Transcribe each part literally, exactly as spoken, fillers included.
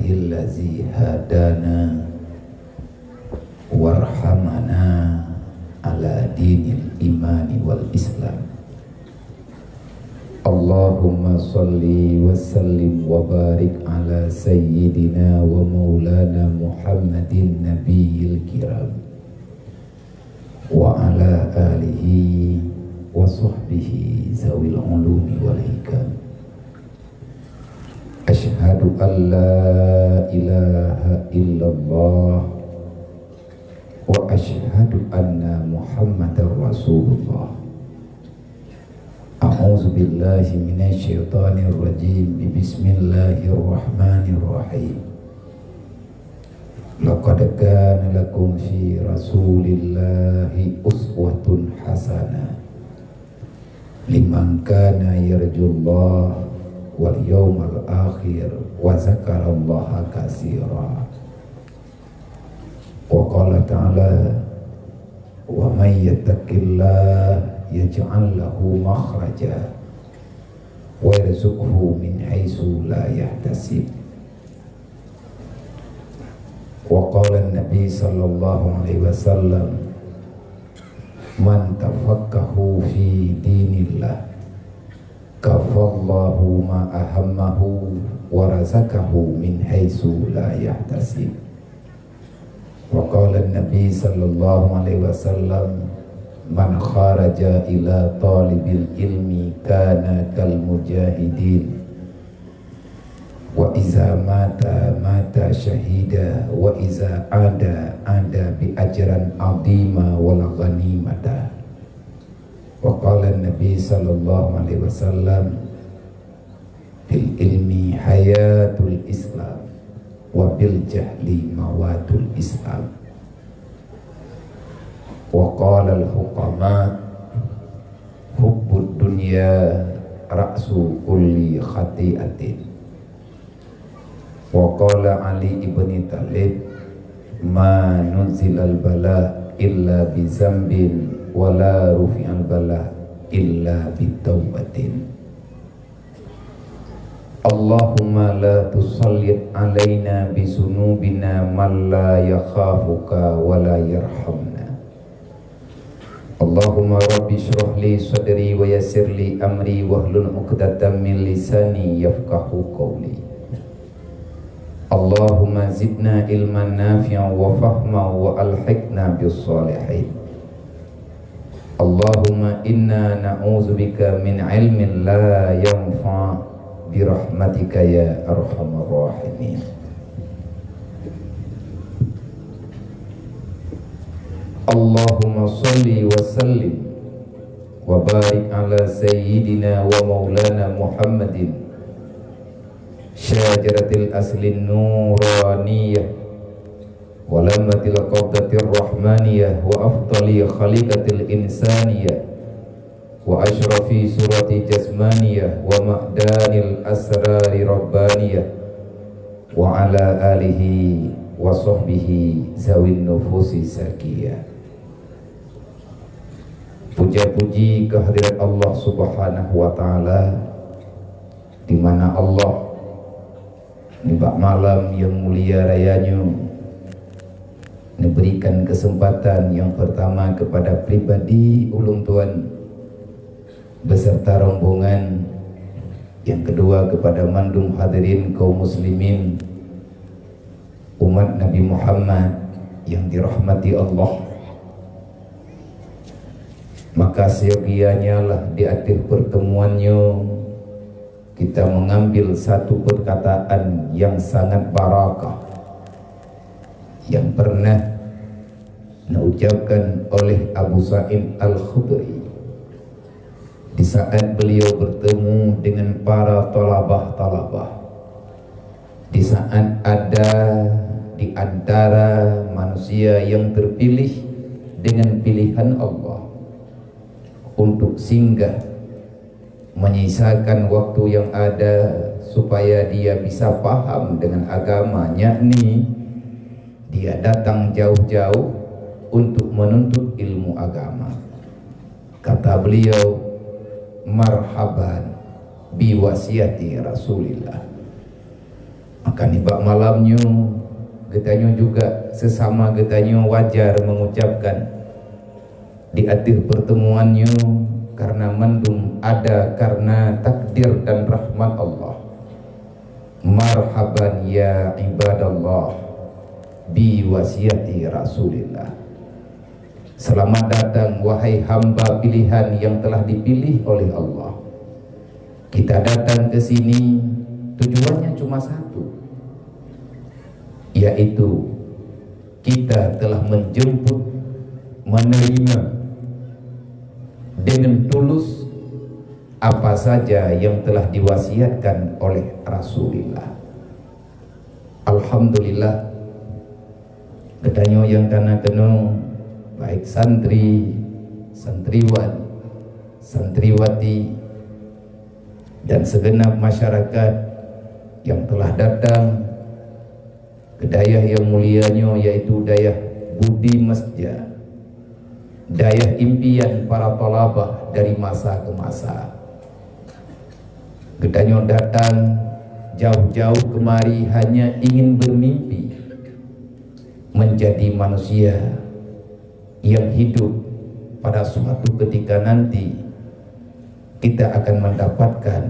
Allazi hadana warhamana ala dinil imani wal islam. Allahumma salli wa sallim wa barik ala sayyidina wa maulana Muhammadin nabiyil kiram wa ala alihi wa sahbihi zawil ulumi wal hikam. Asyhadu an la ilaha illallah wa asyhadu anna Muhammadar Rasulullah. A'udzu billahi minasy syaithanir rajim. Bismillahirrahmanirrahim. Laqad kana lakum fi Rasulillahi uswatun hasanah liman kana yarjullah wal yaumal akhir wa zakarallaha katsira. Wa qala ta'ala, "Wa may yattaqillah yaj'al lahu makhraja wa yarzuqhu min haitsu la yahtasib." Wa qala Nabi sallallahu alaihi wasallam, "Man tafaqqahu fi dinillah, kafallahu ma ahammahu wa razaqahu min haitsu la yahtasib." Wa qala Nabi sallallahu alaihi wasallam, "Man kharaja ila talibil ilmi kana kal mujahidin. Wa iza mata, mata syahida, wa iza ada, ada bi ajran azima wal ghanimata." Wa qala Nabi sallallahu alaihi wasallam, "Bil ilmi hayatul Islam, wa bil jahli mawatul Islam." Wa qala al hukama, "Hubbud dunya ra'su kulli khati'atin." Wa qala Ali ibni Thalib, "Ma nuzilal bala illa bi zambin, wa la rufi'al bala illa bi taubatin." Allahumma la tusallit alaina bi zunubina man la yakhafuka wa la yarhamna. Allahumma rabbi shrah li sadri wa yassir li amri wahlul 'uqdatam min lisani yafqahu qawli. Allahumma zidna ilman nafi'an wa fahma wa alhiqna bis salihin. Allahumma inna na'udzubika min ilmin la yanfa' bi rahmatika ya arhamar rahimin. Allahumma salli wa sallim wa barik ala sayyidina wa maulana Muhammadin syajaratil aslin nuraniyah wa lamatil qabdatir rahmaniyah wa afdali khaliqatil insaniyah wa asyrafi surati jasmaniyah wa ma'danil asrari rabbaniyah wa ala alihi wa sahbihi zawin nufusi zakiyah. Puja-puji kehadirat Allah Subhanahu wa Ta'ala, di mana Allah nibak malam nyang mulia raya nyoe neuberikan keuseumpatan nyang peurtama keupada pribadi ulôn tuan beserta rombongan, nyang keudua keupada mandum hadirin kaum muslimin, umat Nabi Muhammad nyang dirahmati Allah. Maka siyogianya lah di ateueh peurtemuan nyoe kita mengambil satu perkataan yang sangat barakah yang pernah neucapkan oleh Abu Sa'id Al-Khudri di saat beliau bertemu dengan para talabah-talabah, di saat ada di antara manusia yang terpilih dengan pilihan Allah untuk singgah menyisakan waktu yang ada supaya dia bisa paham dengan agama, yakni dia datang jauh-jauh untuk menuntut ilmu agama. Kata beliau, "Marhaban bi wasiati Rasulillah." Maka nibak malam nyoe, geutanyoe juga sesama geutanyoe wajar mengucapkan di ateueh pertemuan nyoe, karena mandum ada karena takdir dan rahmat Allah. Marhaban ya ibadallah, bi wasiati Rasulillah. Selamat datang, wahai hamba pilihan yang telah dipilih oleh Allah. Kita datang ke sini, tujuannya cuma satu, yaitu kita telah menjemput, menerima dengan tulus apa saja yang telah diwasiatkan oleh Rasulullah. Alhamdulillah, geutanyoe nyang kana keunoe, baik santri, santriwan, santriwati, dan segenap masyarakat yang telah datang ke dayah yang mulia nyoe, yaitu dayah Budi Mesja, dayah impian para thalabah dari masa ke masa. Geutanyoe datang jauh-jauh kemari hanya ingin bermimpi menjadi manusia yang hidup pada suatu ketika nanti kita akan mendapatkan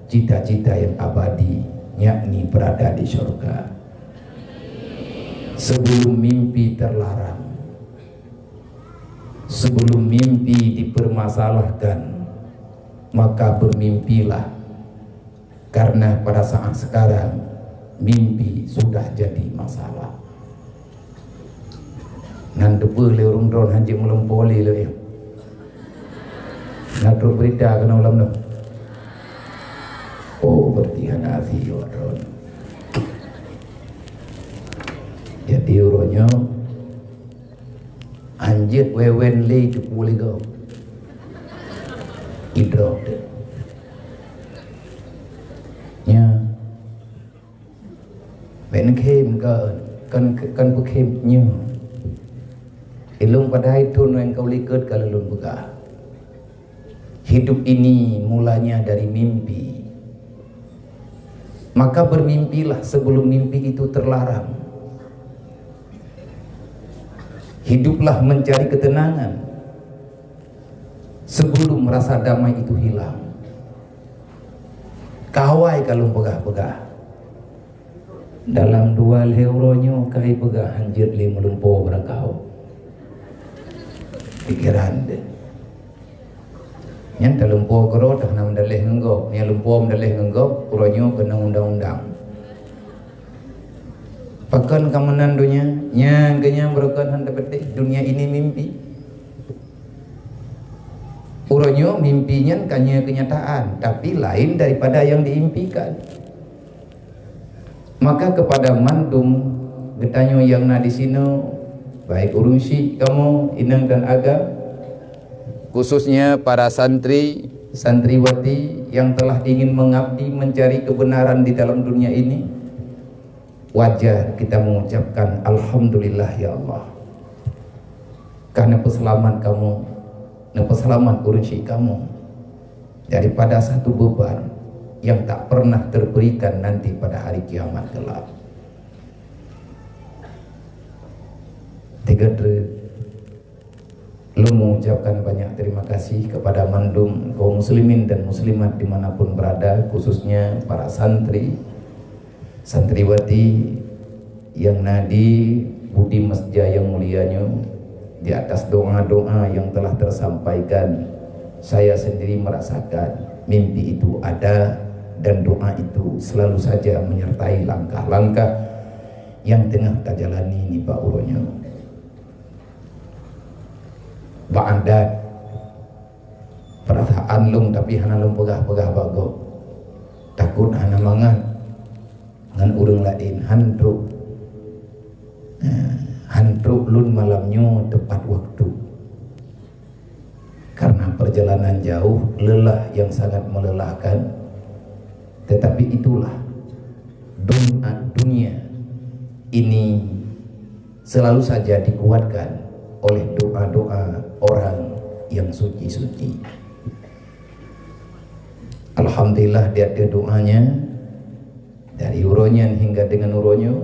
cita-cita yang abadi, yakni berada di surga. Sebelum mimpi terlarang, sebelum mimpi dipermasalahkan, maka bermimpilah, karena pada saat sekarang mimpi sudah jadi masalah. Nan teupeu lé ureuëng droen hanjeuet meulumpoe lé lé. Na trok berita keunoe lam nyoe. Oh, berarti hana afi droen. Jadi uroe nyoe hanjeuet wewen lé teupeu lé gob. Idrop deh. Nya. Bèk neukhém kon, kon, kon peukhém nyoe. Ilôn padahai thôn nyang ka u likot ka lôn peugah. Hidup ini mulanya dari mimpi. Maka bermimpilah sebelum mimpi itu terlarang. Hiduplah mencari ketenangan sebelum rasa damai itu hilang. Kawai ka lôn peugah-peugah. Dalam dua lhèe uroe nyoe ka ipeugah hanjeuet lé meulumpoe beurakau. Pikeran deh. Nyan talumpoe keudroe dah na meudaleh ngon gob. Nyan lumpoe meudaleh ngon gob, uroe nyoe keuneuk undang-undang. Pakon ka meunan donya? Nyang keu nyang beureukat hana teupeuteh, dunia ini mimpi. Uroe nyoe mimpi nyan ka nyoe keunyataan, tapi laén daripada nyang diimpikan. Maka kepada mandum geutanyoe nyang na disinoe, baik ureuëng syik kamoe, inong dan agam, khususnya para santri, santriwati yang telah ingin mengabdi mencari kebenaran di dalam dunia ini, wajar kita mengucapkan, "Alhamdulillah, ya Allah, ka neupeuseulamat kamoe, neupeuseulamat ureuëng syik kamoe daripada satu beban yang tak pernah terberikan nanti pada hari kiamat kelak." Tiga tre. Lôn mengucapkan banyak terima kasih kepada mandum kaum muslimin dan muslimat dimanapun berada, khususnya para santri, santriwati yang na di Budi Mesja yang mulia nyoe. Di atas doa-doa yang telah tersampaikan, saya sendiri merasakan mimpi itu ada dan doa itu selalu saja menyertai langkah-langkah yang tengah tajalani nibak uroe nyoe. Bak adat, peurasaan lôn, tapi hana lôn peugah-peugah bak gob. Takot hana mangat ngon ureuëng laén, han trok. Eh, han trok lôn malam nyoe tepat waktu. Karena perjalanan jauh, lelah yang sangat melelahkan. Tetapi itulah dun-, dunia ini selalu saja dikuatkan oleh doa-doa orang yang suci-suci. Alhamdulillah, di ateueh doanya, Dari uroe nyan hingga dengan uroe nyoe,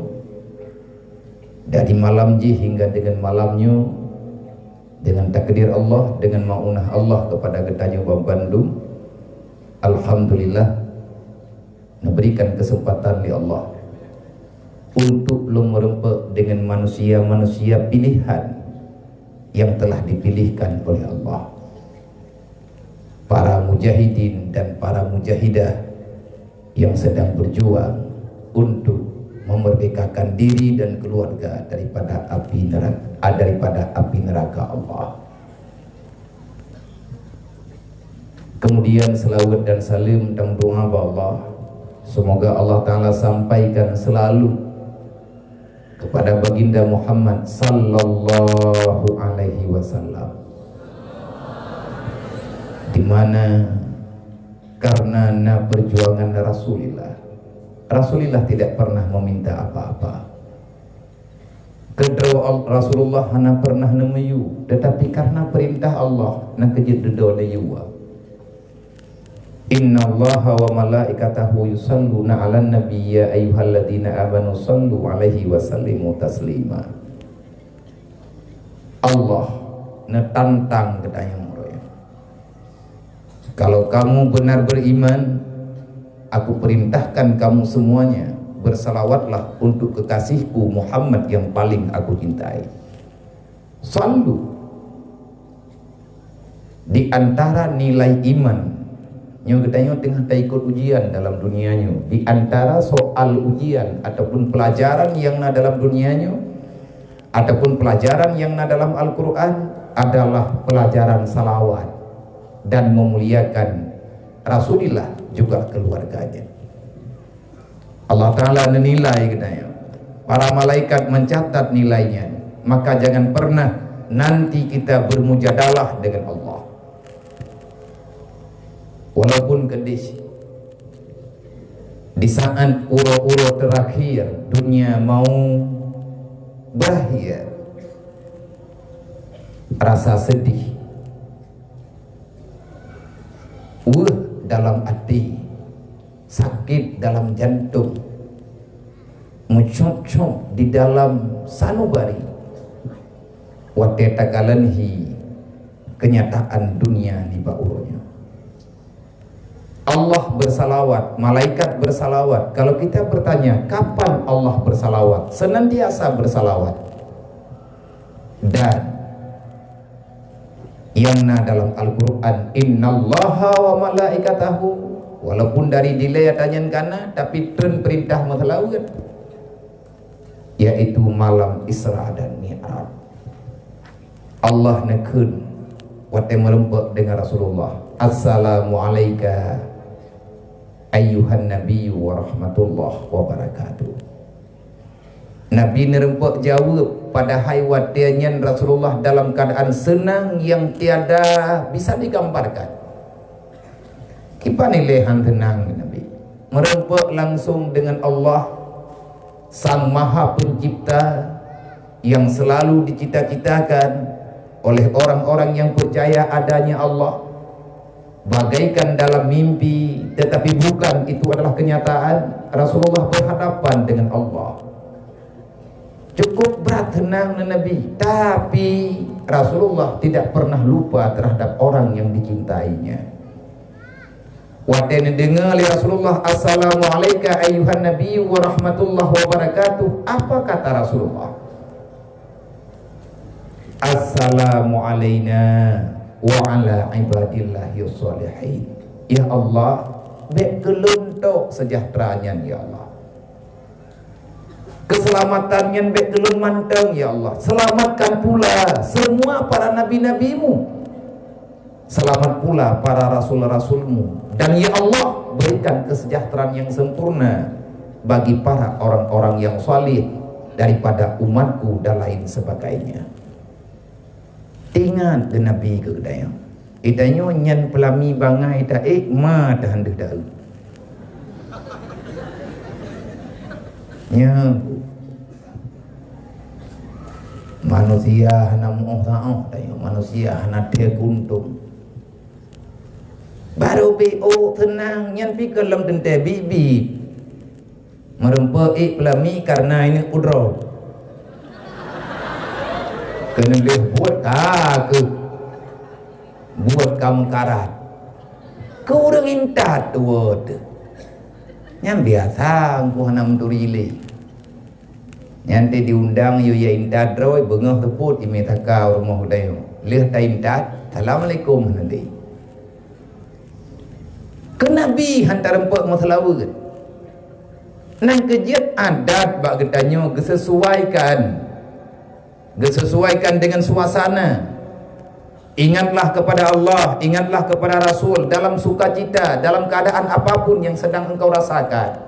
dari malam jih hingga dengan malam nyoe, dengan takdir Allah, dengan maunah Allah kepada geutanyoe bandum, alhamdulillah, neuberikan kesempatan lé Allah untuk lôn meureumpok dengan manusia-manusia pilihan yang telah dipilihkan oleh Allah. Para mujahidin dan para mujahidah yang sedang berjuang untuk memerdekakan diri dan keluarga daripada api neraka, daripada api neraka Allah. Kemudian selawat dan salam dan doa bak Allah, semoga Allah Taala sampaikan selalu kepada Baginda Muhammad sallallahu alaihi wasallam, di mana karena na perjuangan Rasulullah, Rasulullah tidak pernah meminta apa-apa. Keudroe Al-, Rasulullah hana pernah neumiyueb, tetapi karena perintah Allah, na keujeuet dudoe neuyueb. "Innallaha wa malaikatahu yusalluna 'alan nabi, ya ayyuhalladzina amanu sallu 'alaihi wa sallimu taslima." Allah neutantang geutanyoe, "Kalau kamu benar beriman, Aku perintahkan kamu semuanya, bersalawatlah untuk kekasihku Muhammad yang paling Aku cintai." Sallu. Di antara nilai iman, nyoe geutanyoe teungoh taikot ujian dalam dunia nyoe. Di antara soal ujian ataupun pelajaran yang na dalam dunia nyoe, ataupun pelajaran yang na dalam Al-Quran adalah pelajaran salawat dan memuliakan Rasulullah juga keluarganya. Allah Ta'ala menilai geutanyoe. Para malaikat mencatat nilainya. Maka jangan pernah nanti kita bermujadalah dengan Allah. Walaupun pedih, di saat uroe-uroe terakhir dunia mau berakhir, rasa sedih, weueh dalam hati, sakit dalam jantung, meucop-cop di dalam sanubari, watée takalon hi kenyataan dunia nibak uroe nyoe. Allah bersalawat, malaikat bersalawat. Kalau kita bertanya, kapan Allah bersalawat? Senantiasa bersalawat. Dan yang na dalam Al-Quran, "Innallaha wa malaikatahu." Walaupun dari delay tanyan kana, tapi treun perintah meuseulaweuet, yaitu malam Isra dan Mi'raj. Allah neukheun watée meureumpok dengan Rasulullah, "Assalamu alaika ayyuhan nabiyyu wa rahmatullah wa barakatuh." Nabi neureumpok jaweueb, padahai watée nyan Rasulullah dalam keuadaan seunang nyang tiada bisa digambarkan. Kiban ilée han teunang Nabi. Meureumpok langsung dengan Allah, Sang Maha Pencipta, yang selalu dicita-citakan oleh orang-orang yang percaya adanya Allah. Bagaikan dalam mimpi, tetapi bukan itu adalah kenyataan. Rasulullah berhadapan dengan Allah. Cukup berat teunang Nabi, tapi Rasulullah tidak pernah lupa terhadap orang yang dicintainya. Watée neudeungoe lé Rasulullah, "Assalamu alaika ayyuhan nabiyyu wa rahmatullahi wa barakatuh," apa kata Rasulullah? "Assalamu alaina wa ala ibadillahis shalihin." Ya Allah, bék keu lôn tok seujahteura nyan, ya Allah. Keuseulamatan nyan bék keu lôn mantong, ya Allah. Seulamatkan pula semua para nabi-nabi-Mu. Seulamat pula para rasul-rasul-Mu. Dan, ya Allah, berikan keuseujahteuraan nyang sempurna bagi para orang-orang nyang saleh daripada umat-Ku dan lain sebagainya. Ingat keu Nabi keu geutanyoe. Geutanyoe nyan peulami bangai taék ma tahan deuh daun. Nyan manusia hana muoh saoh, tanyoe manusia hana thée guntung. Barô B O seunang, nyan pih kon lom teuntée biet-biet. Meureumpok ék peulami kareuna ineuek udroe. Keuneulheueh buet ka keuh. Buet ka meukarat. Keu ureueng intat tuwoe teuh. Nyan biasa, Teungku hana meuturi lé. Nyan teuh diundang yue ya intat droe, beungoh teupot imé saka u rumoh geutanyoe. Lheueh ta intat, "Assalamualaikum," hana lé. Keu Nabi han tarumpok meuseulaweuet. Nyan keuh jeuet adat bak geutanyoe geusesuaikan. Geusesuaikan dengan suasana. Ingatlah kepada Allah, ingatlah kepada Rasul dalam sukacita, dalam keadaan apapun yang sedang engkau rasakan.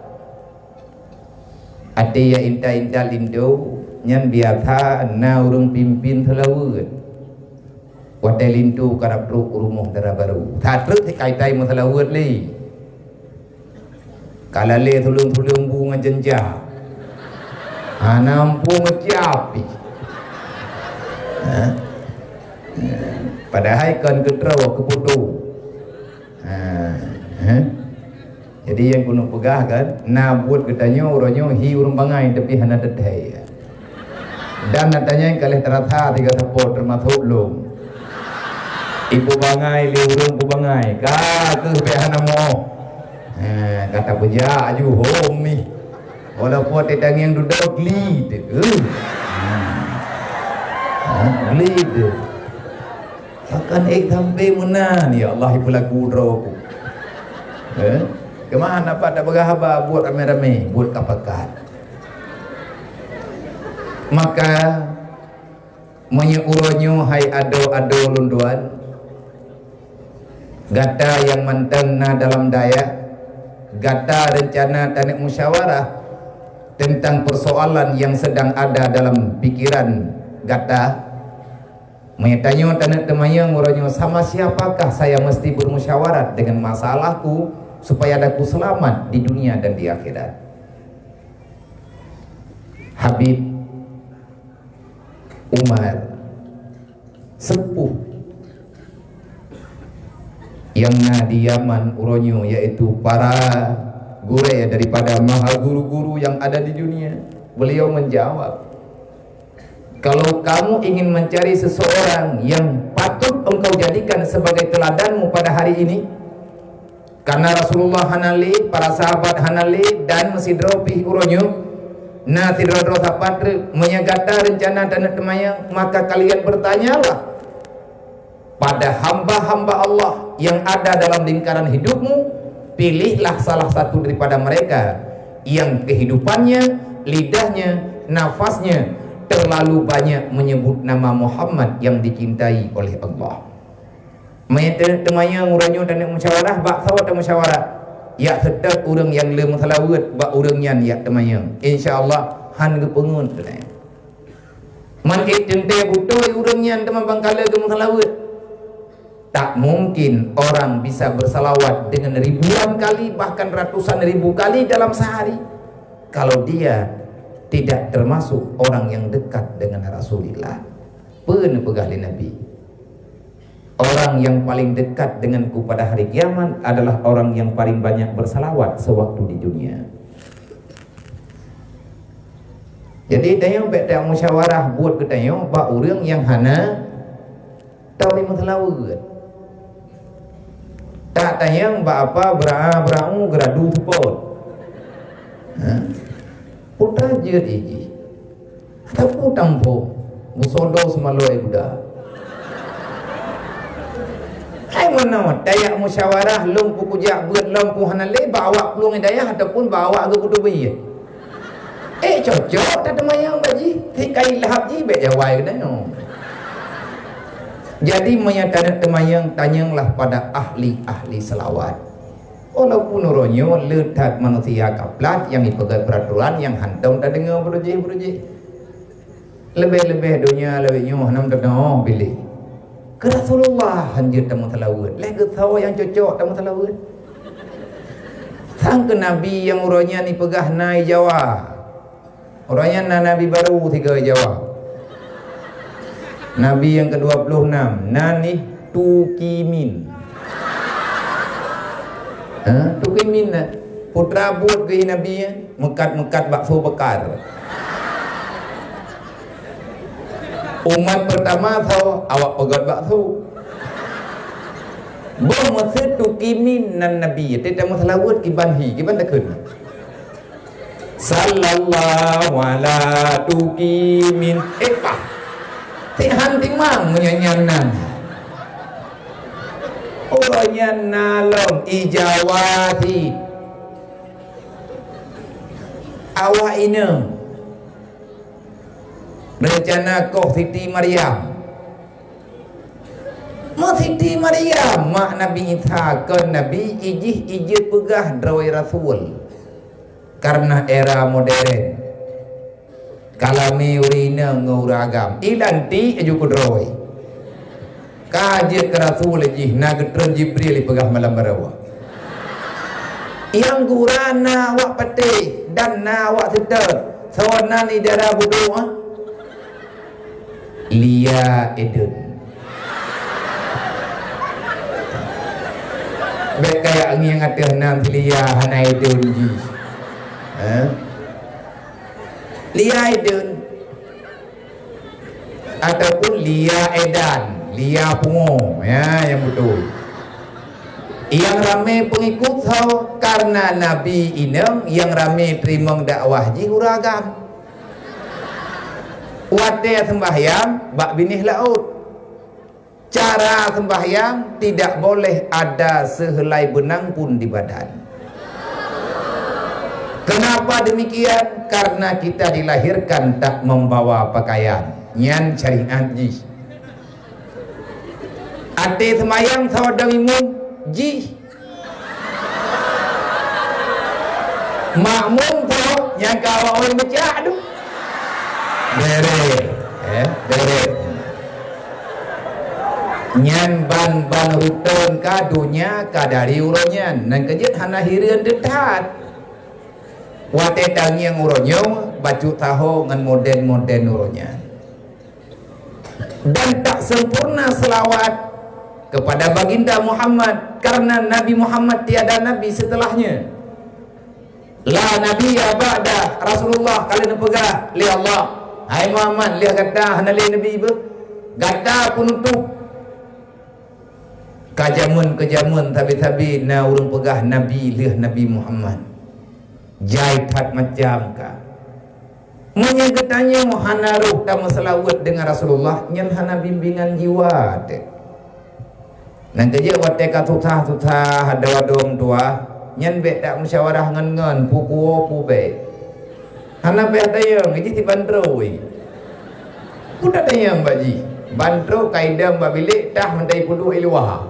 Até ya intat-intat linto, nyan biasa na ureueng pimpin seulaweuet. Watèe linto karab trok u rumoh dara barô. Satrok sikai-kai meuseulaweuet lé. Ka lalé tuleueng-tuleueng bu ngon jeunjang. Hana muphom meuciap pih. Ha? Padahai kon keu troe, keu putôh. Ha, ha. Jadi nyang keuneuk peugah kan, na buet geutanyoe uroe nyoe hi ureueng bangai tapi hana teuthèe. Dan na tanyong ka lheueh teurasa tiga sapo teumasok lôn. Ipeubangai lé ureueng peubangai, ka keuh bèk hana moh. Ha, ka tapeujak aju hom nih. Walaupun tetangieng dudoe gli teuh. Ha, gli teuh. Akan ék sampai meunan, ya Allah, ipeulagu droe ku. Eh? Keumahan apa tak peugah haba buet ramé-ramé, buet ka pakat. Maka, meunyoe uroe nyoe hai adoe-adoe lôn tuan, gata nyang mantong na dalam dayah, gata reuncana taneuk musyawarah teuntang peusoalan nyang seudang ada dalam pikeran gata, Meunyoe tanyoe taneuk teumanyong uroe nyoe, sama siapakah saya mesti bermusyawarat dengan masalahku supaya aku selamat di dunia dan di akhirat? Habib Umar, sepuh yang na di Yaman uroe nyoe, yaitu para gurée daripada maha guru-guru yang ada di dunia. Beliau menjawab, Kalau kamu ingin mencari seseorang yang patut engkau jadikan sebagai teladanmu pada hari ini, karena Rasulullah hana lé, para sahabat hana lé, dan meusidroe pih uroe nyoe, na sidroe-droe sapat treuk, meunyoe gata reuncana taneuk teumanyong, maka kalian bertanyalah pada hamba-hamba Allah yang ada dalam lingkaran hidupmu, pilihlah salah satu daripada mereka yang kehidupannya, lidahnya, nafasnya terlalu banyak menyebut nama Muhammad yang dicintai oleh Allah. Meunyoe teumanyong uroe nyoe taneuk musyawarah, bak saboh tamusyawarah. Yak seutôt ureuëng nyang le meuseulaweuet bak ureuëng nyan yak teumanyong. Insya Allah, han geupeungeut keunan. Man ék teuntée beutôi ureuëng nyan teuma bangkala geumeuseulaweuet. Tak mungkin orang bisa bersalawat dengan ribuan kali, bahkan ratusan ribu kali dalam sehari, kalau dia tidak termasuk orang yang dekat dengan Rasulullah. Peue neupeugah lé Nabi? Orang yang paling dekat denganku pada hari kiamat adalah orang yang paling banyak bersalawat sewaktu di dunia. Jadi, tanyoe bék tamusyawarah buet geutanyoe bak ureuëng nyang hana tau meuseulaweuet. Tak tanyong bak apa bra-, brau geuradu seupôt. Ha? Putra jeuet iji. Ataupun tampok, beusodoh seumaloi buda. Hai meunoe, tajak musyawarah lôn peukujak beuet lom pun hana lé bak awak plueng hidayah ataupun bak awak geupeuteubiet. Eh, cocok tateumanyong bak jih, sikai lahab jih bék jawai geutanyoe. Jadi, meunyoe taneuk teumanyong, tanyonglah pada ahli-ahli seulawat. Walaupun uroe nyoe le that manusia kaplat nyang jipeugét peuraturan nyang hántom tadeungoe beurujéh-beurujéh. Leubeh-leubeh donya lawét nyoe hana meuteungoh piléh. Keu Rasulullah hanjeuet tameuseulaweuet, lé geusoe nyang cocok tameuseulaweuet. Sang keu Nabi nyang uroe nyan jipeugah na i Jawa. Uroe nyan na nabi barô sigoe Jawa. Nabi nyang keudua ploh nam, nan jih Tukimin. Ha? Tukimin na. Putra buet geuh Nabi, meukat-meukat bakso beukar. Umat pertama tho awak peugöt bakso. Boh meuseuet tukimin nan Nabi, teuka meuseulaweuet kiban hi, kiban takheun. Sallallahu ala tukimin. Eh, pah. Tihan timang meunyanyian nan. Oh, nyan na lom ijawati. Awak inong. Reuncana koh Siti Maryam. Meuh Siti Maryam, mak Nabi Isa, kon Nabi, ijih ijeuet peugah droe rasul. Karena era modern. Kalami ureueng inong ngon ureueng agam. Ilantik aju keu droe. Ka jeuet keu rasul jih, na geutreun Jibril ipeugah malam baroe. Nyang gura na awak patéh dan na awak seutôt. Sawan nan idara budoe, ah? Lia Eden. Bék kayak ngieng ateueh nan Lia hana Eden jih. Eh? Lia Eden. Ataupun Lia Edan, Lia Pungo. Ya, yang betul. Yang ramé pengikut tho karena Nabi inong, yang ramé teurimong dakwah jih ureueng agam. Watée sembahyang bak binéh laôt. Cara sembahyang tidak boleh ada sehelai benang pun di badan. Kenapa demikian? Karena kita dilahirkan tak membawa pakaian. Nyan syariat jih. Até sembahyang saudang imum jih. Makmum tho nyang ka awak ureueng meucak tu. Bere, eh, bere. Nyan ban-ban ruton ka donya ka dari uroe nyan. Nan keujeuet hana hireuen teutat. Watée tangieng uroe nyoe bacut taho ngon moden-moden uroe nyan. Dan tak sempurna selawat kepada Baginda Muhammad, karena Nabi Muhammad tiada nabi setelahnya. La nabiyya ba'da Rasulullah, ka lheueh neupeugah lé Allah, "Hai Muhammad, lheueh gata hana lé nabi beuh. Gata peunutôp." Ka jameun keu jameun sabe-sabe na ureuëng peugah nabi lheueh Nabi Muhammad. Jai that macam ka. Meunyoe geutanyoe hana roh tameuseulaweuet deungon Rasulullah, nyan hana bimbingan jiwa teuh. Nyang keujeuet watée ka susah-susah, adoe-adoe meutuwah, nyan bék tamusyawarah ngon-ngon, peukuwoe peubék. Hana payah tanyong, jih siban droe. Peue tatanyong bak jih? Ban trok ka idong bak bilék, tah meuntah ipeuduek i luwa.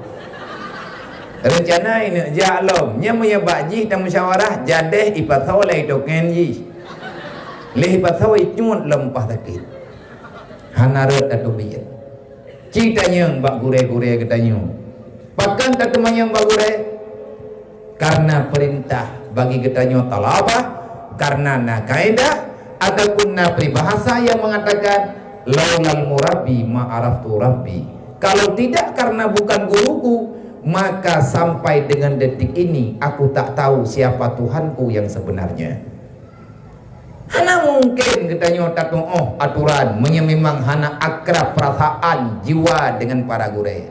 Reuncana ineuk jak lom, nyan meunyoe bak jih tamusyawarah, jadeh ipasoe lam token jih. Lheueh ipasoe icut lom paih sakét. Hana rot tateubiet. Ci tanyong bak gurée-gurée geutanyoe. Pakon tateumanyong bak gurée? Karena perintah bagi geutanyoe thalabah, karena na kaedah ataupun na peribahasa yang mengatakan, "Laulal murabbi ma araftu rabbi." Kalau tidak karena bukan guruku, maka sampai dengan detik ini aku tak tahu siapa Tuhanku yang sebenarnya. Hana mungken geutanyoe tatuoh aturan meunyoe memang hana akrab perasaan jiwa dengan para gurée.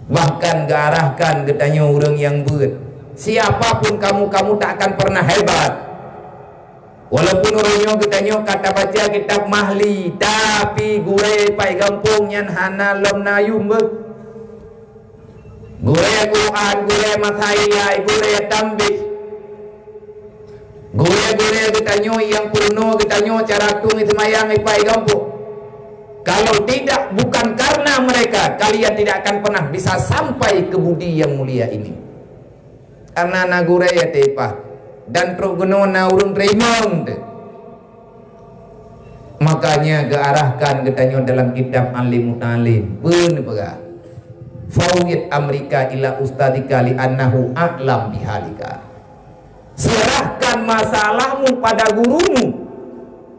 Bahkan geuarahkan geutanyoe ureuëng nyang beuet, "Siapapun kamu, kamu tak akan pernah hebat." Walaupun uroe nyoe geutanyoe ka tabaca kitab Mahli, tapi gurée pai gampông nyan hana lom na yuem beuh. Gurée Quran, gurée masail, gurée tambih. Gurée-gurée geutanyoe nyang peurunoe geutanyoe cara tueng seumayang ipai gampông. Kalau tidak, bukan karena mereka, kalian tidak akan pernah bisa sampai ke budi yang mulia ini. Karena na gurée teuh ipah dan trok keunoe na ureuëng teurimong teuh. Makanya geuarahkan geutanyoe dalam kitab Alim Mutalim. Peue neupeugah? "Fawwid amrika ila ustadzika li'annahu a'lam bihalika." Serahkan masalahmu pada gurumu,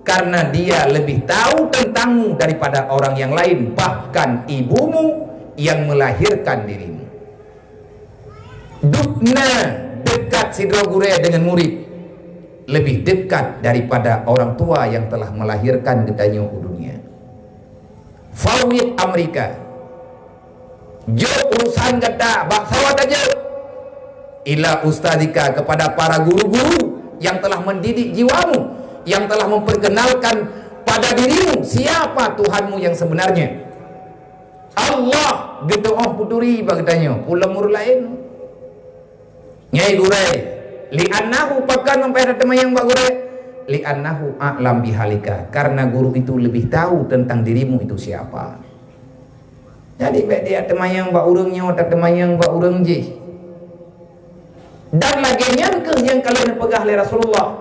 karena dia lebih tahu tentangmu daripada orang yang lain, bahkan ibumu yang melahirkan dirimu. Dubna dekat Sidroe gurée deungon murit leubeh dekat daripada orang tua nyang telah melahirkan geutanyoe u dunia. Fawwid amraka. Jok urusan gata bak sawa tajok. Ila ustadzika, kepada para guru-guru yang telah mendidik jiwamu, yang telah memperkenalkan pada dirimu siapa Tuhanmu yang sebenarnya. Allah geutu'oh peuturi bak geutanyoe, ulama ureuëng laén. Ngai gurée, li'annahu, pakon sampai tateumanyong bak gurée? Li'annahu a'lam bihalika, karena guru itu lebih tahu tentang dirimu itu siapa. Jadi, bék dia teumanyong bak ureuëng nyoe, tateumanyong bak ureuëng jih. Dan lagée nyan kheueh nyang ka lheueh neupeugah lé Rasulullah,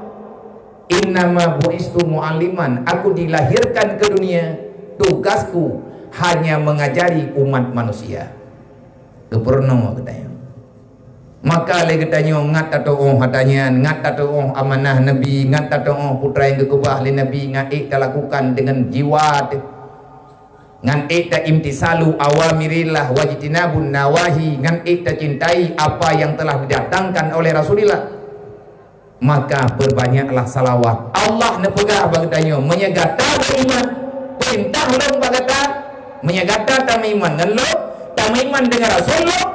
"Innama bu'istu mu'alliman, aku dilahirkan ke dunia, tugasku hanya mengajari umat manusia." Geupeurunoe geutanyoe. Maka lé geutanyoe ngat tatu'oh ata nyan, ngat tatu'oh amanah Nabi, ngat tatu'oh peue nyang geukeubah lé Nabi, ngat ék talakukan deungon jiwa teuh. Ngan ék ta-imtisalu awamirillah wajtinabun nawahi, ngan ék tacintai apa yang telah didatangkan oleh Rasulullah. Maka peubanyaklah salawat. Allah neupeugah bak geutanyoe, meunyoe gata beriman, peurintah lôn bak gata, meunyoe gata tameuiman ngon lôn, tameuiman deungon Rasul lôn,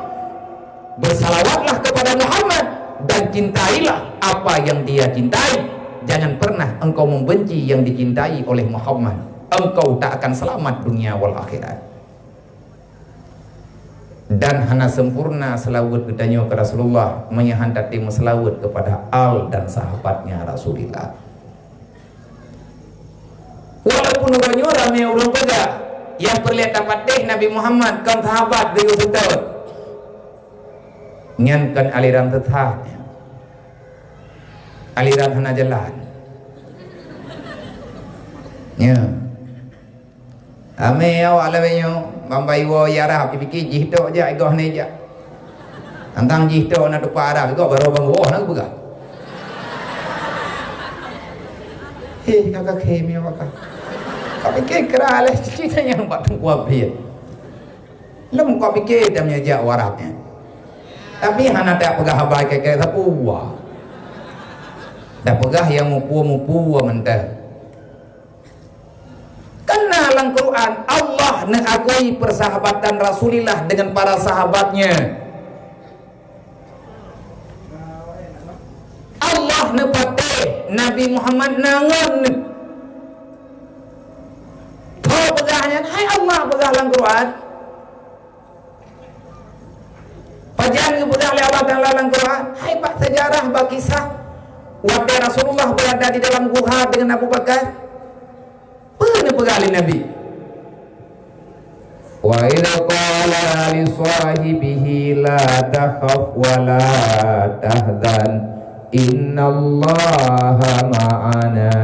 bersalawatlah kepada Muhammad dan cintailah apa yang dia cintai. Jangan pernah engkau membenci yang dicintai oleh Muhammad. Engkau tak akan selamat dunia wal akhirat. Dan hana sempurna seulaweuet geutanyoe keu Rasulullah meunyoe han tatem meuseulaweuet keupada al dan sahabatnya Rasulullah. Walaupun uroe nyoe ramé ureuëng peugah, nyang peureulée tapatéh Nabi Muhammad kon sahabat geuyue seutôt. Nyan kon aliran sesat. Aliran hana jalan. Ya. Amé awak lawét nyoe, bambai woe ya Arab, dipike jih tok jak, igoh ni jak. Tantang jih tok na tupa Arab, igoh baru bang woe na peugah. Heh, kakak khem ya, kakak. Kau pikir kera leh cerita yang buat tengku habis. Lom kau pikir dah menyejak waratnya. Tapi hana tak peugah haba kira-kira sapu wa. Dah peugah yang mupu-mupu wa mentah. Karena dalam Quran, Allah mengakui persahabatan Rasulullah dengan para sahabatnya. Allah neupatéh Nabi Muhammad na ngon. Tho peugah nyan, hai Allah peugah lam Quran. Pajan geupeugah lé Allah Taala lam Quran, hai bak sejarah, bak kisah, watée Rasulullah berada di dalam guha dengan Abu Bakar. Peue neupeugah lé Nabi? Wa idz qala li sahibihi la takhaf wa la tahzan innallaha ma'ana.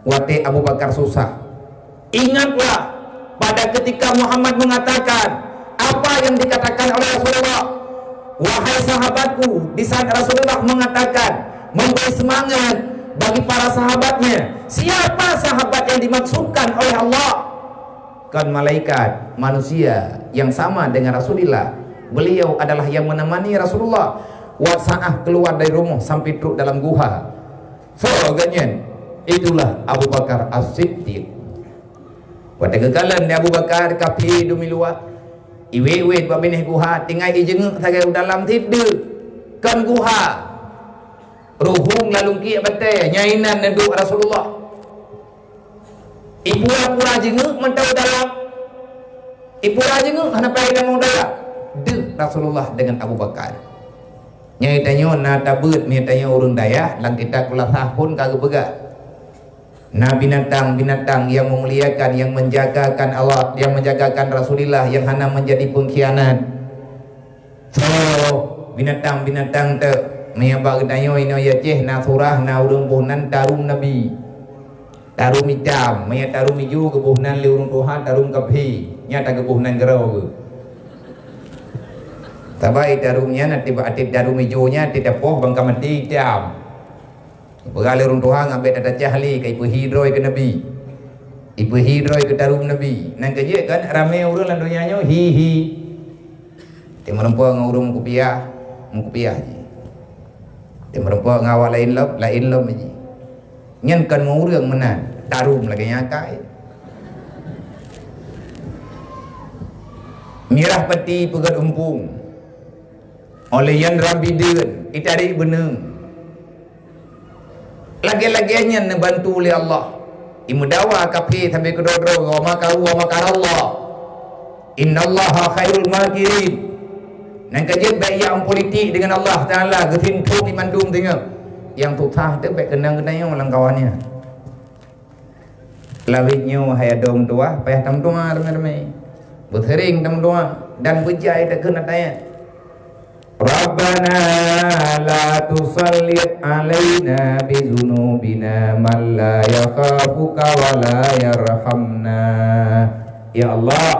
Watée Abu Bakar susah, ingatlah pada ketika Muhammad mengatakan apa yang dikatakan oleh Rasulullah, "Wahai sahabatku," di saat Rasulullah mengatakan, memberi semangat bagi para sahabatnya. Siapa sahabat yang dimaksudkan oleh Allah? Kan malaikat, manusia yang sama dengan Rasulullah. Beliau adalah yang menemani Rasulullah. Wasaah keluar dari rumah sampai trok dalam guha. Soe geuh nyan? Itulah Abu Bakar As-Siddiq. Watée geukalon lé Abu Bakar, kaphé dum i luwa, iwet-iwet bak binéh guha, tinggai ijeungeuk sagai u dalam, sideuek. Kon guha. Ruhueng lalungkiek batée, nyang inan neuduek Rasulullah. Ipura-pura jeungeuk mantong u dalam. Ipura jeungeuk hana pai lam u dalam. Deuh Rasulullah dengan Abu Bakar. Nyang tanyoe na tabeuet, nyang tanyoe ureuëng dayah, lam kitab Khulasah pun ka geupeugah. Na binatang-binatang yang memuliakan, yang menjagakan Allah, yang menjagakan Rasulullah, yang hana menjadi pengkhianat. Soe binatang-binatang teuk? Meunyoe bak geutanyoe inoe Aceh na surah, na ureuëng boh nan tarum Nabi. Tarum itam, meunyoe tarum ijo geuboh nan lé ureuëng tuha tarum kaphé. Nyan tageuboh nan keudroe geuh. Sabai tarum nyan, até bak até tarum ijo nyan, até tapoh ban ka maté itam. Ipeugah lé ureuëng tuha ngon bék tatacah lé, ka ipeuhi droe keu Nabi. Ipeuhi droe keu tarum Nabi. Nyan keuh jeuet kan ramé ureuëng lam donya nyoe hi-hi. Teuma rumpok ngon ureuëng kupiah, Meukupiah jih. Teumeurumpok ngon awak laén lom, laén lom jih. Nyan kon ngon ureuëng meunan, tarum lagée nyan akai. Mirah pati peugét umpung. Óh lheueh nyan ram bideuen, itarék beuneueng. Lagée-lagée nyan neubantu lé Allah. Imeudawa kafé sabe keudroe-droe, "Wa makaru wa makarallah. Innallaha khairul makirin." Nyang ka jeuet bék jak politik deungon Allah Taala, geusintueng di mandum teungoh. Nyang susah teuh bék keunong geutanyoe lam kawan nyan. Lawét nyoe hai adoe meutuwah, payah tameutuwah ramé-ramé. Beuseuring tameutuwah dan beujai takheun ataya. Rabbana la tusallit alaina bizunubina man la yakhafuka wa la yarhamna. Ya Allah,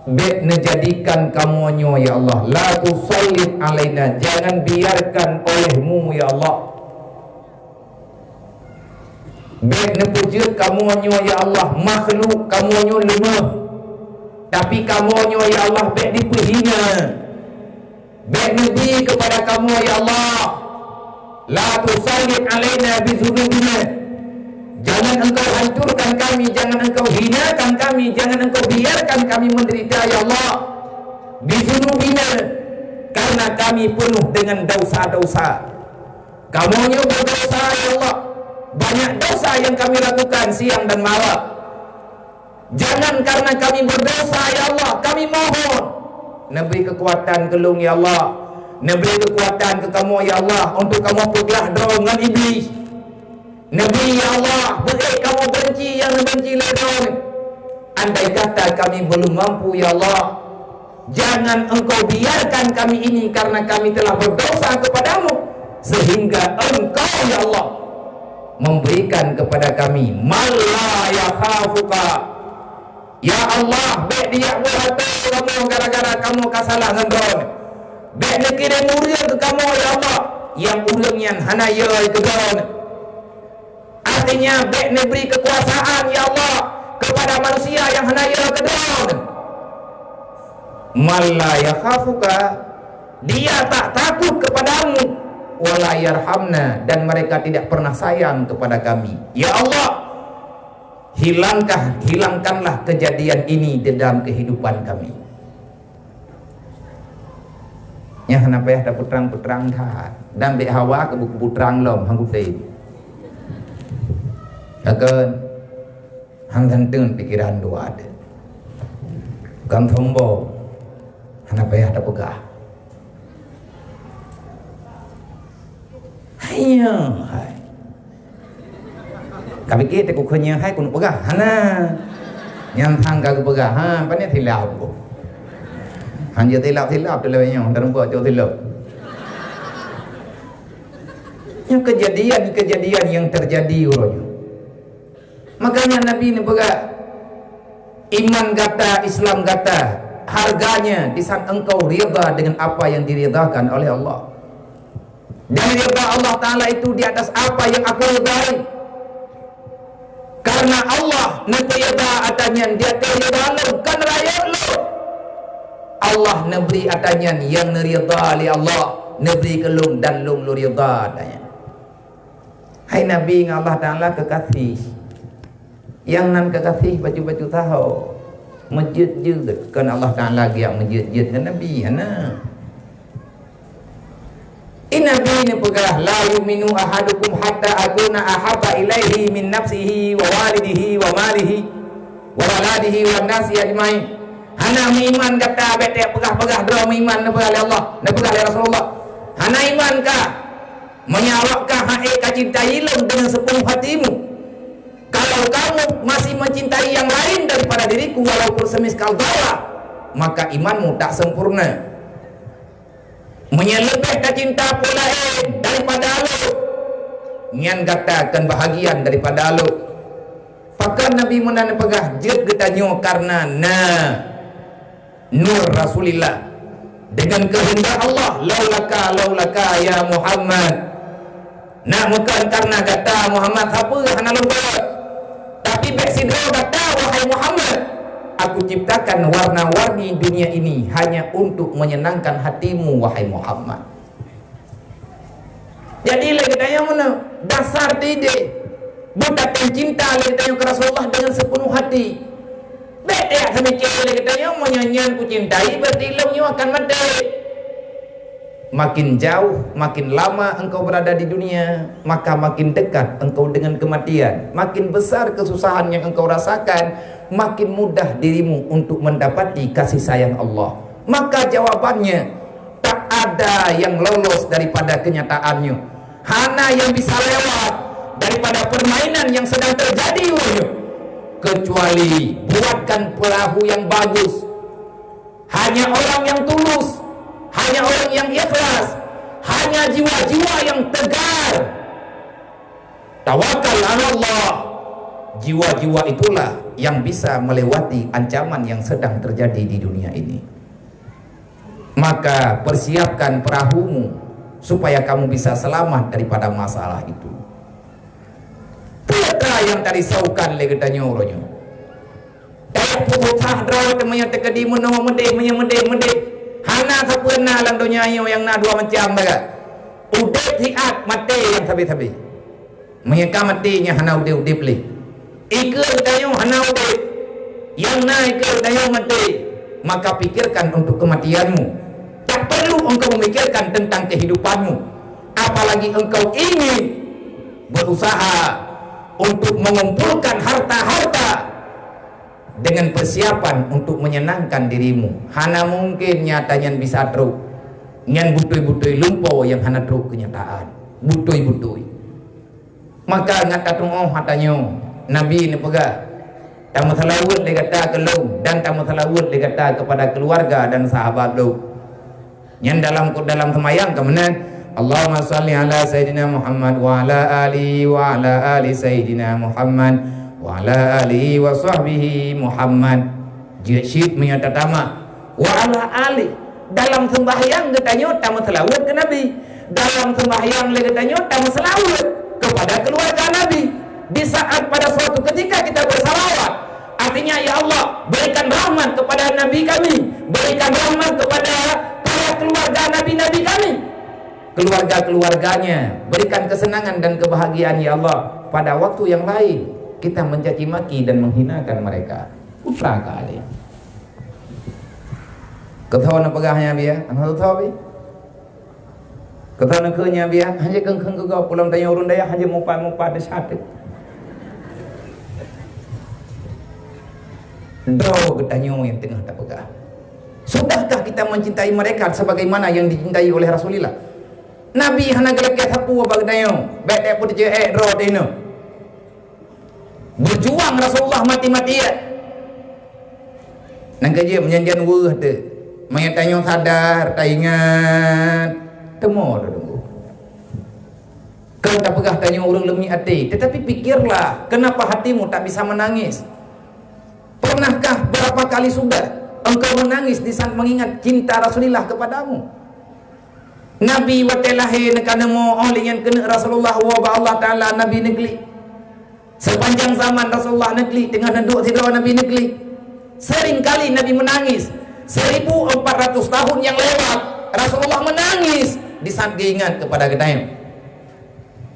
bék neujadikan kamoe nyoe, ya Allah, la tusallit alaina, jangan biarkan olehmu, ya Allah. Bék neupeujeuet kamoe nyoe, ya Allah, makhluk kamoe nyoe leumoh. Tapi kamoe nyoe, ya Allah, bék dipeuhina. Bék neubi keupada kamoe, ya Allah. La tusallit alaina bizunubina. Jangan Engkau hancurkan kami, jangan Engkau hinakan kami, jangan Engkau biarkan kami menderita, ya Allah. Bizunubina, karena kami penuh dengan dosa-dosa. Kamoe nyoe berdosa, ya Allah. Banyak dosa yang kami lakukan siang dan malam. Jangan karena kami berdosa, ya Allah, kami mohon, neubri keukuatan keu lôn, ya Allah. Neubri keukuatan keu kamoe, ya Allah, untuk kamoe peuglah droe ngon Iblih. Neubri, ya Allah, beuék kamoe benci nyang neubenci lé droe. Andai kata kami belum mampu, ya Allah, jangan Engkau biarkan kami ini karena kami telah berdosa kepada-Mu, sehingga Engkau, ya Allah, memberikan kepada kami man la yakhafuka. Ya Allah, bék dijak beuhatoe kamoe gara-gara kamoe ka salah ngon Droeneuh. Bék neukirém ureuëng keu kamoe, ya Allah, nyang ureuëng nyan hana yö keu Droeneuh. Artinya, bék neubri keukuasaan, ya Allah, keupada manusia nyang hana yö keu Droeneuh. Man la yakhafuka, dia tak takut kepada-Mu, wa la yarhamna, dan mereka tidak pernah sayang kepada kami. Ya Allah, hilangkah, hilangkanlah kejadian ini di dalam kehidupan kami. Nyan hana payah tapeutrang-peutrang that. Dan bék hawa keubu-keubu trang lom, han kutem. Takon, han ganteng pikiran dua deh. Bukan sombong, hana payah tapeugah. Hai nyoe hai. Ka pike teuk kukheun nyoe hai keuneuk peugah. Hana. Nyang sang ka geupeugah. Ha, pane silap. Han jeuet silap-silap teuh lawét nyoe, teurimong cok silap. Nyoe kejadian-kejadian nyang teujadi uroe nyoe. Makanya Nabi neupeugah, iman gata, Islam gata, harganya di saat engkau ridha dengan apa yang diridhakan oleh Allah. Dan ridha Allah Taala itu di atas apa yang aku ridhai. Karena Allah neupeurida ata nyan di ateueh ridha lôn, kon rayeuk lôn. Allah neubri ata nyan nyang neuridha lé Allah, neubri keu lôn dan lôn lôn ridha ata nyan. Hai Nabi ngon Allah Taala keukaséh. Nyang nan keukaséh bacut-bacut saho. Meujeuet-jeuet kon Allah Taala geujak meujeuet-jeuet ngon Nabi, hana. Di Nabi neupeugah, "La yu'minu ahadukum hatta akuna ahabba ilaihi min nafsihi wa walidihi wa malihi wa waladihi wan nasi ajmain." Hana meuiman gata, bék tapeugah-peugah droe meuiman, neupeugah lé Allah, neupeugah lé Rasulullah. Hana iman kah, meunyoe awak kah han ék kacintai lôn deungon sipenuh hatimu. Kalau kamu masih mencintai yang lain daripada diriku walaupun semiskal zarah, maka imanmu tak sempurna. Meunyoe leubeh tacinta peue laén daripada lôn, nyan gata kon bahagian daripada lôn. Pakon Nabi meunan neupeugah, jeuet geutanyoe kareuna na Nur Rasulillah. Deungon keuheundak Allah, "Laulaka, laulaka, ya Muhammad." Nak meukon kareuna gata, Muhammad, sapeue hana lôn beuet. Tapi bék sidroe gata, wahai Muhammad. Aku ciptakan warna-warni dunia ini hanya untuk menyenangkan hatimu, wahai Muhammad. Jadi lé geutanyoe meunan, dasar teuh idéh beutatem cinta lé geutanyoe keu Rasulullah dengan sepenuh hati. Bék tajak samikée lé geutanyoe, meunyoe nyan kucintai, berarti lôn nyoe akan maté. Makin jauh, makin lama engkau berada di dunia, maka makin dekat engkau dengan kematian. Makin besar kesusahan yang engkau rasakan, makin mudah dirimu untuk mendapati kasih sayang Allah. Maka jawabannya, tak ada yang lolos daripada kenyataan nyoe. Hana nyang bisa lewat daripada permainan yang sedang terjadi uroe nyoe. Kecuali buatkan perahu yang bagus. Hanya orang yang tulus, hanya orang yang ikhlas, hanya jiwa-jiwa yang tegar. Tawakal 'ala Allah. Jiwa-jiwa itulah yang bisa melewati ancaman yang sedang terjadi di dunia ini. Maka persiapkan perahumu supaya kamu bisa selamat daripada masalah itu. Peue nyang tarisaukan lé geutanyoe uroe nyoe? Tajak peususah droe teuma nyang teukeudi meunoe meudeh, meunyoe meudeh, meudeh. Hana sapeue na lam donya nyoe nyang na dua macam sagai. Udeb siat, maté nyang sabe-sabe. Meunyoe ka maté, nyan hana udeb-udeb lé. Ikeue geutanyoe hana udeb, nyang na ikeue geutanyoe maté, maka pikirkan untuk kematianmu. Tak perlu engkau memikirkan tentang kehidupanmu, apalagi engkau ingin berusaha untuk mengumpulkan harta-harta dengan persiapan untuk menyenangkan dirimu. Hana mungkin nyata nyan bisa trok. Nyan beutôi-beutôi lumpoe nyang hana trok keunyataan. Beutôi-beutôi. Maka ngat tatu'oh ata nyoe, Nabi neupeugah, "Tameuseulaweuet lé gata keu lôn dan tameuseulaweuet lé gata keupada keuluwarga dan sahabat lôn." Nyan dalam, dalam seumayang ka meunan, "Allahumma shalli ala Sayyidina Muhammad wa ala alihi wa ala ali Sayyidina Muhammad wa ala alihi wa sahbihi Muhammad." Jeuet cit meunyoe tatamak, "Wa ala ali." Dalam seumbahyang geutanyoe tameuseulaweuet keu Nabi. Dalam seumbahyang lé geutanyoe tameuseulaweuet keupada keuluwarga Nabi. Di saat pada suatu ketika kita bersalawat, artinya, "Ya Allah, berikan rahmat kepada Nabi kami, berikan rahmat kepada para keluarga Nabi-Nabi kami, keluarga-keluarganya, berikan kesenangan dan kebahagiaan, ya Allah." Pada waktu yang lain, kita mencaci maki dan menghinakan mereka. Putra kali. Keu tho neupeugah nyan bia, hana tho bia. Keu tho neukeue nyan bia, hana kheun-kheun keu gob, pulang tanyoe ureueng dayah hana mupat-mupat desya teuh. Droe geutanyoe nyang teungoh tapeugah. Sudahkah kita mencintai mereka sebagaimana yang dicintai oleh Rasulullah? Nabi hana geulakée sapeue bak geutanyoe, bék-bék peuteujeuet droe teuh. Beujuang Rasulullah mati-matian. Nyan keuh jeuet meunyan jan weueh teuh. Meunyoe tanyoe sadar, taingat, teumo teudeungoe. Kon tapeugah tanyoe ureueng leumiek até, tetapi pikirlah, kenapa hatimu tak bisa menangis? Pernahkah berapa kali sudah engkau menangis di saat mengingat cinta Rasulullah kepadamu? Nabi watée lahé neuka neumo, óh lheueh nyan keuneuk Rasulullah woe bak Allah Taala, Nabi neuklik. Sepanjang zaman Rasulullah neuklik, teungoh neuduek sidroe Nabi neuklik. Sering kali Nabi menangis. Seribu empat ratus tahun yang lewat, Rasulullah menangis di saat geuingat kepada geutanyoe.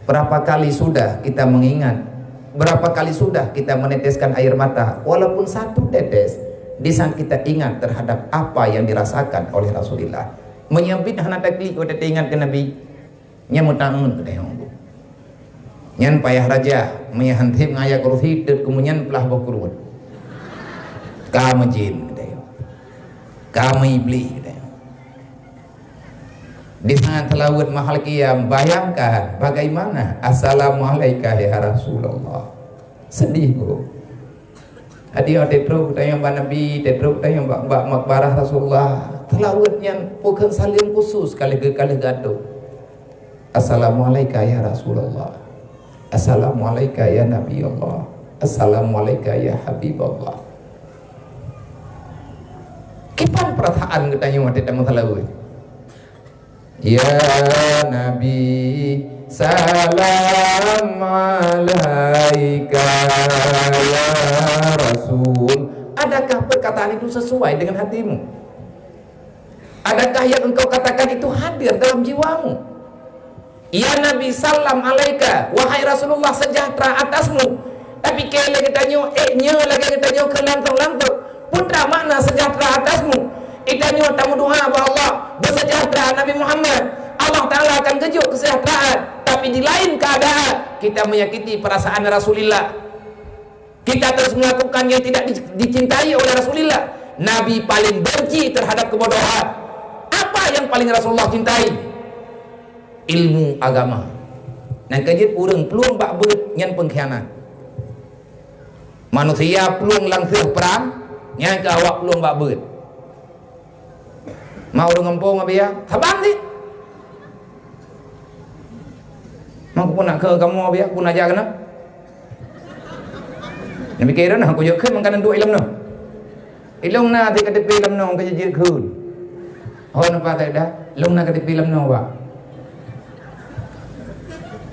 Berapa kali sudah kita mengingat? Berapa kali sudah kita meneteskan air mata, walaupun satu tetes, di saat kita ingat terhadap apa yang dirasakan oleh Rasulullah? Meunyoe biet hana taklik watée teuingat keu Nabi, nyan meutaeun keu tanyoe. Nyan payah raja, meunyoe han sép ngon ayat kursi, teut keu meunyan plah boh kruet. Ka meujin keu tanyoe. Ka meuiblih keu tanyoe. Di saat seulaweuet mahal qiyam, bayangkan bagaimana, "Assalamualaika ya Rasulullah." Sedih, Bu. Hadiah teutreuk tanyong bak Nabi, teutreuk tanyong bak, bak makbarah Rasulullah. Seulaweuet nyan bukon saleuem khusus ka lheueh, ka lheueh geuatô. "Assalamualaika ya Rasulullah. Assalamualaika ya Nabi Allah. Assalamualaika ya Habib Allah." Kiban peurasaan geutanyoe watée tameuseulaweuet? Ya Nabi, salam alaika, ya Rasul, Adakah perkataan itu sesuai dengan hatimu? Adakah yang engkau katakan itu hadir dalam jiwamu? Ya Nabi, salam alaika, wahai Rasulullah, sejahtera atasmu. Tapi keu lé geutanyoe, eh, nyoe lagée geutanyoe keu lantok-lantok. Peue makna sejahtera atasmu? Geutanyoe tameudoa bak Allah, bersejahtera Nabi Muhammad. Allah Ta'ala akan geujok kesejahteraan. Tapi di lain keadaan, kita menyakiti perasaan Rasulullah. Kita terus melakukan yang tidak di-, dicintai oleh Rasulullah. Nabi paling benci terhadap kebodohan. Apa yang paling Rasulullah cintai? Ilmu agama. Nyang keujeuet ureuëng plueng bak beuet nyan pengkhianat. Manusia plueng langseuh prang, nyang keu awak plueng bak beuet. Ma ureuëng gampông, Abi, ya? Saban sit. Ma keupeue nak keu kamoe, Abi, ya? Keupeue nak jak keunoe? Neupike droeneuh, kujak kheun meukanan duek i lam noe. Ilong na sit ka teupie lam noe, ka jijeuet kheun. Ho neupa that dah, ilong na ka teupie lam noe, Pak.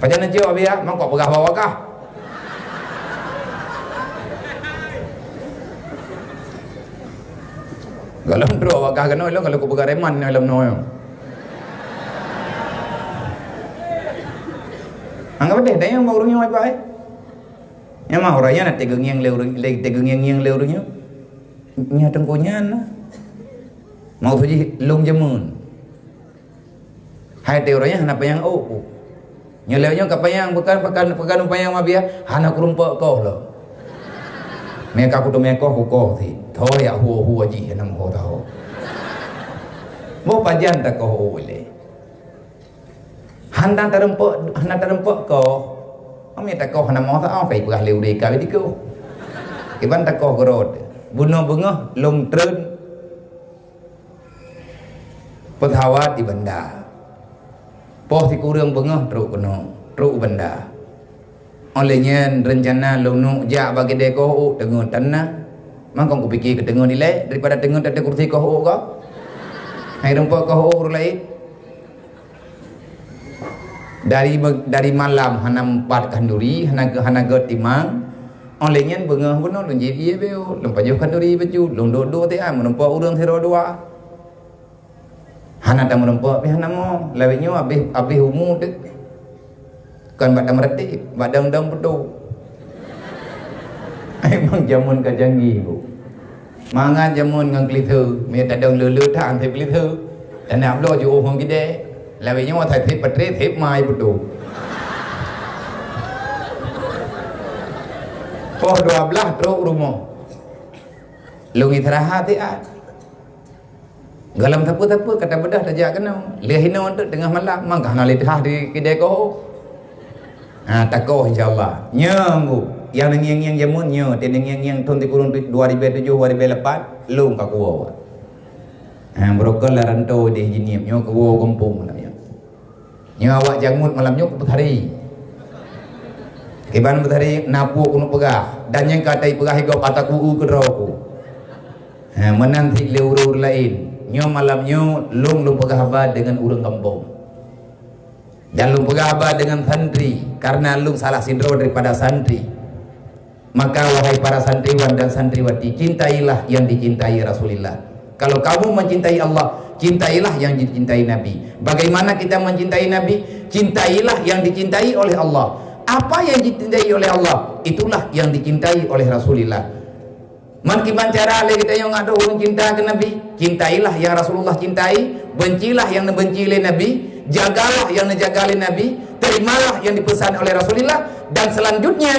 Pajan neucok, Abi, ya? Mangkok peugah bak wakah. Gohlom droe wakah keunoe ilong, kalau kupeugah reman nyoe lom noe. Anggap deh, dah nyang bak ureuëng nyoe, Pak, eh. Nyang mah ureuëng nyan na teungieng lé ureuëng, lé teungieng-ngieng lé ureuëng nyoe. Nyoe teungku nyan na. Maksud jih lôn jameun. Hai teuh ureuëng nyan hana panyang ôk. Nyoe lewat nyoe ka panyang, bukan, bukan, bukan panyang ma biya, hana kurumpok koh lom. Meuka kuteumé koh, kukoh sit. Tho yak hue-hue jih hana meuho taho. Boh pajan takoh ôk lé. Hana tarumpok, hana tarumpok koh. Amé takoh hana meuho taho, kai peugah lé udé ka dikoh. Iban takoh keurot. Bunoe beungoh lôn treun. Peusawat di banda. Poh sikureueng beungoh trok keunoe, trok u banda. Óh lheueh nyan reuncana lôn neuk jak bak keude koh ôk teungeut tan na. Mangkong kupike keu teungeut ilée daripada teungeut ateueh kursi koh ôk ko. Hai rumpok koh ôk ureuëng laén. Dari, dari malam hana meupat khanduri, hana, hana gét timang. Óh lheueh nyan beungoh bunoe lôn jieb ié beue, lôn pajoh khanduri bacut, lôn duek-duek tian meurumpok ureuëng sidroe dua. Hana tameurumpok pih hana mo, lawét nyoe abéh, abéh umu teuk. Kon bak tameureuteb, bak dong-dong peutoe. Memang jameun ka canggih, Bu. Mangat jameun ngon klise, meunyoe tadong le-le that anseb klise. Tanda bloe jiôh ngon gidée. Lawét nyoe that seb patré, seb mai peutoe. Poh dua blaih trok rumoh. Lôn istirahat siat. Gohlom sapeue-sapeue ka tabeudoh tajak keunoe. Lheueh inoe teuk teungoh malam, mangka hana lé teuhah di keude koh. Ha, takoh insya Allah. Nyoe, Bu, nyang neungieng-ngieng jameun nyoe, teuh neungieng-ngieng thon sikureueng tu-, dua ribèe tujoh, dua ribèe lapan, lôn ka kuwoe. Ha, beurokon lam rantô deh jinieub, nyoe kuwoe gampông malam nyoe. Nyoe awak jangut malam nyoe kupeutari. Kiban peutari, na peue keuneuk peugah, dan nyang ka tapeugah igob ata ku-eu keudroe ku. Ha, meunan cit lé ureuëng-ureuëng laén. Nyoe malam nyoe lôn, lôn peugah haba deungon ureuëng gampông. Dan lôn peugah haba deungon santri, karena lôn salah sidroe daripada santri. Maka, wahai para santriwan dan santriwati, cintailah yang dicintai Rasulullah. Kalau kamu mencintai Allah, cintailah yang dicintai Nabi. Bagaimana kita mencintai Nabi? Cintailah yang dicintai oleh Allah. Apa yang dicintai oleh Allah, itulah yang dicintai oleh Rasulullah. Man kiban cara lé geutanyoe ngadôh ureuëng cinta keu Nabi, cintailah yang Rasulullah cintai, bencilah yang neubenci lé Nabi, jagalah yang neujaga lé Nabi, terimalah yang dipesan oleh Rasulullah, dan selanjutnya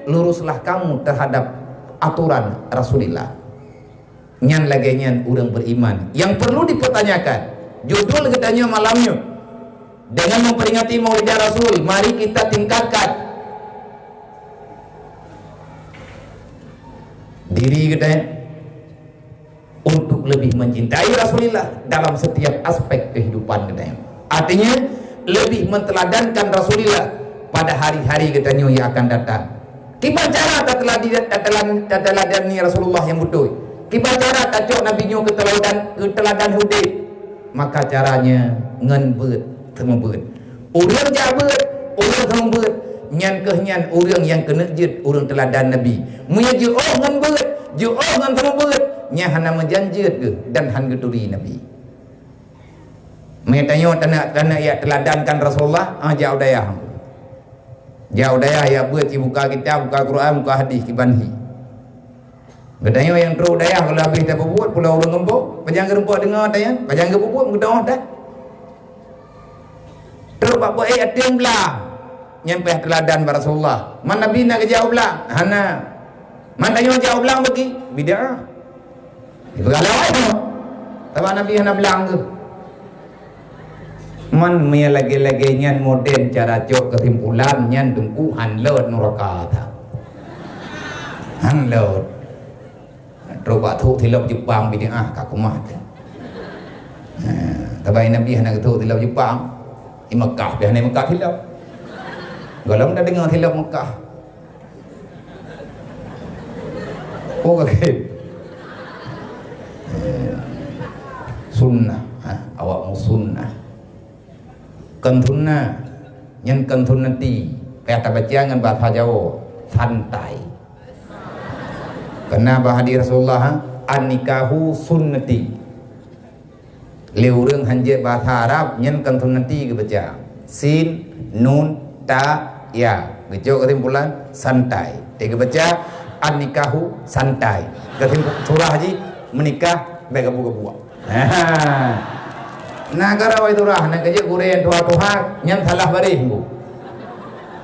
luruslah kamu terhadap aturan Rasulullah. Nyan lagée nyan ureuëng beriman. Yang perlu dipertanyakan, judul geutanyoe malam nyoe, dengan memperingati Maulidah Rasul, mari kita tingkatkan diri geutanyoe untuk lebih mencintai Rasulullah dalam setiap aspek kehidupan geutanyoe. Artinya, lebih menteladankan Rasulullah pada hari-hari geutanyoe yang akan datang. Kiban cara tateladi-, tatelan-, tateladani Rasulullah nyang beutôi? Kiban cara tacok Nabi nyoe keu teladan, keu teladan udeb? Maka caranya ngon beuet, seumeubeuet. Ureuëng jak beuet, ureuëng seumeubeuet, nyan keuh nyan ureuëng nyang keuneuk jeuet ureuëng teuladan Nabi. Meunyoe jiôh ngon beuet, Jiôh ngon seumeubeuet, nyan hana meujan jeuet geuh dan han geuturi Nabi. Meunyoe tanyoe taneuk, taneuk jak teuladankan Rasulullah, ah, jak u dayah. Jak u dayah, jak beuet, ci buka kitab, buka Quran, buka hadis, kiban hi. Geutanyoe nyang trok u dayah, kalau habéh tapeubuet, pula ureuëng geumpok, pajan geurumpok deungoe tanyoe, pajan geupeubuet, geutanyoe dah. Trok bak peuék ateueng blang, nyan payah teuladan bak Rasulullah. Man Nabi na geujak u blang? Hana. Man tanyoe jak u blang bagi? Bid'ah. Dipeugah lewat tu. Sabab Nabi hana blang tu. Man meunyo lagée-lagée nyan moden cara cok keusimpulan, nyan teungku han lot nuraka that. Han lot. Trok bak thok tilop Jepang bid'ah ka kumat. Ha, tabai Nabi hana geuthok tilop Jepang. Di Mekah pih hana Mekah tilop. Gohlom dah deungoe tilop Mekah. Oh, kaget. Sunnah, ha, awak mau sunnah. Kon sunnah, nyan kon sunnati. Payah tabaca ngon bahasa Jawa, santai. Karena bah hadis Rasulullah, ha, "An-nikahu sunnati." Lé ureuëng hanjeuet bahasa Arab, nyan kon sunnati geubaca. Sin, nun, ta, ya. Geucok keusimpulan, santai. Teuh geubaca, "An-nikahu santai." Keusimpulan surah jih, meunikah bék gabu-gabuak. Ha. Na kara wai turah, na keujeuet gurée tuha-tuha, nyan salah baréh, Bu.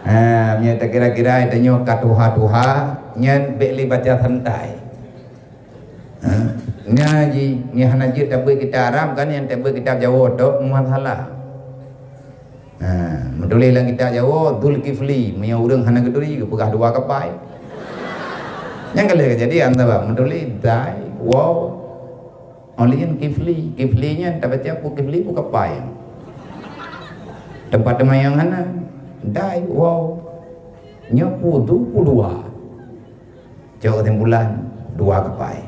Ha, meunyoe takira-kira tanyoe ka tuha-tuha, nyan bék lé baca santai. Ha. Nya ji, nyan hana jeuet tabeuet kitab Arab kan, nyang tabeuet kitab Jawa tok masalah. Ha, meutuléh lam kitab Jawa, Zulkifli, meunyoe ureuëng hana geuturi, geupeugah dua kapai. Nyang ka lheueh keujadian, sabab meutuléh dai, waw. Óh lheueh nyan Kifli, Kifli nyan tabaca peue Kifli peue kapai. Teumpat teumayang hana, dai, waw. Nyoe peue tu, peue dua. Cok keusimpulan, dua kapai.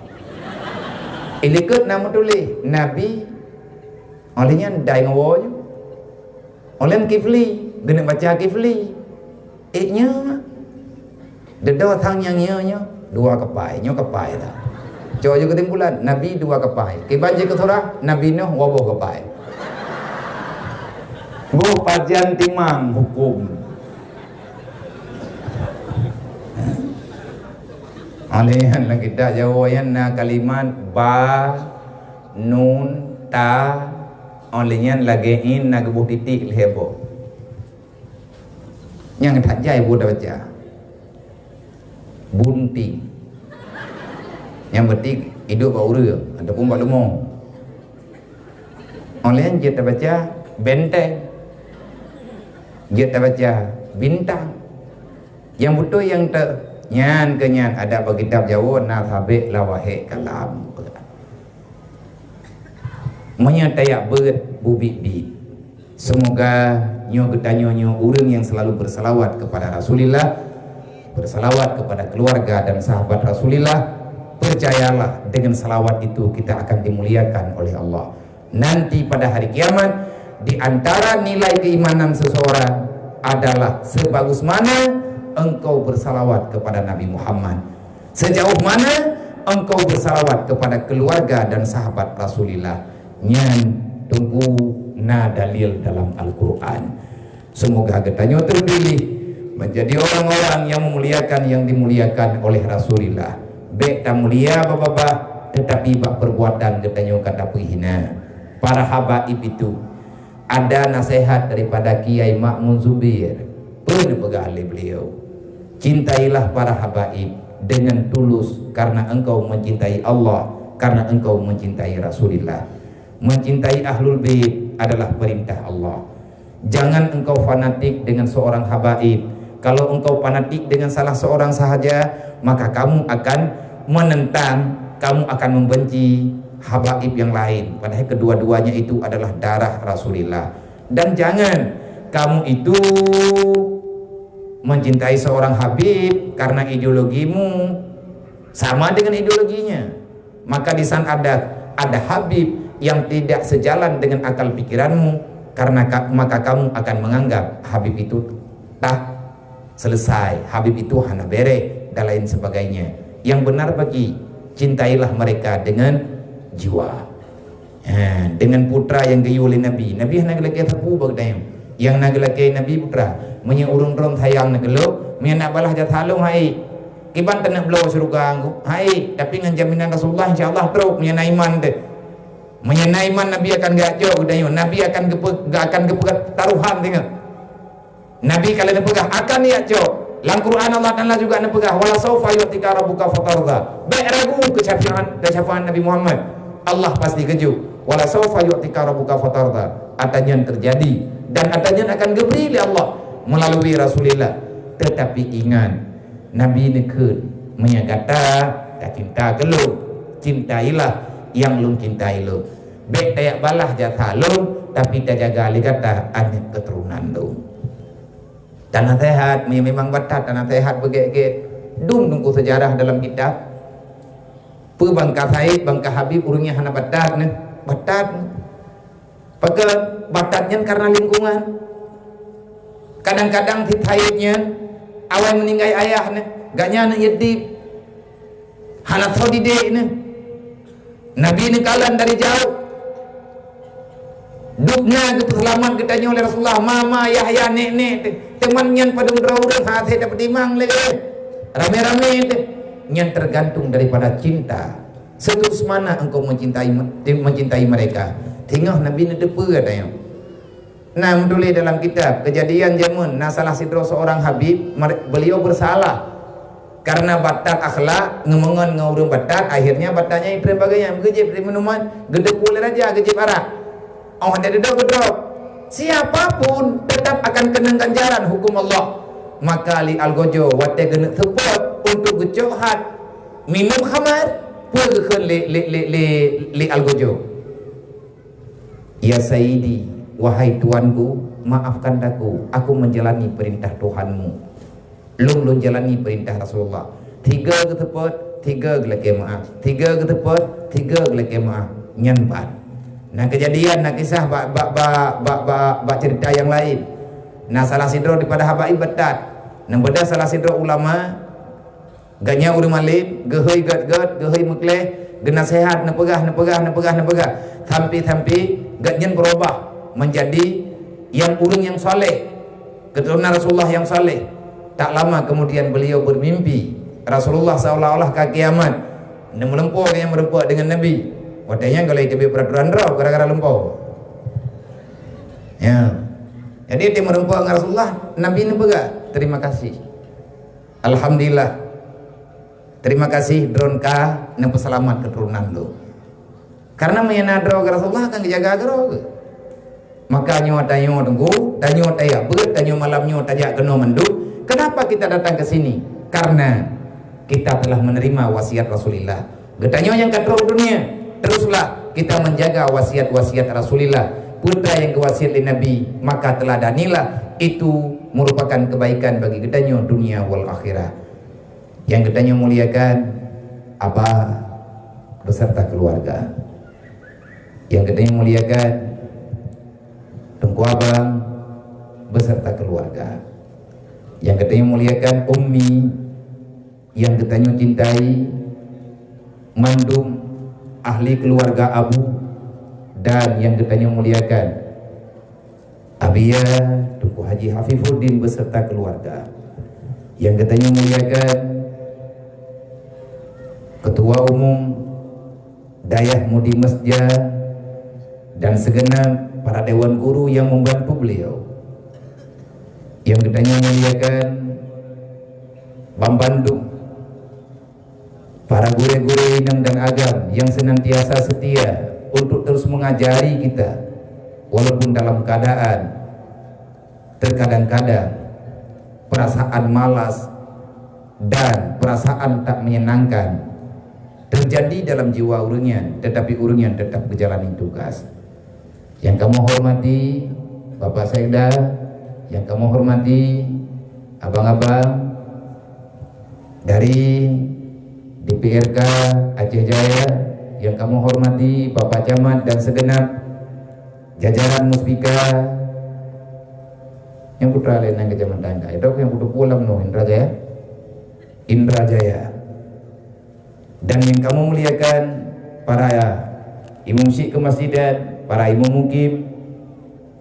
Ilikot na meutuléh, Nabi, óh lheueh nyan dai ngon woe ju. Óh lheueh Kifli, geuneuk baca Kifli. Ék nyoe. Deudok sang nyang nyoe nyoe, dua kapai, nyoe kapai dah. Cok ju keusimpulan, Nabi dua kapai. Kiban jih keu surah, Nabi Nuh dua boh kapai. Boh pajan timang huköm. Óh lheueh nyan lam kitab Jawa nyan na kalimat ba, nun, ta, óh lheueh nyan lagée in na geuboh titik lhée boh. Nyang that jai buet tabaca. Bunting. Nyang penting idup bak ureuëng ataupun bak leumo. Óh lheueh nyan jeuet tabaca benteng. Jeuet tabaca bintang. Nyang beutôi nyang te-, nyan keu nyan adak bak kitab Jawa na sabek lawahé kalam. Meunyoe tajak beuet bubit-bit. Semoga nyoe geutanyoe nyoe ureuëng yang selalu bersalawat kepada Rasulullah, bersalawat kepada keluarga dan sahabat Rasulullah. Percayalah, dengan salawat itu kita akan dimuliakan oleh Allah. Nanti pada hari kiamat, di antara nilai keimanan seseorang adalah sebagus mana engkau bersalawat kepada Nabi Muhammad. Sejauh mana engkau bersalawat kepada keluarga dan sahabat Rasulullah? Nyan teungku na dalil dalam Al-Quran. Semoga geutanyoe terpilih menjadi orang-orang yang memuliakan, yang dimuliakan oleh Rasulullah. Bék tamulia babah, tetapi bak perbuatan geutanyoe ka tapeuhina. Para habaib itu, ada nasihat daripada Kiai Makmun Zubir. Peue neupeugah lé beliau? Cintailah para habaib dengan tulus karena engkau mencintai Allah, karena engkau mencintai Rasulullah. Mencintai Ahlul Bait adalah perintah Allah. Jangan engkau fanatik dengan seorang habaib. Kalau engkau fanatik dengan salah seorang sahaja, maka kamu akan menentang, kamu akan membenci habaib yang lain. Padahal kedua-duanya itu adalah darah Rasulullah. Dan jangan kamu itu mencintai seorang habib karena ideologimu sama dengan ideologinya. Maka di sana ada, ada habib yang tidak sejalan dengan akal pikiranmu, karena ka-, maka kamu akan menganggap habib itu tah selesai, habib itu hana bereh, dan lain sebagainya. Yang benar bagi, Cintailah mereka dengan jiwa. Ha, dengan putra nyang geuyue lé Nabi. Nabi hana geulakée sapeue bak geutanyoe. Nyang na geulakée Nabi putra. Meunyoe ureuëng droe sayang na keu lôn, meunyoe na balah jasa lôn hai. Kiban taneuk bloe syeuruga ngon hai, tapi ngon jaminan Rasulullah insya Allah trok meunyoe na iman teuh. Meunyoe na iman Nabi akan geujok geutanyoe, Nabi akan geupeu-, akan geupeugah taruhan singoh. Nabi ka lheueh neupeugah akan jijak cok. Lam Quran Allah Taala juga neupeugah, "Wala saufa yu'tika rabbuka fatardha." Bék ragu keu syafaat dan syafaat Nabi Muhammad. Allah pasti geujok. "Wala saufa yu'tika rabbuka fatardha." Ata nyan teujadi dan ata nyan akan geubri lé Allah meulalu Rasulillah. Teutapi ingat, Nabi neukheun, "Meunyoe gata ka cinta keu lôn, cintailah nyang lôn cintai lôn. Bék tajak balah jasa lôn, tapi tajaga lé gata aneuëk keuturonan lôn." Tanaseuhat, meunyoe memang batat tanaseuhat beugét-gét. Dum teungku seujarah dalam kitab. Peue bangka Said, bangka Habib, ureuëng nyang hana batat neh. Batat neh. Pakon batat nyan karena lingkungan. Kadang-kadang si Said nyan awai meuninggai ayah neh, gobnyan aneuk yatim. Hana soe didik neh. Nabi neukalon dari jauh. Dubna geupeuseulamat geutanyoe lé Rasulullah, mama, yah, yah, nek, nek teuh. Teuma nyan padum droe ureuëng hase tapeutimang lé. Ramé-ramé teuh. Nyan teugantung daripada cinta. Seterus mana engkau mencintai, mencintai mereka. Singoh Nabi neuteupeue geutanyoe. Na meutuléh dalam kitab Keujadian Jameun, na salah sidroe seurang habib, mer-, beuliau beusalah. Kareuna batat akhlak, ngeumeungon ngon ureuëng batat, akhirnya batatnya iprem bagainya. Geujép di minuman, geuteupeue lé raja, geujép arak. Oh, ada dedok geudrop. Siapa pun tetap akan keunong ganjaran hukum Allah. Maka Li Algojo watée geuneuk seupôt untuk geucok hat minum khamar, peue geukheun lé, lé, lé, lé, Li Algojo? "Ya Sayyidi, wahai tuanku, maafkan aku, aku menjalani perintah Tuhanmu. Lôn, lôn jalani perintah Rasulullah." Tiga geuteupot, tiga geulakée maaf. Tiga geuteupot, tiga geulakée maaf. Nyan ban. Na keujadian, na kisah bak, bak, bak, bak, bak, bak cerita nyang laén. Na salah sidroe daripada habaib batat. Neubeudôh salah sidroe ulama, gobnyan ureuëng malém, geuhôi gét-gét, geuhôi meukleh, geunaseuhat, neupeugah, neupeugah, neupeugah, neupeugah. Sampai-sampai gobnyan beurubah menjadi nyang ureuëng nyang saleh, keuturonan Rasulullah nyang saleh. Tak lama kemudian beliau bermimpi Rasulullah seolah-olah ka kiamat. Neumeulumpoe gobnyan meureumpok deungon Nabi. Watée nyan golom teubiet peuraturan droe gara-gara lumpoe. Ya. Jadi, watée meureumpok ngon Rasulullah, Nabi neupeugah, "Terima kasih. Alhamdulillah. Terima kasih droen ka neupeuseulamat keuturonan lôn." Kareuna meunyoe na droe keu Rasulullah akan geujaga keudroe geuh. Maka nyoe tanyoe teungku, tanyoe tajak beuet, tanyoe malam nyoe tajak keunoe mandum. Kenapa kita datang ke sini? Karena kita telah menerima wasiat Rasulullah. Geutanyoe nyang ka trok u dunia, teruslah kita menjaga wasiat-wasiat Rasulullah. Peue nyang geuwasiat lé Nabi, maka teuladanilah, itu merupakan kebaikan bagi geutanyoe dunia wal akhirah. Nyang geutanyoe muliakan Abah beserta keluarga. Nyang geutanyoe muliakan Teungku Abang beserta keluarga. Nyang geutanyoe muliakan Ummi, nyang geutanyoe cintai, mandum ahli keluarga Abu, dan nyang geutanyoe muliakan Abiya Teungku Haji Hafifuddin beserta keluarga. Nyang geutanyoe muliakan Ketua Umum Dayah Mudi Mesja dan segenap para dewan guru yang membantu beliau. Nyang geutanyoe muliakan banmandum para gurée-gurée inong dan agam yang senantiasa setia untuk terus mengajari kita, walaupun dalam keadaan terkadang-kadang perasaan malas dan perasaan tak menyenangkan terjadi dalam jiwa ureuëng nyan, tetapi ureuëng nyan tetap geujalani tugas. Nyang kamoe hormati Bapak Sekda, nyang kamoe hormati abang-abang dari D P R K Aceh Jaya, nyang kamoe hormati Bapak Camat dan segenap jajaran Muspika, nyang putra lain nyang Kecamatan Kai, dok nyang putra pulang no Indra Jaya. Indra Jaya. Dan nyang kamoe muliakan, para imum syik keumasijidan, para imum mukim,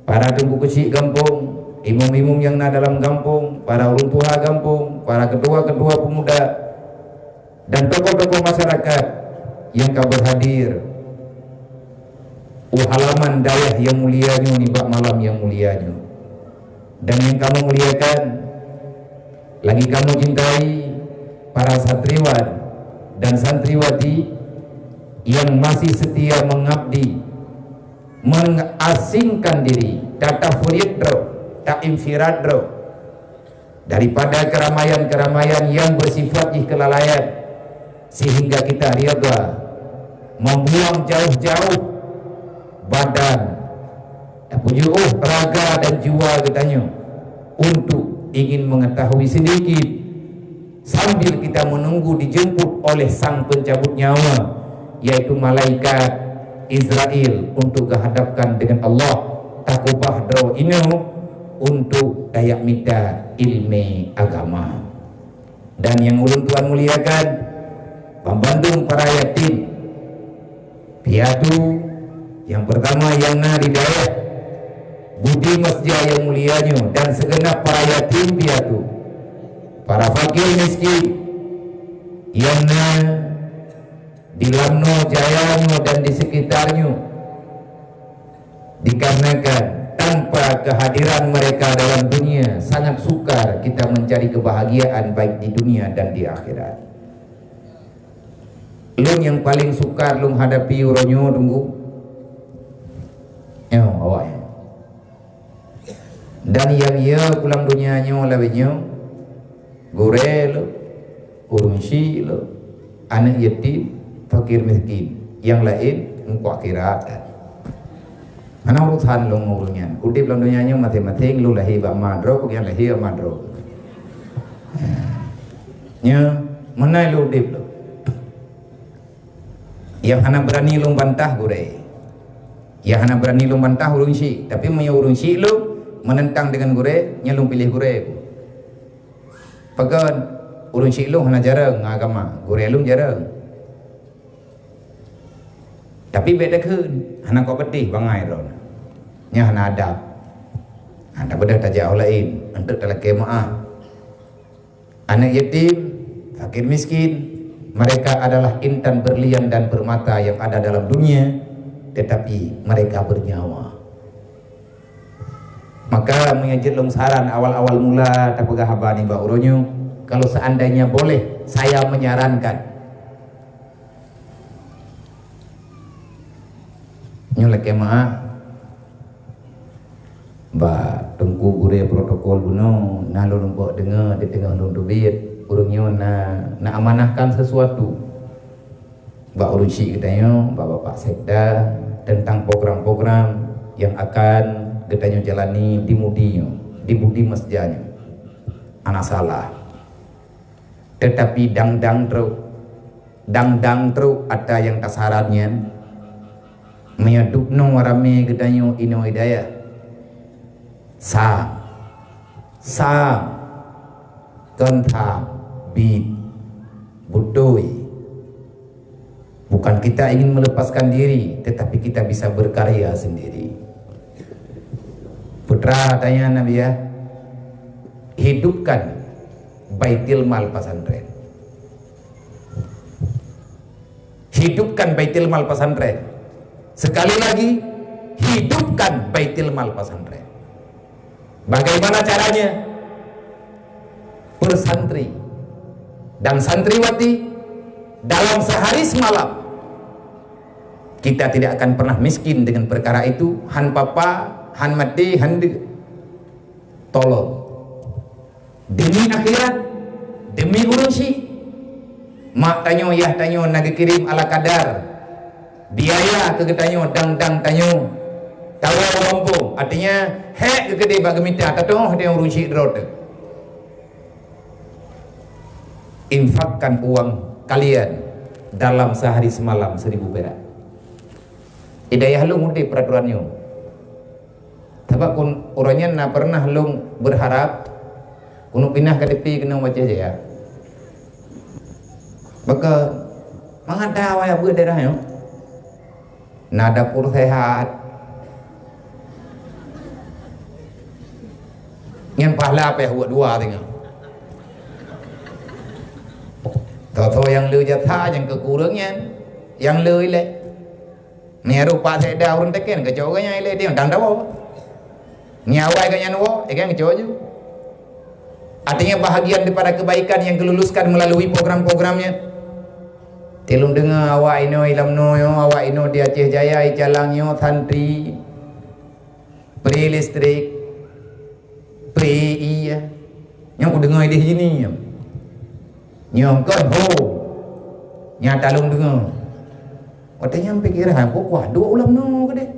para teungku keuchik gampông, imum-imum nyang na dalam gampông, para ureuëng tuha gampông, para ketua-ketua pemuda, dan tokoh-tokoh masyarakat nyang ka berhadir u halaman dayah nyang mulia nyoe nibak malam nyang mulia nyoe. Dan nyang kamoe muliakan, lagi kamoe cintai para santriwan dan santriwati nyang masih setia mengabdi, mengasingkan diri, tatafriet droe, tainfirat droe daripada keramaian-keramaian yang bersifat jih kelalaian, sehingga kita rida membuang jauh-jauh badan, tapujoh raga dan jiwa geutanyoe untuk ingin mengetahui sedikit sambil kita menunggu dijemput oleh sang pencabut nyawa, yaitu malaikat Israel, untuk geuhadapkan dengan Allah, takubah droe inoe untuk tajak mita ilmu agama. Dan nyang ulôn tuan muliakan, banmandum para yatim piatu, nyang pertama nyang na di dayah Budi Masjid nyang mulia nyoe, dan segenap para yatim piatu, para fakir miskin nyang na di Lamno Jaya nyoe dan di sekitar nyoe. Dikarenakan tanpa kehadiran mereka dalam dunia, sangat sukar kita mencari kebahagiaan baik di dunia dan di akhirat. Lôn nyang paling sukar lôn hadapi uroe nyoe, Teungku, nyoe awaknyan. Dan nyang ye kulam donya nyoe lawét nyoe, gurée lôn, ureuëng syik lôn, aneuëk yatim, fakir miskin. Nyang laén muka akhirat. Hana urusan lôn ngon ureuëng nyan. Udeb lam donya nyoe maséng-maséng, lôn lahé bak ma droe, nyan lahé bak ma droe. Nyoe meunan lôn udeb lôn. Nyang hana beurani lôn bantah gurée. Nyang hana beurani lôn bantah ureuëng syik. Tapi meunyoe ureuëng syik lôn meunentang deungon gurée, nyan lôn piléh gurée. Pakon? Ureuëng syik lôn hana jareueng ngon agama, gurée lôn jareueng. Tapi bék takheun, hana kok peudeh bangai droe. Nyan hana adab. Ha, tapeugah tajak u laén, eunteuk talakée meuáh. Aneuëk yatim, fakir miskin, mereka adalah intan berlian dan permata yang ada dalam dunia, tetapi mereka bernyawa. Maka meunyoe jeuet lôn saran awal-awal mula tapeugah haba nibak uroe nyoe, kalau seandainya boleh, saya menyarankan, nyoe lakée meuáh, bak teungku gurée protokol bunoe, na lôn bak deungoe di teungoh lôn teubiet, ureuëng nyoe na, na amanahkan sesuatu bak ureuëng syik geutanyoe, bak Bapak Sekda, tentang program-program yang akan geutanyoe jalani di Budi nyoe, di Budi Masjid nyoe. Hana salah. Tetapi dang-dang trok, dang-dang trok ata nyang tasaran nyan, meunyoe dubnoe ramé geutanyoe inoe i dayah, sa, sa, kon tham, bit, beutôi. Bukan kita ingin melepaskan diri, tetapi kita bisa berkarya sendiri. Putra tanya Nabi ya, hidupkan Baitul Mal Pesantren. Hidupkan Baitul Mal Pesantren. Sekali lagi, hidupkan Baitul Mal Pesantren. Bagaimana caranya? Persantri dan santriwati dalam sehari semalam, kita tidak akan pernah miskin dengan perkara itu. Han papa, han maté, han deuek. Tolong. Demi akhirat, demi ureuëng syik. Mak tanyoe, yah tanyoe na geukirém ala kadar biaya keu geutanyoe, dang-dang tanyoe. Tawoe u gampông, artinya, hék keu keudeh bak geumita, tatoh deh ureuëng syik droe teuh. Infakkan uang kalian dalam sehari semalam seribu perak. Di dayah lôn udeb peraturan nyoe. Sabab kon-, uroe nyan na pernah lôn berharap keuneuk pinah K T P keuneuk Aceh Jaya. Maka Mangat dah awai buet daerah nyoe. Na dapur sehat. Nyan pahala pih buet dua teungoh. Tho-tho nyang le jasa nyang keu kureueng nyan, nyang le ilée. Meunyo rupa seuda ureuëng teken keucok geuh nyan ilée tieng dang dawa. Nyan awai geuh nyan woe, ikeng keucok ju. Artinya bahagian daripada kebaikan yang diluluskan melalui program-programnya. Tilung deungoe awak inoe ilam noe, awak inoe di Aceh Jaya, icalang nyoe santri. Pri listrik, pri ié. Nyang kudeungoe ideh jini nyang. Nyang kon ho. Nyata lôn deungoe. Watée nyan pikiran ku kuah duek ulam noe keudeh.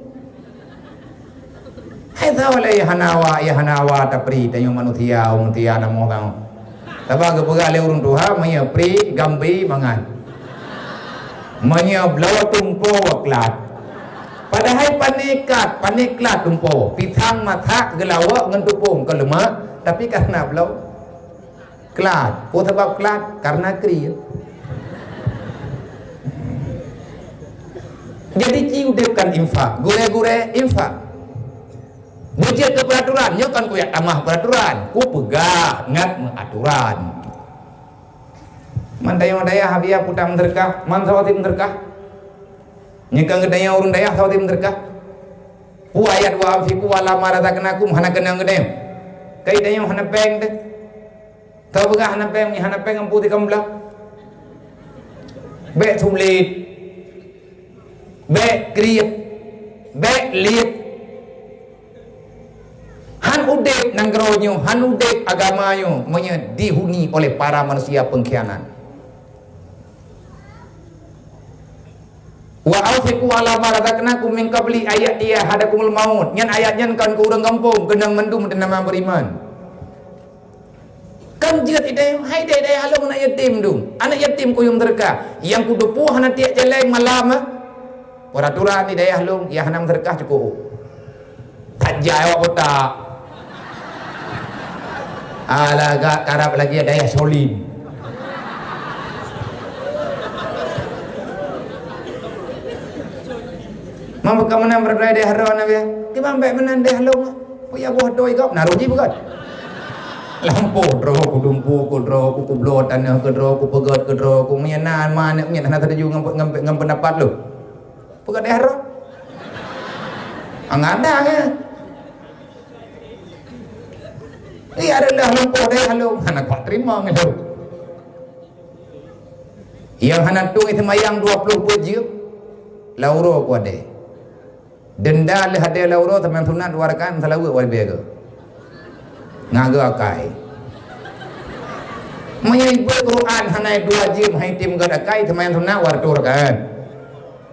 Hai tahu lé ya hana wa, ya hana wa tapri tanyoe manusia, manusia namoh tau. Taba geupeugah lé ureuëng tuha, meunyoe pri gambi mangat. Meunyoe bloe tumpo klat. Padahai pane kat, pane klat tumpo. Pisang masak geulawok ngon tupông keu leumak, tapi karena bloe klat. Peue sabab klat? Karena kriet. Jadi ci udeb kan infak, gurée-gurée infak. Beujeuet keu peuraturan, nyoe kan kuyak tamah peuraturan, kupeugah ngat meuaturan. Man dayah-dayah Abiya puta meuseudeukah, man sawatit meuseudeukah. Nyeukang geutanyoe ureuëng dayah sawatit meuseudeukah. Peue ayat wa anfiqu ala ma razaqnakum hana keunong geutanyoe. Kai tanyoe hana péng teuh. Tapeugah hana péng, hana péng ampu tikam blah. Bék sulet. Bék kriet, bék liet. Han udeb nanggroe nyoe, han udeb agama nyoe meunyoe dihuni oleh para manusia pengkhianat. Wa anfiqu ala ma razaqnakum min qabli an ya'tiya ahadakumul maut. Nyan ayat nyan kon keu ureuëng gampông, keunong mandum teuh nama beriman. Kan jeuet ideh, hai deh dayah lôn aneuk yatim dong. Aneuk yatim kuyong meuseudeukah. Nyang kuteupeu hana tiek céléng malam ah. Peuraturan di dayah lôn, nyang hana meuseudeukah cukôp. That jai awak botak. Alah gak karab lagi dayah Solim. Mam bukan menang berdaya dayah ron nabi. Tiba ambek menang dayah lôn. Puyah boh doi gop naruh ji beugöt. Lampôh droe ku dumpu ku droe ku kubloe tanoh keu droe ku peugöt keu droe ku meunyan na ma aneuk nyan hana tatuju ngon ngon ngon peundapat lôn. Peugöt deh roh. Angadang eh. Iya ada dah lampôh deh lôn hana kuat terima ngon lôn. Nyang hana tueng seumayang dua ploh buet jeuem. Lauro ku adé. Denda lheueh adé lauro seumayang sunat dua rakaat meusalaweuet wan bèe geuh. Ngaga akai. Meunyoe ibu Quran hana dua jeuem hai tim geuh akai seumayang sunat dua rakaat.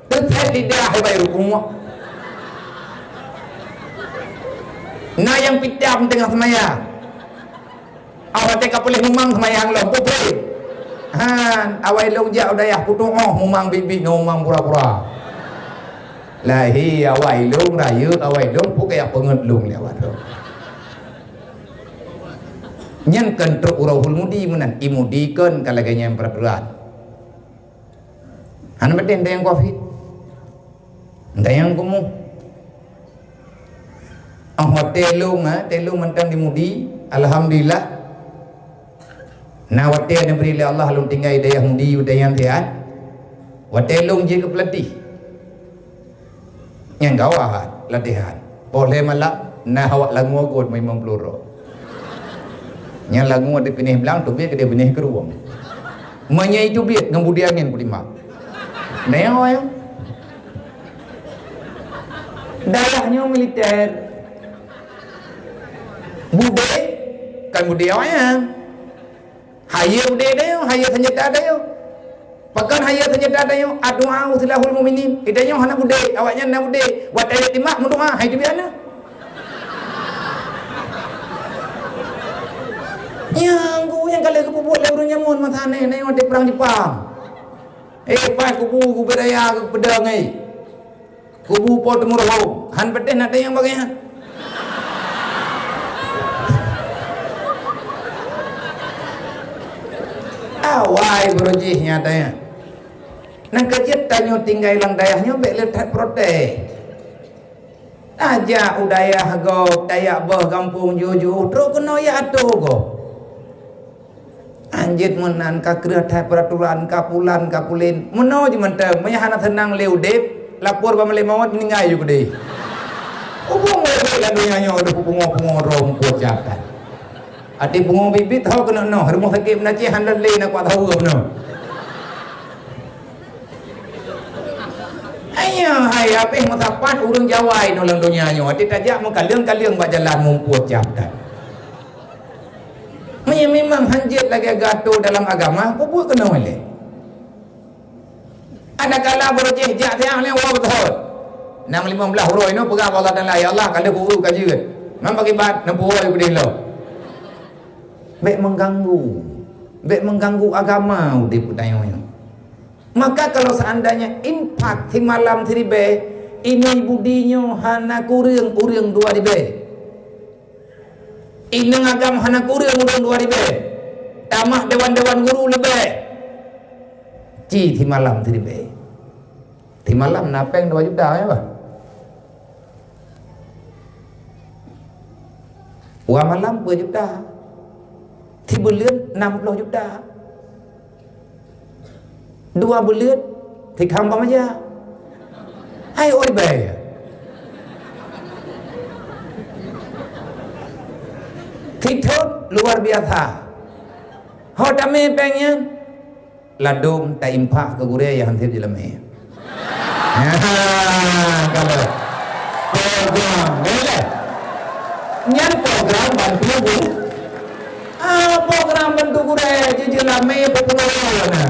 Teutap lidah hai bai rukuk. Na nyang pitam teungoh seumayang. Awai teuka puléh mumang seumayang lom, pupreh. Han, awai lôn jak u dayah kutuoh mumang biet-biet ngon mumang pura-pura. Lahé awai lôn rayeuk, awai lôn pukée peungeut lôn lé awak lôn. Nyan kan trok uroe hul mudi meunan, i mudi kon ka lagée nyan peuraturan. Hana meuteun tayang covid. Tayang kumuh. Oh watée lôn, ha, watée lôn mantong di mudi, alhamdulillah. Na watée neubri lé Allah lôn tinggai dayah mudi u dayah siat. Watée lôn jeuet keu peulatéh. Nyang gawa latihan. Poh lhée malam na awak langue gôt meumang peuluro. Nyang langue di pinéh blang teubiet keudeh binéh keurueng. Meunyoe itu biet ngon budi angén peulimang. Nyoe ya. Dayah nyoe militer. Budé kan budé awaknyan. Hayeue udé dayeuh, hayeue seunjata dayeuh. Pakon hayeue seunjata dayeuh? Addu'a silahul mu'minin. Idayeuh hana udé, awaknyan na udé. Watée timak meudoa, hai teubiet na. Nyang ku nyang ka lheueh geupeubuet lé ureuëng nyamun masa nyoe, nyoe watée prang Jepang. Eh, pas kubu gubernaya geupeudong, eh. Kubu po teumeuruhom, han peudeh na teunyang bagée nyan. Awai beurojih nyatanya. Nyang keujeuet tanyoe tinggai lam dayah nyoe bék le that protes. Tajak u dayah gob, tajak beuh gampông jôh-jôh, trok keunoe jak atô gob. Anjeut meunan ka kreueh that peuraturan, ka pulan, ka pulen. Meunoe jih mantong, meunyo hana seunang lé udeb, lapor bak malaikat maut, meuninggai ju keudeh. Hubong lé lam donya nyoe deuh pungoh-pungoh droe muphom jabatan. Até pungoh bit-bit ho keuneuk noh, rumoh sakét meunan cit hana lé na kuat thawa bunoe. Hanya hai habéh meusapat ureuëng Jawa inoe lam donya nyoe, até tajak meukaleueng-kaleueng bak jalan muphom jabatan. Meunyo memang hanjeuet lagée gato dalam agama, peubuet keunoe lé. Adakala beureucéh jak siang lé woe beuthot. Nam limong blaih uroe nyoe peugah bak Allah Taala, "Ya Allah, ka lheueh ku ka jeuet. Mam pakiban neupeuwoe keudeh lom." Bék mengganggu. Bék mengganggu agama udeb tanyoe nyoe. Maka kalau seandainya infak simalam siribée, inong budi nyoe hana kureueng ureuëng dua ribée. Inong agam hana kureueng ureuëng dua ribée, tamah dewan-dewan guru leubeh. Ci simalam siribée. Simalam na péng dua juta, ya, bah? Dua malam dua juta. Sibuleuen enam puluh juta. Dua buleuen, tikam bak meja. Hai, oi, bai. Sithon luar biasa. Ho tamé péng nyan, ladôm tainfak keu gurée nyang han sép jileumé. Ha, ka lheueh. Program, boleh. Nyan program bantu guru. Ah, program bantu gurée, jeuet jileumé peuet ploh na.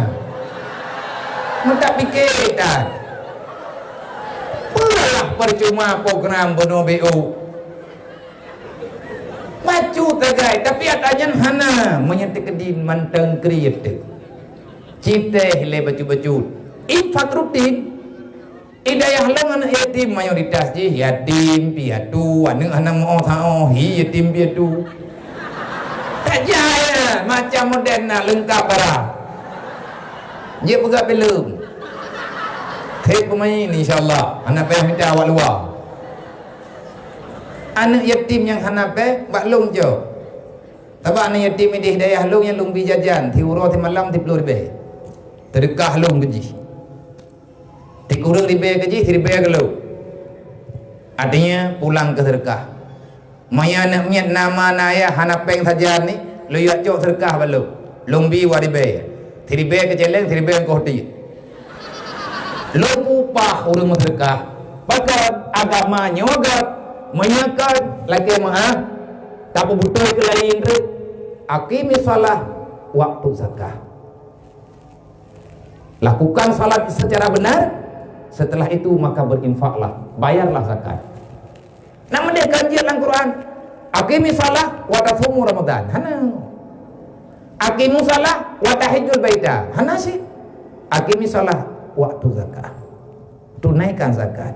Meutak pike that. Peue lah percuma program bunoe B O. Bacut sagai, tapi ata nyan hana, meunyo teukeudi mantong kriet teuh. Citeh lé bacut-bacut. Infak rutin. Di dayah lôn aneuk yatim mayoritas jih yatim piatu, aneuk hana meu-oh sa-oh, hi yatim piatu. That jai na, macam modern na, leungkap barang. Jeuet peugah filem. Theb peumain, insya Allah. Hana payah mita awak luwa. Aneuk yatim nyang hana péng, bak lôn cok. Sabab aneuk yatim idéh dayah lôn nyang lôn bi jajan, siuroe simalam siplôh ribée. Seudeukah lôn keu jih. Sikureueng ribée keu jih, siribée keu lôn. Artinya, pulang keu seudeukah. Meunyo aneuk miet na ma na ayah hana péng sajan ni, lôn yue cok seudeukah bak lôn. Lôn bi dua ribée. Siribée keu céléng, siribée keu tiek. Lôn upah ureuëng meuseudeukah. Pakon agama nyoe göt, meunyoe kon lakée meuáh, tapeubeutôi keu laén treuk. Aqimis shalah wa atuz zakah. Lakukan salat secara benar, setelah itu maka berinfaklah, bayarlah zakat. Nah, meudeh ka jeuet lam Quran, "Aqimis shalah wa tasumu Ramadan." Hana. "Aqimus shalah wa tahijjul baita." Hana cit. "Aqimis shalah wa atuz zakah." Tunaikan zakat.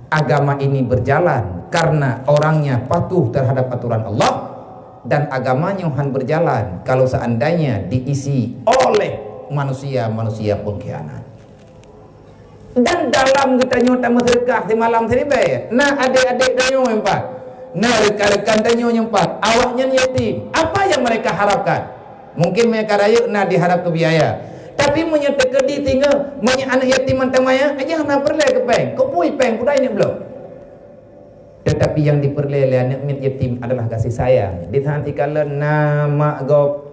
Agama ini berjalan karena orangnya patuh terhadap aturan Allah, dan agama nyoe han berjalan kalau seandainya diisi oleh manusia-manusia pengkhianat. Dan dalam geutanyoe tameuseudeukah simalam siribée, na adék-adék tanyoe nyang pat, na rekan-rekan tanyoe nyang pat, awaknyan yatim. Apa yang mereka harapkan? Mungkin mereka rayeuk na diharap keu biaya. Tapi meunyoe teukeudi singoh, meunyoe aneuk yatim mantong manyang, aja hana peureulée keu péng. Keu peue péng, peue dai nyoe bloe. Tetapi yang dipeureulée lé aneuk miet yatim adalah kasih sayang. Di saat ikalon na mak gob,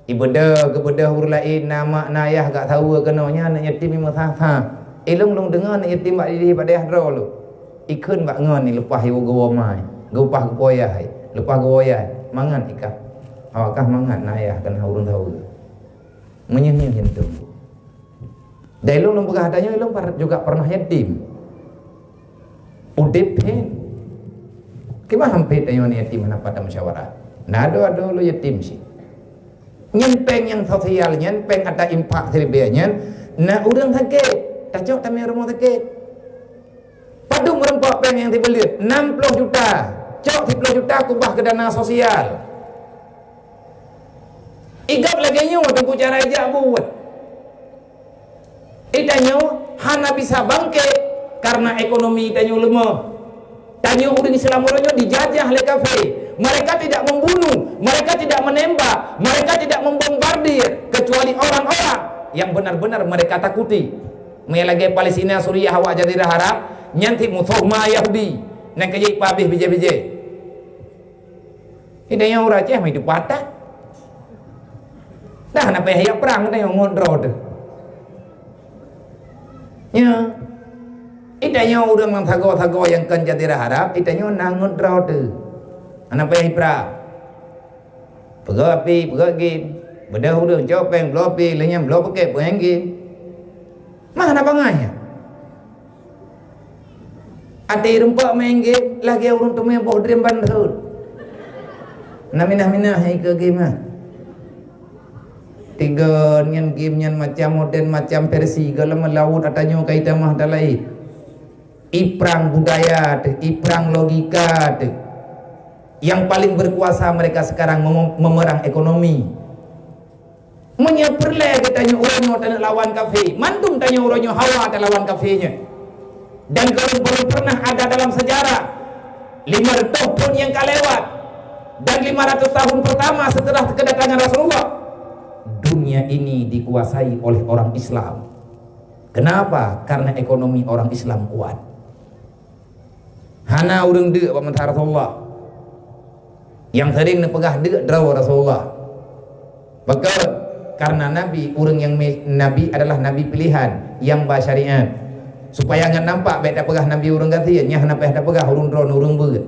ibeudôh, geubeudôh ureuëng laén, na mak, na ayah gak saweue keunoe nyan, aneuk yatim imeusaha. Ilong lôn deungoe aneuk yatim bak didih bak dayah droe lôn. Ikheun bak ngon ni leupah iwoe geuwoe mai, geupah geupoyah, leupah geuwoe yai. Mangat ikah. Awak kah mangat na ayah keunoe ureuëng saweue. Meunyoe nyan hintong. Dan ilong lôn peugah tanyoe ilong par-, juga pernah yatim. Udeb hen. Kiban hampet tanyoe ni yatim hana pat tamusyawarah. Na ado-ado lôn yatim cit. Nyan péng nyang sosial nyan, péng ata infak siribée nyan, na ureuëng sakét, tacok tamé rumoh sakét. Padub meurumpok péng nyang sibuleuen, enam puluh juta. Cok siplôh juta kubah keu dana sosial. Igab lagée nyoe teungku cara ijak buet. Tanyoe hana bisa bangkét karena ekonomi tanyoe leumoh. Tanyoe ureuëng Islam uroe nyoe dijajah lé kafé. Mereka tidak membunuh, mereka tidak menembak, mereka tidak membombardir, kecuali orang-orang yang benar-benar mereka takuti. Meunyoe lagée Palestina, Suriah, awak Jazirah Arab, nyan cit musoh ma Yahudi. Nyan keuh jeuet peuhabéh bijéh-bijéh. Di tanyoe ureuëng Aceh meuidup patah. Dah na payah jak prang tanyoe ngon droe teuh. Nya. Di tanyoe ureuëng nyang sagoe-sagoe nyang kon Jazirah Arab, di tanyoe na ngon droe teuh. Hana payah prang. Peugöt api, peugöt gim. Beudôh ureuëng cok péng bloe api, lheueh nyan bloe pakét peuéng gim. Mah na bangai nyan. Até rumpok main game lagée ureuëng teumé boh dream bandot. Na minah-minah hai keu game nyan. Tiga nyan game nyan macam moden macam versi, galom laut atanyoe kai tamah dalai. Iprang budaya teuh, iprang logika teuh. Yang paling berkuasa mereka sekarang mem- memerang ekonomi. Meunyoe peureulée geutanyoe uroe nyoe taneuk lawan kafé, mandum tanyoe uroe nyoe hawa talawan kafé nyoe. Dan belum, belum pernah ada dalam sejarah lima ratus tahun yang ka lewat dan lima ratus tahun pertama setelah kedatangan Rasulullah, dunia ini dikuasai oleh orang Islam. Kenapa? Karena ekonomi orang Islam kuat. Hana ureuëng deuk bak mata Rasulullah. Nyang sering neupeugah deuk droe Rasulullah. Pakon? Karena Nabi, ureuëng nyang mi- Nabi adalah Nabi pilihan, nyang ba syariat. Supaya ngat nampak bék tapeugah Nabi ureuëng gasien, nyan hana payah tapeugah ureuëng droe ureuëng beuet.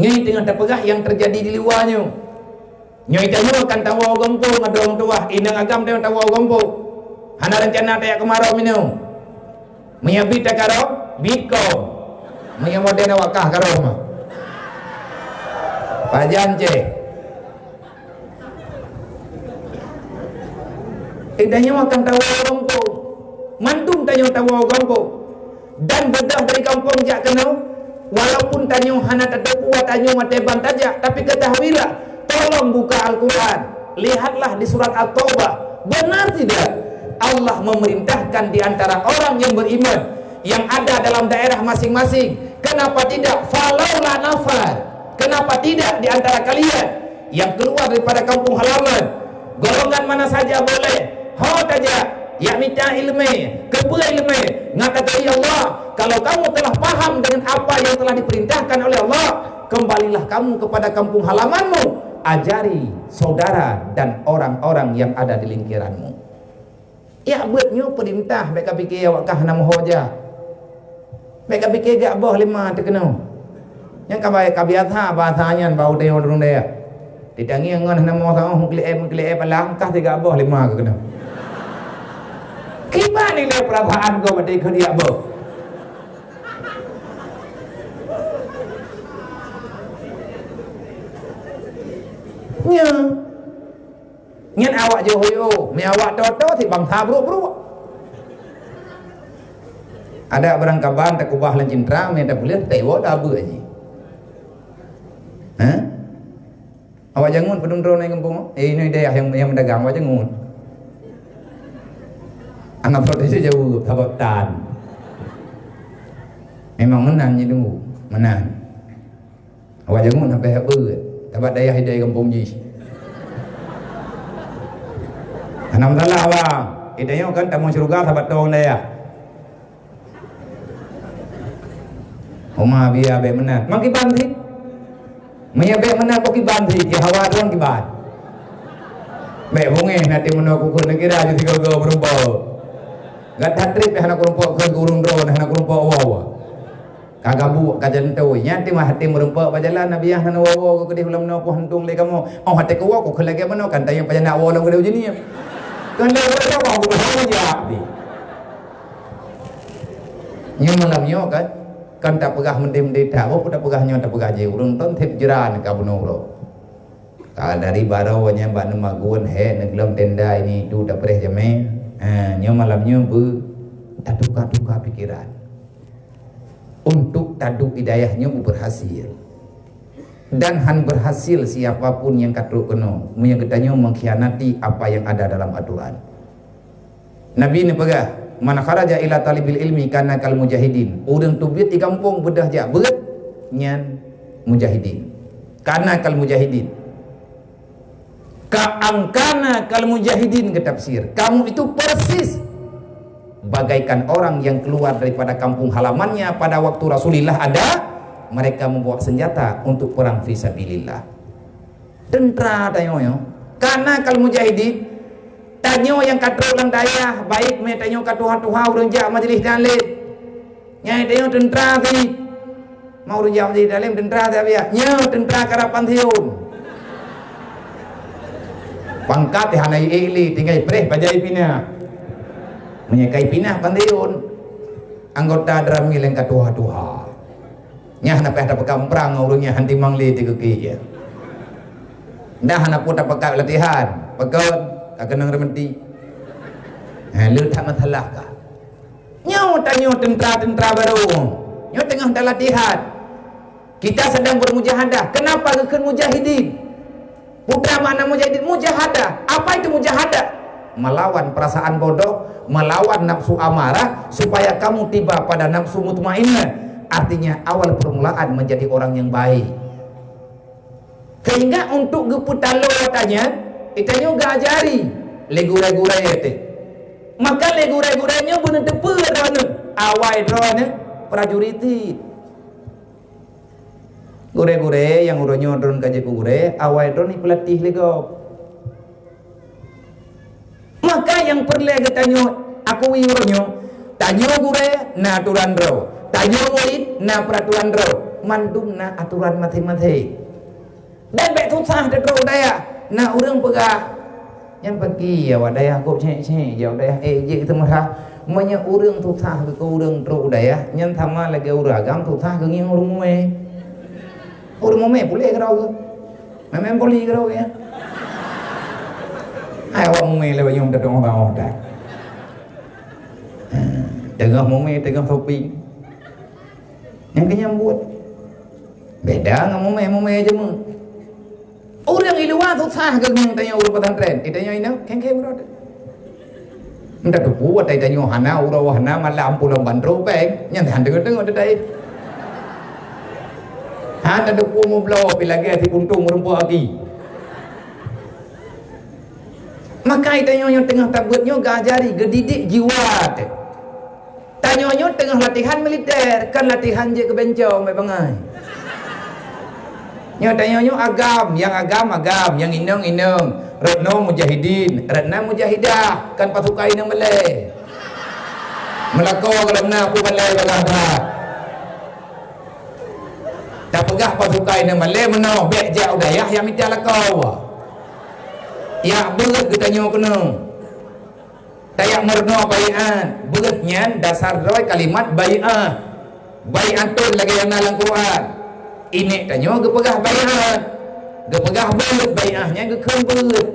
Nyoe teungoh tapeugah nyang teujadi di luwa nyoe. Nyoe tanyoe akan tawoe gampông, adoe tuah, inong agam tanyoe tawoe gampông. Hana reuncana tajak keumaroe minoe. Meunyoe bit takarong, bit kong. Meunyoe moden awak kah karong mah. Pajan ceh. Eh, tanyoe akan tawoe gampông. Mandum tanyoe tawoe gampông. Dan beudôh dari gampông jak keunoe, walaupun tanyoe hana tateupeue tanyoe watée ban tajak, tapi ketahuilah, tolong buka Al-Quran. Lihatlah di surat At-Taubah. Benar tidak? Allah memerintahkan di antara orang yang beriman yang ada dalam daerah masing-masing. Kenapa tidak? Falaula nafar. Kenapa tidak di antara kalian yang keluar daripada kampung halaman, golongan mana saja boleh, ho tajak, jak mita iéleumé, keupeue iéleumé, ngat kata, "Ya Allah, kalau kamu telah paham dengan apa yang telah diperintahkan oleh Allah, kembalilah kamu kepada kampung halamanmu, ajari saudara dan orang-orang yang ada di lingkaranmu." Jak beuet nyoe peurintah, bék kapike awak kah na meuho jak. Bék kapike gak boh lima teuh keunoe. Nyang ka ba-, ka biasa basa nyan bak udeb ureuëng dayah. Ditangieng ngon hana meuho saoh, meukeulieb-meukeulieb palang, kah teuh gak boh lima keunoe. Kiban nilai peurasaan gob watée keu jak boh. Nyan. Nyan awak jih ho, meu awak toe-toe sit bansa brok-brok. Adak barang kaban takubah lam cintra, meu tapeuleueh taiwoe tabeuet jih. Hah? Awak jangut peudum droe nai gampông? Eh, inoe dayah nyang, nyang meudagang awak jangut. Anggap droe teuh jaweueb, sabab tan. Memang meunan jih dulu, meunan. Awak jangut sampai habeuet, tabat dayah idai gampông jih. Hana masalah, bang. Idai nyoe kan tamong syeuruga sabat tong dayah. Uma biya bék meunan. Mang kiban sit. Meunyo bék meunan kok kiban sit, ya hawa droen kiban. Bék bungéh nanti meunoe kukheun neukira ju sigoe-goe meurumpok. Gata trép hana kurumpok kheun ureuëng droen, hana kurumpok woe-woe. Ka gabuk, ka jantoi. Nyan timah até meurumpok bak jalan, Nabi Yah nan woe-woe geukeudeh ulam noe poh hantung lé kamoe. Oh, até keuwoe ku keu lagée meunoe kan tayang pajan nak woe lam keudeh ujeunieb. Kan lé woe-woe ku keu jak di. Nyoe malam nyoe kan, kan tapeugah mendeh-mendeh that, oh, tapeugah nyoe tapeugah jih. Ureuëng ton thép jiran ka bunoe uroe. Ka dari baroe nyan bak neumagun, hék neuglom tenda ini itu tapreh jamé. Ha, nyoe malam nyoe beu tatuka-tuka pikeran. Untuk taduek hidayah nyoe beu berhasil. Dan han berhasil siapa pun nyang ka trok keunoe, meunyoe geutanyoe mengkhianati apa yang ada dalam aturan. Nabi neupeugah, "Man kharaja ila talibil ilmi kana kal mujahidin." Ureuëng teubiet di gampông beudôh jak beuet, nyan mujahidin. Kana kal mujahidin. Ka angkana kal mujahidin geutafsir. Kamu itu persis bagaikan orang yang keluar daripada kampung halamannya pada waktu Rasulullah ada, mereka membawa senjata untuk perang fi sabilillah. Teuntra tanyoe nyoe. Kana kal mujahidin, tanyoe nyang ka trok lam dayah, baik mé tanyoe ka tuha-tuha ureuëng jak majelis taklim. Nyan tanyoe teuntra sit. Mau ureuëng jak majelis taklim teuntra sit, nyoe teuntra karab pansiun. Pangkat hana iék lé, tinggai preh bajée pinah. Meunyoe ka ipinah pansiun, anggota Danramil nyang ka tuha-tuha. Nyan hana payah tapeugah prang ngon ureuëng nyan, han timang lé teukeukik jih. Dah hana peue tapeugah latihan, pakon ka keunong reumeuti. Ha, le that masalah ka. Nyoe tanyoe teuntra-teuntra barô. Nyoe teungoh talatihan. Kita sedang bermujahadah. Kenapa geukheun mujahidin? Peue makna mujahidin? Mujahadah. Apa itu mujahadah? Melawan perasaan bodoh, melawan nafsu amarah, supaya kamu tiba pada nafsu mutmainnah. Artinya, awal permulaan menjadi orang yang baik. Sehingga untuk geupeutaloe ata nyan, geutanyoe geuajari lé gurée-gurée teuh. Maka lé gurée-gurée nyoe beuneuteupeu droeneuh, awai droeneuh prajurit. Gurée-gurée nyang uroe nyoe droen ka jeuet keu gurée, awai droen ipeulatih lé gob. Maka nyang peureulée geutanyoe akui uroe nyoe, tanyoe gurée na aturan droe, tanyoe murit na peuraturan droe, mandum na aturan maséng-maséng. Dan bék susah teutrok u dayah, na ureuëng peugah, "Nyan paki awak dayah kok cék-cék, awak dayah ék jeuet teumeurah." Meunyoe ureuëng susah keu ureuëng trok u dayah, nyan sama lagée ureuëng agam susah keu ngieng ureuëng mumé. Ureuëng mumé puléh keudroe geuh. Memang poli keudroe geuh. Hai awak mumé lé banyong teudoh bawah dah. Ha, teungoh mumé, teungoh sopi. Nyang keu nyang buet. Beda ngon mumé-mumé jeumeuh. Ureuëng di luwa susah keu ngieng tanyoe ureuëng pesantren. Di tanyoe inong, keng-keng uroe. Entah teupeu watée tanyoe hana uroe hana malam pulang bandro péng, nyan han deungoe-deungoe teutai. Han teupeu mubloe pi lagée si puntung meureumpok aki. Maka tanyoe nyang teungoh tabeuet nyoe geuajari, geudidik jiwa teuh. Tanyoe nyoe teungoh latihan militer, kon latihan jeuet keu bencong, bék bangai. Nyoe tanyoe nyoe agam, nyang agam, agam, nyang inong, inong, rot nyoe mujahidin, rot na mujahidah, kon pasukan inong balée. Meulakoe gohlom na peue balée bagaih that. Tapeugah pasukan inong balée meunoe, bék jak u dayah nyang mita lakoe. Yak beuet geutanyoe keunoe. Tajak meurunoe baiát, beuet nyan dasar droe kalimat baiát. Baiatun lagée nyang na lam Quran. Inék tanyoe geupeugah baiát. Geupeugah beuet, baiát nyan geukheun beuet.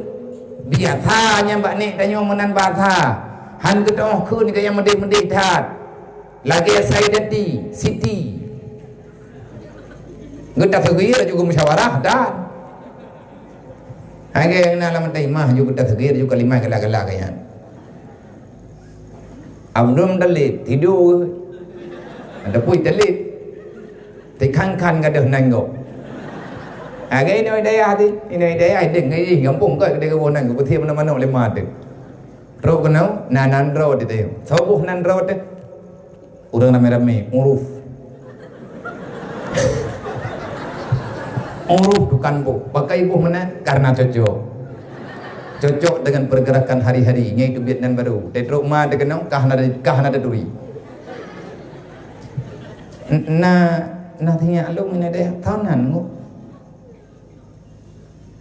Biasa nyan bak nék tanyoe meunan basa. Han geutanyoe kheun keu nyang meudeh-meudeh that. Lagée Saidati, Siti. Geutaseugi laju geumusyawarah dan Hai geuh nyang na lam taimah ju geutaseugi ju kalimah galak-galak geuh nyan. Abdul Muttalib tidu. Ada pui talib. Tikhan-khan gadoh nan gob. Hai geuh inong dayah ti, inong dayah deng ngai gampông kai keudeh geuboh nan geuh peuthie meunan manok lima teuh. Trok keunoe na nan droe teuh. Soe boh nan droe teuh? Ureuëng ramé-ramé, uruf. Uruf tukang boh. Pakai boh meunan karena cocok. Cocok dengan pergerakan hari-hari, nyan itu biet nan baru. Teutrok ma teukeunong kah na kah na taturi. N- Na na tinyak lôn ngon deh tahu nan ngok.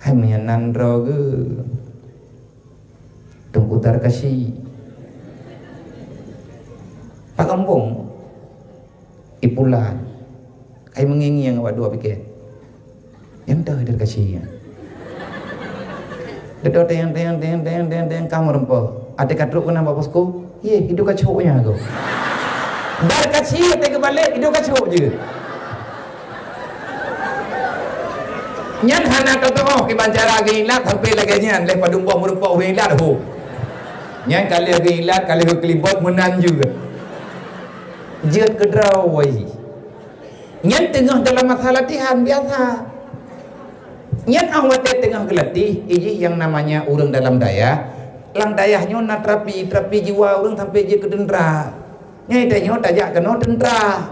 Hai meunyan nan droe geuh. Teungku Tarkasyi. Pak Kampung, Ipulan, kai meungieng-ngieng awak dua piké. Nyang toh Tarkasyi nyan. Dedo teng, teng, teng, teng, teng, teng, ka meureumpok. Até ka trok keunan bak posko, yeh, iduek kacok nyan aku. Tarkasyi até geubalek, iduek kacok jeuet. Nyan hana teutoh kiban cara geuilat sampai lagée nyan lé padum boh meureumpok ureuëng ilat ho. Nyan ka lheueh geuilat, ka lheueh geukeulibot meunan juga. Jeuet keudroe wai. Nyan teungoh dalam masa latihan biasa. Nyan 'oh watèe teungoh geulatih, ijih nyang namanya ureueng dalam dayah. Lam dayah nyoe na terapi, terapi jiwa ureueng sampai jeuet keu teuntra. Nyan tanyoe tajak keunoe teuntra.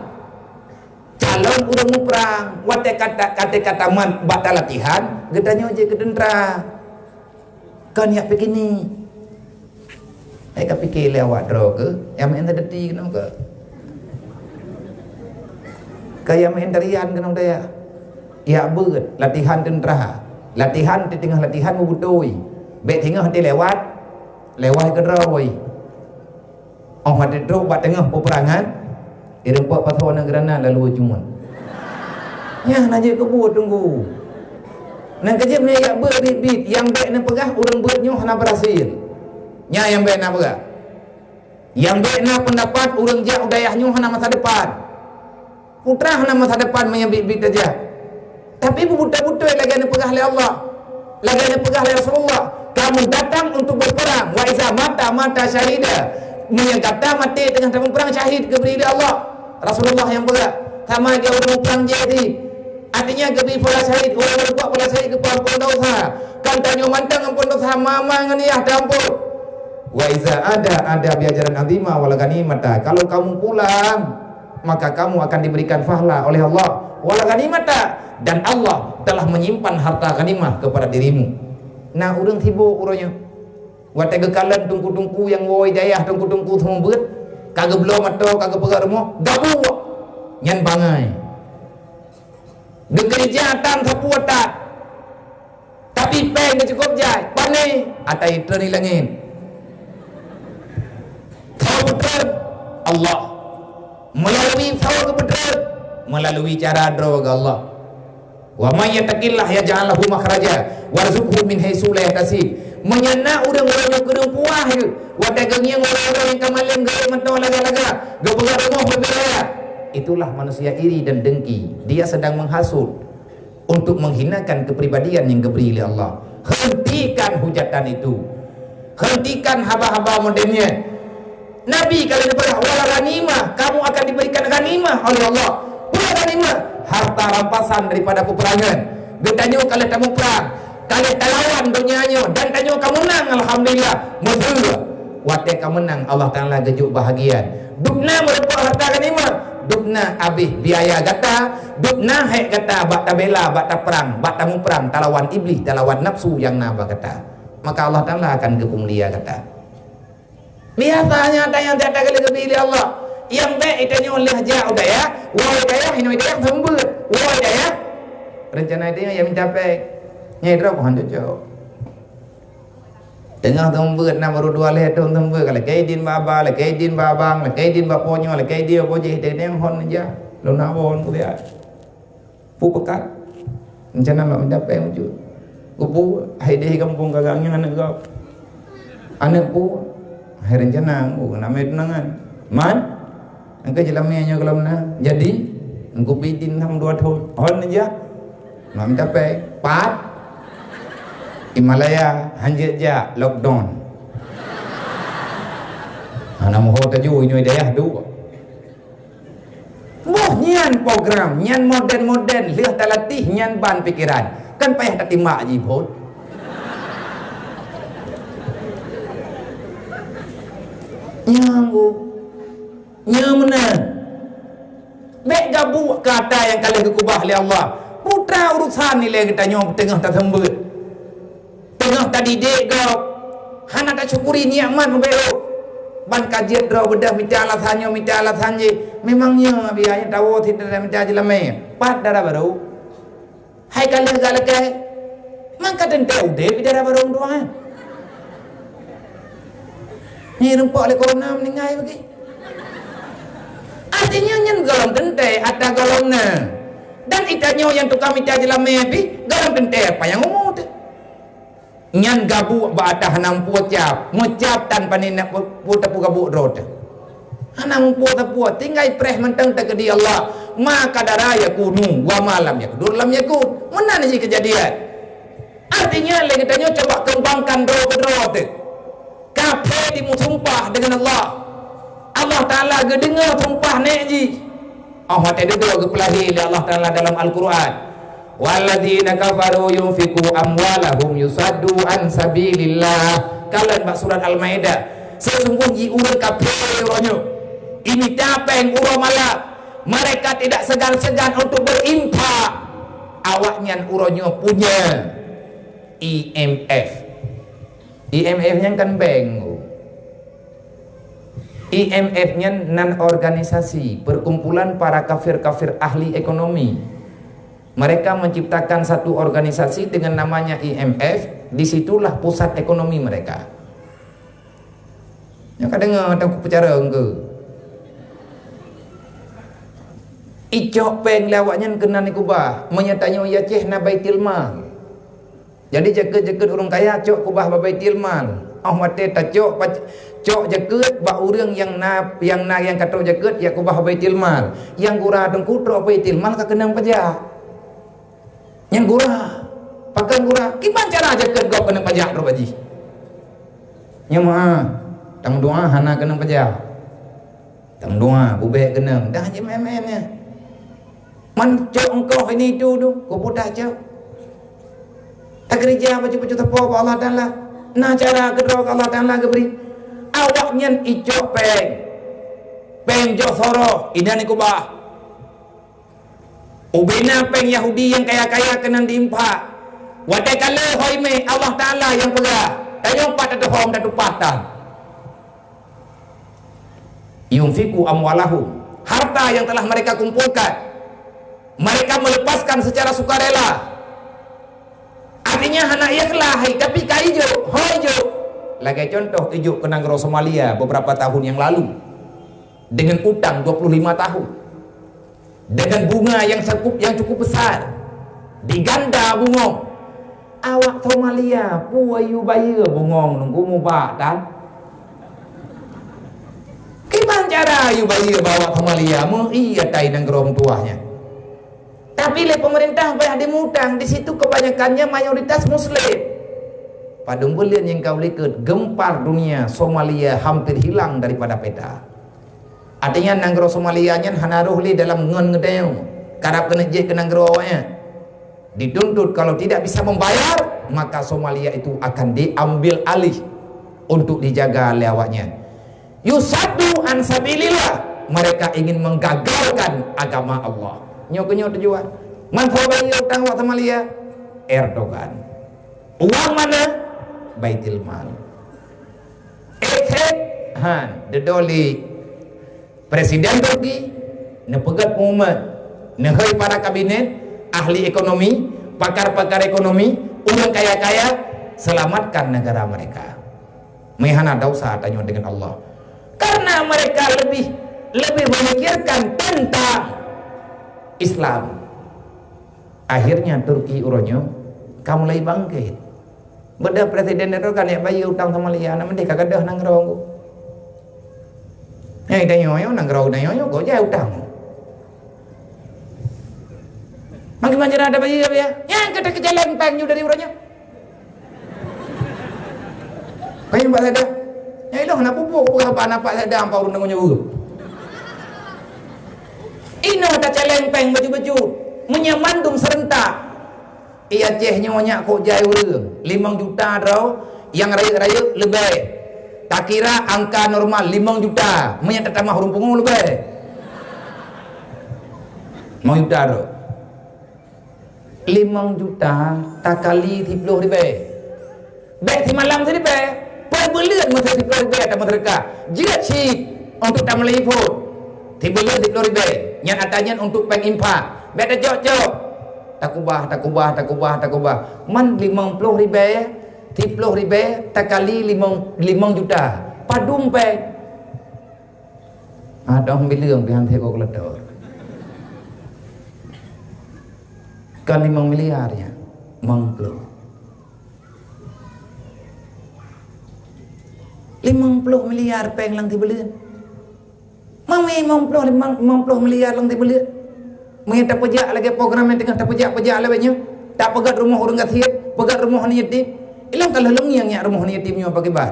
Calon ureueng muprang, watèe ka ta-, watèe ka tamat bak talatihan, geutanyoe jeuet keu teuntra. Kon jak piknik. Hai ka pike lé awak droe keuh, nyang meu'en seudeuti keunoe keuh. Ka nyang meu'en tarian keunoe dayah. Jak beuet, latihan teuntra. Latihan, teungoh latihan meubeutôi. Bèk teungoh teuh lewat, lewat keudroe. 'Oh watèe trok bak teungoh peperangan, ireumpok pasoe na granat lalu jeuet. Nyan na jeuet keu buet teungku. Nyan ka jeuet meunyo jak beuet biet-biet, nyang bèk neupeugah ureueng beuet nyoe hana beurhasil. Nyan nyang bèk neupeugah. Nyang bèk na peundapat ureueng jak u dayah nyoe hana masa depan. Putra hana masa depan meunyo biet-biet tajak. Tapi beubeutôi-beutôi lagèe neupeugah lé Allah, lagèe neupeugah lé Rasulullah, "Kamu datang untuk berperang. Wa iza mata, mata syahida." Meunyo gata maté teungoh tameuprang, syahid geubri lé Allah. Rasulullah nyang peugah. Sama lagèe ureueng muprang jih. Artinya geubri pahala syahid, ureueng meurumpok pahala syahid geupeuampôn desya. Kan tanyoe mantong ampôn desya mama ngon yah teuampôn. "Wa iza ada, ada bi ajrin azima wal ghanimata." Kalau kamu pulang, maka kamu akan diberikan pahala oleh Allah. "Wal ghanimata," dan Allah telah menyimpan harta ghanimah kepada dirimu. Na ureueng sibok uroe nyoe. Watèe geukalon teungku-teungku nyang woe dayah, teungku-teungku seumeubeuet, ka geubloe moto, ka geupeugöt rumoh, gabuek. Nyan bangai. Geukeureuja tan sapeue that. Tapi péng geucukôp jai, pané ata itrön i langét. Soe peutrön? Allah. Meulalu soe geupeutrön? Meulalu cara droe keu Allah. "Wa may yattaqillaha yaj'al lahu makhraja warzuqhu min haitsu la yahtasib." Meunyo na ureueng-ureueng nyang keudeueng puah geuh, watèe geungieng ureueng-ureueng nyang ka malém geuék mantong lagak-lagak, geupeugah rumoh beubiaya, itulah manusia iri dan dengki. Dia sedang menghasut untuk menghinakan kepribadian yang diberi oleh Allah. Hentikan hujatan itu. Hentikan haba-haba model nyan. Nabi ka lheueh neupeugah, "Wal ghanimah, kamu akan diberikan ghanimah oleh Allah." Peue ghanimah? Harta rampasan daripada peperangan. Geutanyoe ka lheueh tamuprang, ka lheueh talawan donya nyoe dan tanyoe ka meunang, alhamdulillah. Meuseu watèe ka meunang, Allah Taala geujok bahagian. Dubna meurumpok harta ghanimah, dubna abéh biaya gata, dubna hék gata bak tabela, bak taprang, bak tamuprang, talawan iblih, talawan nafsu nyang na bak gata. Maka Allah Taala akan geupeumulia gata. Biasanya ada nyang that-that kali geubri lé Allah. Nyang bèk geutanyoe lheueh jak u dayah, woe dayah, inoe dayah seumeubeuet. Woe dayah, rencana geutanyoe nyang mita péng. Nyan droe hana cocok. Teungoh seumeubeuet na baru dua lhèe thôn seumeubeuet, lakèe idin bak aba, lakèe idin bak abang, lakèe idin bak po nyoe, lakèe idin bak po jéh, geutanyoe hon jak. Lôn hana bon kuliah. Peue peukat? Rencana lom dapet wujud. Geupeu hai deh gampông gagang nyang aneuk gob. Aneuk peue? Hai rencana, oh, namanya tunangan. Man? Engkau jelamnya nyoe kalau mana? Jadi, engkau pidin enam dua tahun. Hon aja. Lom dapet. Pat? Himalaya, hanjeuet jak, lockdown. Hana moho taju, inyoe dayah duek. Boh nyan program, nyan moden-moden, lheueh talatih nyan ban pikeran. Kan payah tatimbak jih phon. Nyang bu, nyang meunan. Bèk gabuek keu ata nyang ka lheueh geukeubah lé Allah. Putra urusan nilai geutanyoe teungoh taseumbeuet. Teungoh tadidik gob, hana tasyukuri nikmat mubeuet. Ban ka jeuet droe beudôh mita alasan nyoe, mita alasan jéh. Memang nyoe biaya tawoe sit dara mita jeulamé. Pat dara barô? Hai ka lheueh galakée. Man ka teuntée udeb dara barô meutuah, eh? Nyan rumpok lé corona meuninggai bagi. Artinya nyan gohlom teuntée ata gohlom na. Dan geutanyoe nyang tukang mita jeulamé pih gohlom teuntée panyang umu teuh. Nyan gabuek bak ata hana muphom cap, meucap tan pané nak pu-, pu-, tapeugabuek droe teuh. Hana muphom sapeue, tinggai preh mantong teukeudi Allah. Ma qadara yakunu, wa ma lam yaqdur lam yakun. Meunan jih keujadian. Artinya lé geutanyoe cuba keumbangkan droe keudroe teuh. Kafé jimeusumpah deungon Allah. Allah Taala geudeungoe sumpah nèk jih. Oh, watèe dudoe geupeulahé lé Allah Taala dalam Al-Qur'an, "Walladzina kafaru yunfiqu amwalahum yusaddu an sabilillah." Kalon bak surat Al-Maidah, "Seusunggoh jih ureueng kafé uroe nyoe, imita péng uroe malam, mereka tidak segan-segan untuk berinfak." Awaknyan uroe nyoe punya I M F. I M F nyan kan bank. I M F nyan nan organisasi perkumpulan para kafir-kafir ahli ekonomi. Mereka menciptakan satu organisasi dengan namanya I M F, di situlah pusat ekonomi mereka. Nyoe ka deungoe teuku peucara engke. Icok péng lé awaknyan keunan ikubah, meunyo tanyoe i Aceh na Baitul Mal. Jadi jakeuet-jakeuet ureueng kaya cok kubah bak Baitul Mal. Oh, watèe tacok pac-, cok jakeuet bak ureueng nyang na, nyang na nyang ka trok jakeuet, jak kubah bak Baitul Mal. Nyang gura teungku trok Baitul Mal ka keunong pajak. Nyang gura, pakon gura, kiban cara jakeuet gob keunong pajak trok bak jih. Nyoe meu'ah, tameudoa hana keunong pajak. Tameudoa, bubek keunong, dah jimeu'en-meu'en nyan. Man cok ongkoh ini itu tu, kuputar cok. Takeurija bacut-bacut teupeu bak Allah Taala. Na cara keudroe keu Allah Taala geubri. Awaknyan icok péng. Péng jok soroh, inan ikubah. Ubena péng Yahudi nyang kaya-kaya keunan diinfak. Watèe ka lheueh ho imè, Allah Taala nyang peugah, tanyoe pat tatuhom tatupat tan. Yunfiqu amwalahum, harta yang telah mereka kumpulkan, mereka melepaskan secara sukarela. Artinya hana ikhlas, tapi ka ijok, ho ijok. Lagèe contoh ijok keu nanggroe Somalia beberapa tahun yang lalu dengan utang dua puluh lima tahun. Dengan bunga yang cukup, yang cukup besar, diganda bungong. Awak Somalia, peue yue bayeue bungong nunggu mubak tan? Kiban cara yue bayeue bak awak Somalia, meu-ie atai nanggroe meutuwah nyan. Tapi lé pemerintah payah dimutang, di situ kebanyakannya mayoritas muslim. Padum buleuen nyang ka u likot, geumpar dunia, Somalia hampir hilang daripada peta. Artinya nanggroe Somalia nyan hana roh lé dalam ngon geutanyoe, karab keuneuk jeuet keu nanggroe awaknyan. Dituntut kalau tidak bisa membayar, maka Somalia itu akan diambil alih untuk dijaga lé awaknyan. Yusaddu an sabilillah, mereka ingin menggagalkan agama Allah. Nyoe keuh nyoe tujuan. Man soe bayeue utang awak Somalia? Erdogan. Uang mana? Baitul Mal. Ék-ék, han, dudoe lé Presiden Turki, neupeugét pengumuman, neuhôi para kabinet, ahli ekonomi, pakar-pakar ekonomi, ureueng kaya-kaya, selamatkan negara mereka. Meuhana desya tanyoe dengan Allah. Karena mereka lebih, lebih memikirkan tentang Islam. Akhirnya Turki uroe nyoe ka mulai bangkit. Beda Presiden Erdogan jak bayeue utang Somalia, na meudeh ka gadôh nanggroe. Nyang tanyoe nyoe nanggroe tanyoe nyoe kok jai utang. Makin manjara ada bayeue ya. Nyang kata keujalan pang nyoe dari uroe nyoe. Kayém bak sada. Nyang iloh na pupuk bukan apa nampak sada ampa ureueng nyoe. Inoe tacaleng péng baju-baju, meunyoe mandum seurentak. I Aceh nyoe nyak kok jai ureueng, limong juta droe, nyang rayeuk-rayeuk leubeh. Takira angka normal limong juta, meunyoe tatamah ureueng pungo leubeh. Limong juta droe. Limong juta takali siploh ribèe. Bèk simalam siribèe, per buleuen meusti siploh ribèe tameuseudeukah. Jeuet cit untuk tameuliput. Sibuleuen siploh ribèe, nyan atra nyan untuk péng infak. Bèk tacok-cok. Takubah, takubah, takubah, takubah. Man limong ploh ribèe, siploh ribèe takali limong, limong juta. Padum péng? Adoh bileueng pih han sép kalkulator. Kan limong miliar nyan, limong ploh. Limong ploh miliar péng lam sibuleuen. Mang limong ploh, limong, limong ploh miliar lam sibuleuen. Meunyoe tapeujak lagèe program nyang teungoh tapeujak-peujak lagèe nyoe, tapeugöt rumoh ureueng gasien, peugöt rumoh aneuk yatim. Ilôn ka lheueh lôn ngieng nyak rumoh aneuk yatim nyoe pakriban.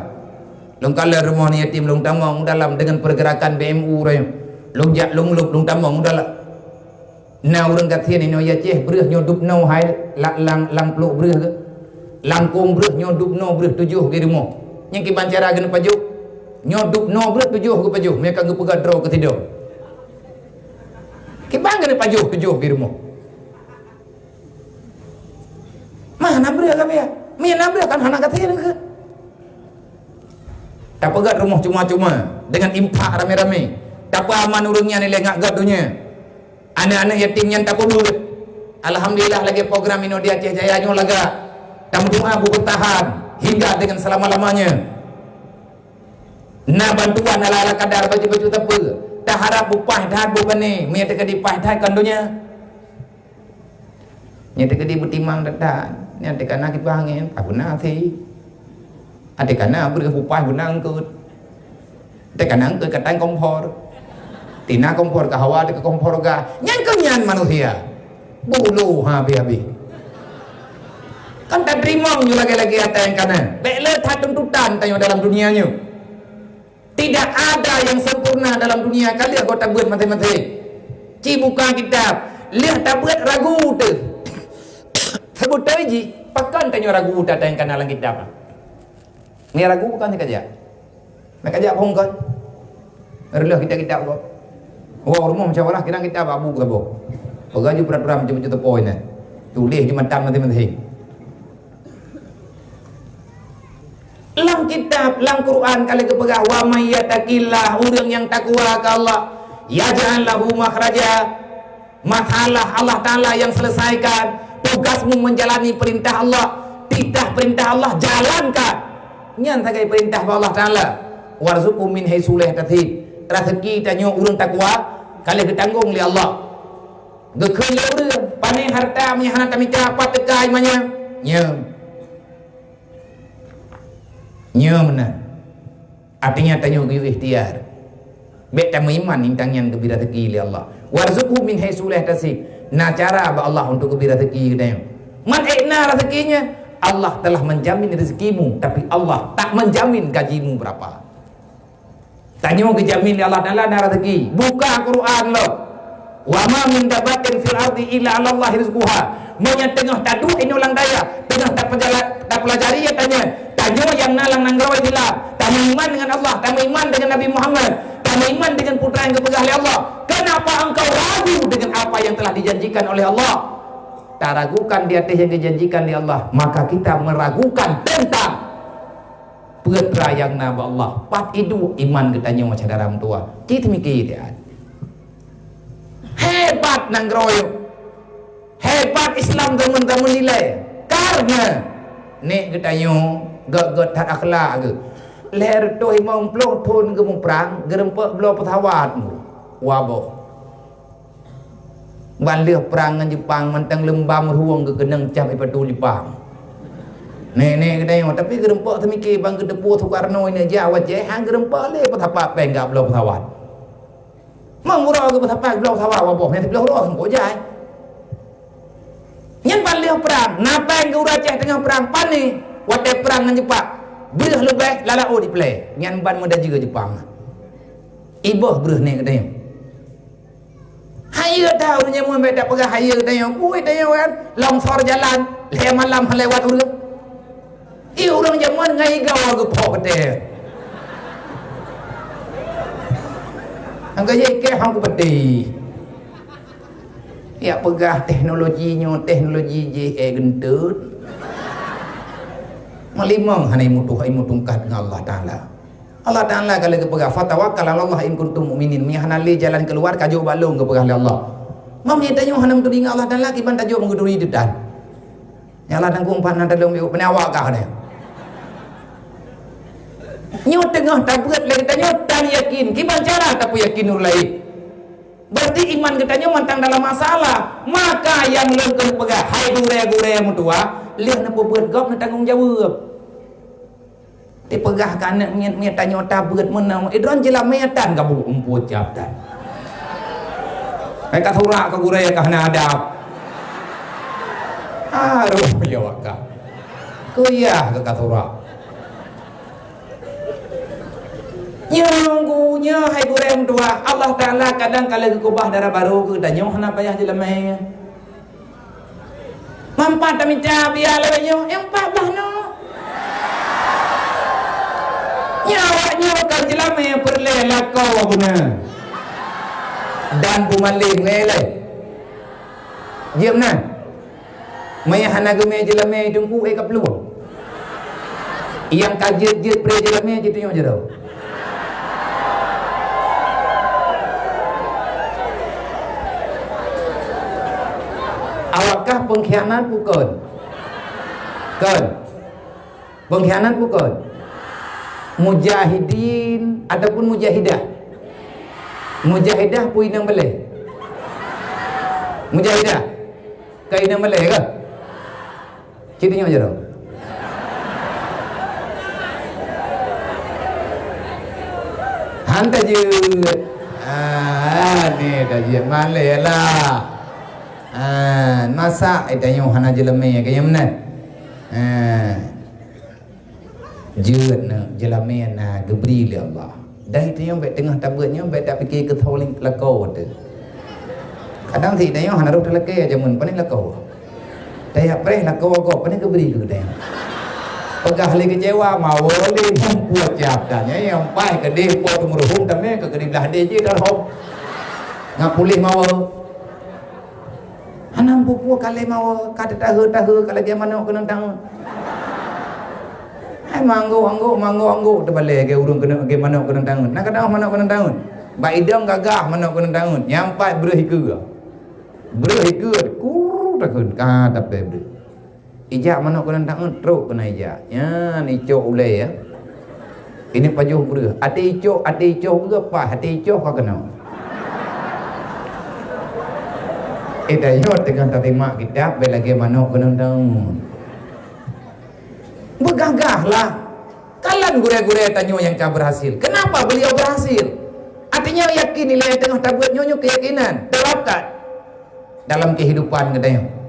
Lôn kalon rumoh aneuk yatim, lôn tamong u dalam deungon peurgerakan B M U roh nyoe. Lôn jak lôn lôb, lôn tamong u dalam. Na ureuëng gasien inoe i Aceh, breueh nyoe dub noe hai la-, lam, lam pluek breueh geuh. Lam kong breueh nyoe dub noe breueh tujoh geuh rumoh. Nyan kiban cara geuneuk pajoh. Nyoe dub noe breueh tujoh geupajoh, meunyo ka geupeugah droe keu sidroe. Kiban geuneuk pajoh tujoh geuh rumoh. Mah na breueh ka biya. Mie na breueh kan hana gasien keuh. Tapeugöt rumoh cuma-cuma deungon infak ramé-ramé. Tapeuaman ureuëng nyan ilée ngat gét donya. Aneuk-aneuk yatim nyan tapeubeuet. Alhamdulillah, lagée program inoe di Aceh Jaya nyoe lagak. Tameudoa beubeutahan hingga deungon selama-lamanya. Na bantuan ala-ala kadar, baju-baju teupeu. Taharab beupaih that bubani, meunyo teuka dipaih that kon donya. Nyan teuka dibeutimang that-that, nyan teuka na kipaih angén, ka beuna até. Até ka na breueh beupaih beuna eungkôt. Teuka na eungkôt ka tan kompor. Tina kompor ka hawa teuka kompor ga. Nyan keuh nyan manusia. Bulu ha habéh-habéh. Kan tateurimong nyoe lagée-lagée ata nyang kana. Bék le that tuntutan tanyoe dalam dunia nyoe. Tidak ada yang sempurna dalam dunia, ka lheueh gob tabeuet maté-maté. Ci buka kitab, lheueh tabeuet ragu teuh. Seubeutoe jih, pakon tanyoe ragu ata nyang kana lam kitab? Nyoe ragu pakon sikajak. Nak kajak phon kon. Reuloh kitab-kitab gob. Wah, rumoh musyawarah kira kitab abu saboh. Peugah ju peraturan macam-macam teupoi nyan. Tuléh ju matan maté-maté. Lam kitab, lam Quran ka lheueh geupeugah, "Wa may yattaqillah," ureuëng nyang takwa keu Allah, "yaj'al lahu makhraja." Masalah Allah Taala nyang selesaikan, tugasmu menjalani perintah Allah, titah perintah Allah, jalankan. Nyan sagai perintah bak Allah Taala. "Warzuqhu min haitsu la yahtasib." Raseuki tanyoe ureuëng takwa ka lheueh geutanggong lé Allah. Geukheun lé ureuëng, pané hareuta meunyo hana tamita, pat teuka iman nyan? Nyoe. Nyoe meunan. Artinya tanyoe geuyue ikhtiar. Bék tameuiman nyan tanyoe geubri raseuki lé Allah. "Warzuqhu min haitsu la yahtasib." Na cara bak Allah untuk geubri raseuki geutanyoe. Man ék na raseuki nyan, Allah telah menjamin rezekimu, tapi Allah tak menjamin gajimu berapa. Tanyoe geujamin lé Allah Taala na raseuki. Buka Quran lom. "Wa ma min dabbatin fil ardi illa 'alallahi rizquha." Meunyo teungoh taduek inoe lam dayah, teungoh tapeujalan, tapeulajari ata nyan, tanyoe nyang na lam nanggroe Islam, tameuiman deungon Allah, tameuiman deungon Nabi Muhammad, tameuiman deungon peue nyang geupeugah lé Allah. Kenapa engkau ragu dengan apa yang telah dijanjikan oleh Allah? Taragukan di ateueh nyang dijanjikan lé Allah, maka kita meragukan tentang peue nyang na bak Allah. Pat iduek iman geutanyoe syedara meutuwah? Ci teumiki, hebat nanggroe nyoe. Hebat Islam zaman-zaman ilée. Karena nek geutanyoe gét-gét that akhlak geuh. Lhée reutôh limong ploh thon geumuprang, geureumpok bloe peusawat. Waboh. Ban lheueh prang ngon Jepang, mantong leumbam rueng geukeunong cap ipatu Jepang. Nenek geutanyoe, tapi geureumpok teumiki ban geuteupeue Soekarno ini jak wajéh, han geureumpok lé peusapat péng gak bloe peusawat. Meunguroe geuh peusapat bloe peusawat waboh, nyang sibloh uroe seumpok jai. Nyan ban lheueh prang, na péng geuh ureuëng Aceh teungoh prang, pané watée prang ngon Jepang. Breueh leubeh lam laôt iplé, nyan ban meudajeue Jepang. Iboh breueh nek geutanyoe. Hayeue tahu ureuëng jameun, bék tapeugah hayeue tanyoe. Bui tanyoe kan, longsor jalan, lhée malam han lewat ureuëng. Ih, ureuëng jameun ngai gawa geupoh peutée. Angka jih keh hong peutih. Ya peugah teknologi nyoe, teknologi jih, eh, geunteut. Meulimong hana imutuh, imutungkat dengan Allah Taala. Allah Taala ka lheueh geupeugah, "Fatawakkal 'alallah in kuntum mu'minin." Meunyo hana lé jalan keuluwa, kajok bak lôn, geupeugah lé Allah. Meunyo tanyoe hana meuturi ngon Allah Taala, kiban tajok meugeuturi teutan. Nyan Allah tangkong pat na tadong biu, peunawak kah nyoe. Nyoe teungoh tabeuet lé geutanyoe tan yakin, kiban cara tapeuyakin ureuëng laén. Berarti iman geutanyoe mantong dalam masalah. Maka nyang lôn keuneuk peugah, hai gurée-gurée meutuwah, lheueh neupeubeuet gob neutanggong jaweueb. Dipeugah keu aneuk miet-miet tanyoe tabeuet meunan, idroen jilamé tan gabuek umpue cap tan. Hai ka surak keu gurée ka hana adab. Aduh, ya waka. Kuyah keu ka surak. Nyoe gu-, nyoe hai gurèe meutuah, Allah Taala kadang ka lheueh geukeubah dara barô keu tanyoe hana payah jeulamé. Manfaat tamita biaya lagèe nyoe, eh, empat blah nyoe. Nyoe awak nyoe ka jeulamé peureulèe lakoe beuna. Dan peumalém ngai lé. Jeuet meunan. Meunyo hana geumé jeulamé teungku, eh, ka peuluh. Nyang ka jeuet-jeuet pré jeulamé jitunyok jaroe. Awak kah pengkhianat bukon? Kon. Pengkhianat bukon? Mujahidin ataupun mujahidah? Mujahidah peue inong balèe? Mujahidah. Ka inong balèe kah? Cit nyoe jaroe. Han tajeuet. Ah, ni tajeuet malèe lah. Ah, masa eh, tanyoe hana jeulamé keu nyang meunan. Ah. Jeuet na jeulamé na geubri lé Allah. Dai tanyoe bèk teungoh tabeuet nyoe bèk tapike keu tho lakoe teuh. Kadang si tanyoe hana rôh talakèe jameun pané lakoe. Tajak preh lakoe gob pané geubri keu tanyoe. Peugah lé keucewa mawoe lé hom pucap tanyoe nyang paih keudeh po teumeuruhom tamé keu keudeh blah deh jih tarhom. Ngat puléh mawoe. Hana peue-peue ka lé mawoe, ka teutahe-tahe, ka lagèe manok keunong tangeut. Hai manggok-anggok, manggok-anggok teubalèe lagèe ureueng keunong, lagèe manok keunong tangeut. Na ka teuh manok keunong tangeut. Bak idong gagah manok keunong tangeut. Nyang pat breuh ikeue. Breuh ikeue, kur takheun, ka tapé breuh. Ijak manok keunong tangeut trok keunan ijak. Nyan icok ulèe ya. Ini pajoh breuh. Até icok, até icok breuh paih, até icok ka keunong. Eh, tanyoe teungoh tasimak kitab bèk lagèe manok keunong tangeut. Beugagah lah. Kalon gurèe-gurèe tanyoe nyang ka berhasil. Kenapa beliau berhasil? Artinya yakin ilèe teungoh tabeuet nyoe nyoe keuyakinan, tawakal dalam kehidupan geutanyoe.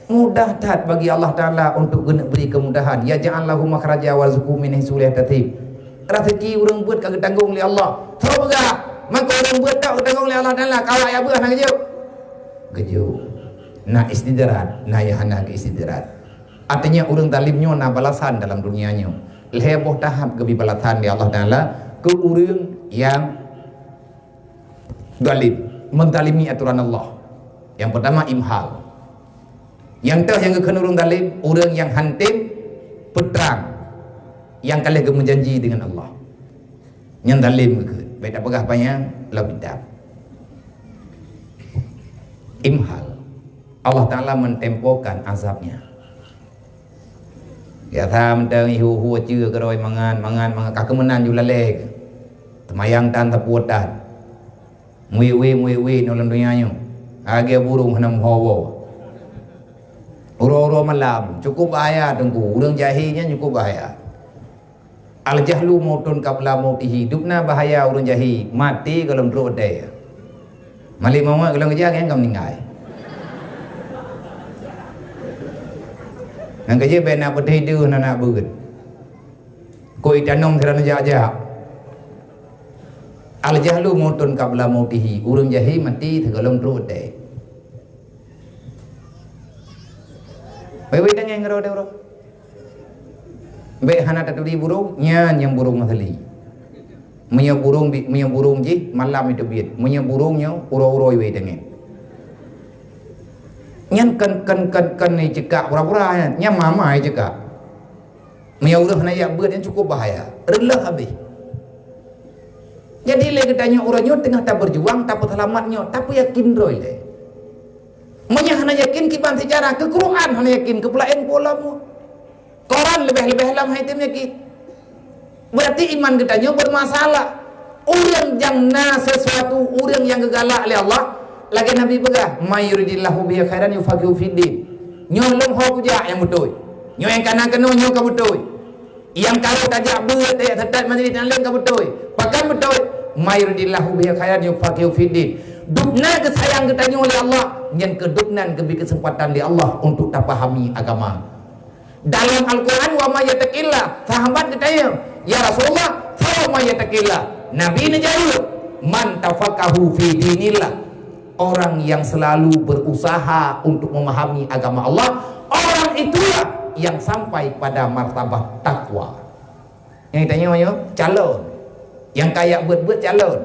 Mudah that bagi Allah Taala untuk geuneuk bri keumudahan. Yaj'al lahu makhraja warzuqhu min haitsu la yahtasib. Raseuki ureueng beuet ka geutanggong lé Allah. Soe peugah, maka ureueng beuet tok geutanggong lé Allah Taala, ka awak jak beuet hana geujok. Geujok. Na istidraj, na nyang hana geu-istidraj. Artinya ureueng zalim nyoe na balasan dalam dunia nyoe. Lhèe boh tahap geubri balasan lé Allah Taala keu ureueng nyang zalim, menzalimi aturan Allah. Yang pertama, imhal. Nyang teuh nyang geukheun ureueng zalim, ureueng nyang han tem peutrang nyang ka lheueh geumeujanji deungon Allah. Nyan zalim geukheun. Bèk tapeugah panyang, lam kitab. Imhal. Allah Taala mentempokan azabnya. Biasa mantong ihu-hu ceue keudroe mangat, mangat, mangat, ka keumeunan ju lalèe. Teumayang tan, tapue tan. Meuwé-wé, meuwé-wé nyoe lam donya nyoe. Lagèe burông hana meuho woe. Uroe-uroe malam, cukup bahaya, Teungku. Ureueng jahé nyan cukup bahaya. Al-jahlu mautun qabla mautihi. Dubna bahaya ureueng jahé, maté goh lom trok watèe. Malék mawöt goh lom keujak, nyan ka meuninggai. Nyan keujeuet bèk na peuteuh ideuh, na, na beuet. Kôi tanom sidroe jak-jak. Al-jahlu mautun qabla mautihi. Ureueng jahé maté sigohlom trok watèe. Bèk-bèk tangèng keudroe-droe. Bèk hana taturi burông, nyan nyang burông asli. Meunyoe burông bi-, meunyoe burông jih malam iteubiet. Meunyoe burông nyoe uroe-uroe iwèe tangèng. Nyan kon, kon, kon, kon icekak pura-pura nyan. Nyan mama icekak. Meunyoe ureueng hana jak beuet nyan cukup bahaya. Reuloh habéh. Jadi lé geutanyoe uroe nyoe teungoh tabeujuang, tapeuseulamat nyoe, tapeuyakin droe ilèe. Meunyoe hana yakin kiban seujarah, keu Quran hana yakin, keu peulaén peue lom. Quran leubeh-leubeh lom hai tem yakin. Berarti iman geutanyoe bermasalah. Ureueng nyang na sesuatu, ureueng nyang geugalak lé Allah, lagèe Nabi peugah, "May yuridillahu bihi khairan yufaqihu fiddin." Nyoe lôn ho kujak nyang beutôi. Nyoe nyang kana keunoe nyoe ka beutôi. Nyang ka rhot tajak beuet, tajak seutôt majlis nyang laén ka beutôi. Pakon beutôi? "May yuridillahu bihi khairan yufaqihu fiddin." Dubna geusayang geutanyoe lé Allah, nyan keuh dubna geubri keuseumpatan lé Allah untuk tapahami agama. Dalam Al-Quran, "Wa may yattaqillah," sahabat geutanyong, "Ya Rasulullah, fa "Wa may yattaqillah." Nabi neujaweueb, "Man tafaqahu fi dinillah." Orang yang selalu berusaha untuk memahami agama Allah, orang itulah yang sampai pada martabat takwa. Nyang tanyoe nyoe calon. Nyang kaya buet-buet calon.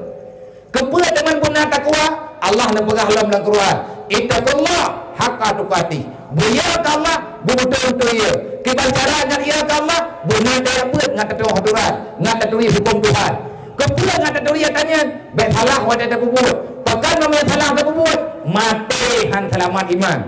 Keupeue teuma beuna takwa? Allah neupeugah lom lam Quran, "Ittaqullah haqqa tuqatih." Beuié keu Allah beubeutôi-beutôi ié. Kiban cara ngat ié keu Allah, beuna tajak beuet ngat tatu'oh aturan, ngat taturi huköm Tuhan. Keupeue ngat taturi ata nyan? Bék salah watée tapeubuet. Pakon meunyoe salah tapeubuet? Maté han seulamat iman.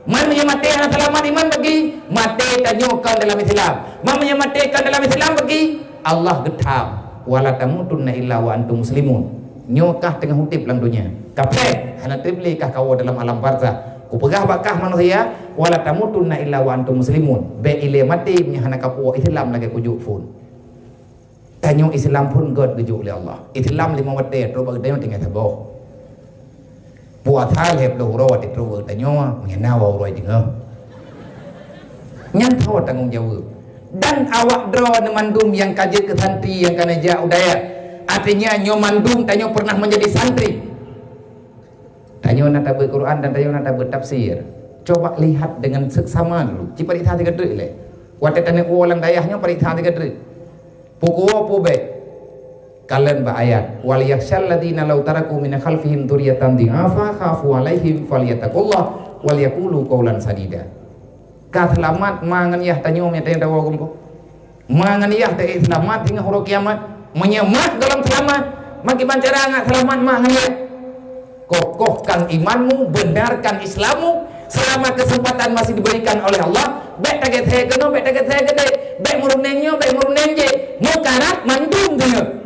Man meunyoe maté hana seulamat iman bagi, maté tanyoe kon dalam Islam. Man meunyoe maté kon dalam Islam bagi, Allah geutham, "Wa la tamutunna illa wa antum muslimun." Nyoe kah teungoh udeb lam donya. Kaphé, hana treb lé kah kawoe dalam alam barzakh. Kupeugah bak kah manusia, "Wa la tamutunna illa wa antum muslimun." Bék ilée maté meunyoe hana kapuwoe Islam lagée kujok phon. Tanyoe Islam phon gét geujok lé Allah. Islam limong watée trok bak geutanyoe tinggai saboh. Puasa lhée ploh uroe watée trok bak geutanyoe, meunyoe na dua uroe teungoh. Nyan tho tanggong jaweueb. Dan awak droe neumandum nyang ka jeuet keu santri nyang ka neujak u dayah. Artinya nyoe mandum tanyoe pernah menjadi santri. Tanyoe na tabeuet Quran dan tanyoe na tabeuet tafsir. Coba lihat dengan seksama dulu. Ci pareksa sigoe treuk lé. Watée taneuk woe lam dayah nyoe pareksa sigoe treuk. Peukuwoe peue bék? Kalon bak ayat, "Wal yakhsyal ladzina law taraku min khalfihim dzurriyyatan dhi'afa khafu 'alaihim falyattaqullah wal yaqulu qaulan sadida." Ka seulamat ma ngon yah tanyoe meunyoe tanyoe tawoe geumpok. Ma ngon yah taék seulamat singoh uroe kiamat. Meunyoe mat gohlom seulamat, ma kiban cara ngat seulamat ma ngon yah? Kokohkan imanmu, benarkan Islammu selama kesempatan masih diberikan oleh Allah. Bék taget-taget keunoe, bék taget-taget keudeh, bék meurunéng nyoe, bék meurunéng jéh. Meukarat mandum deungoe.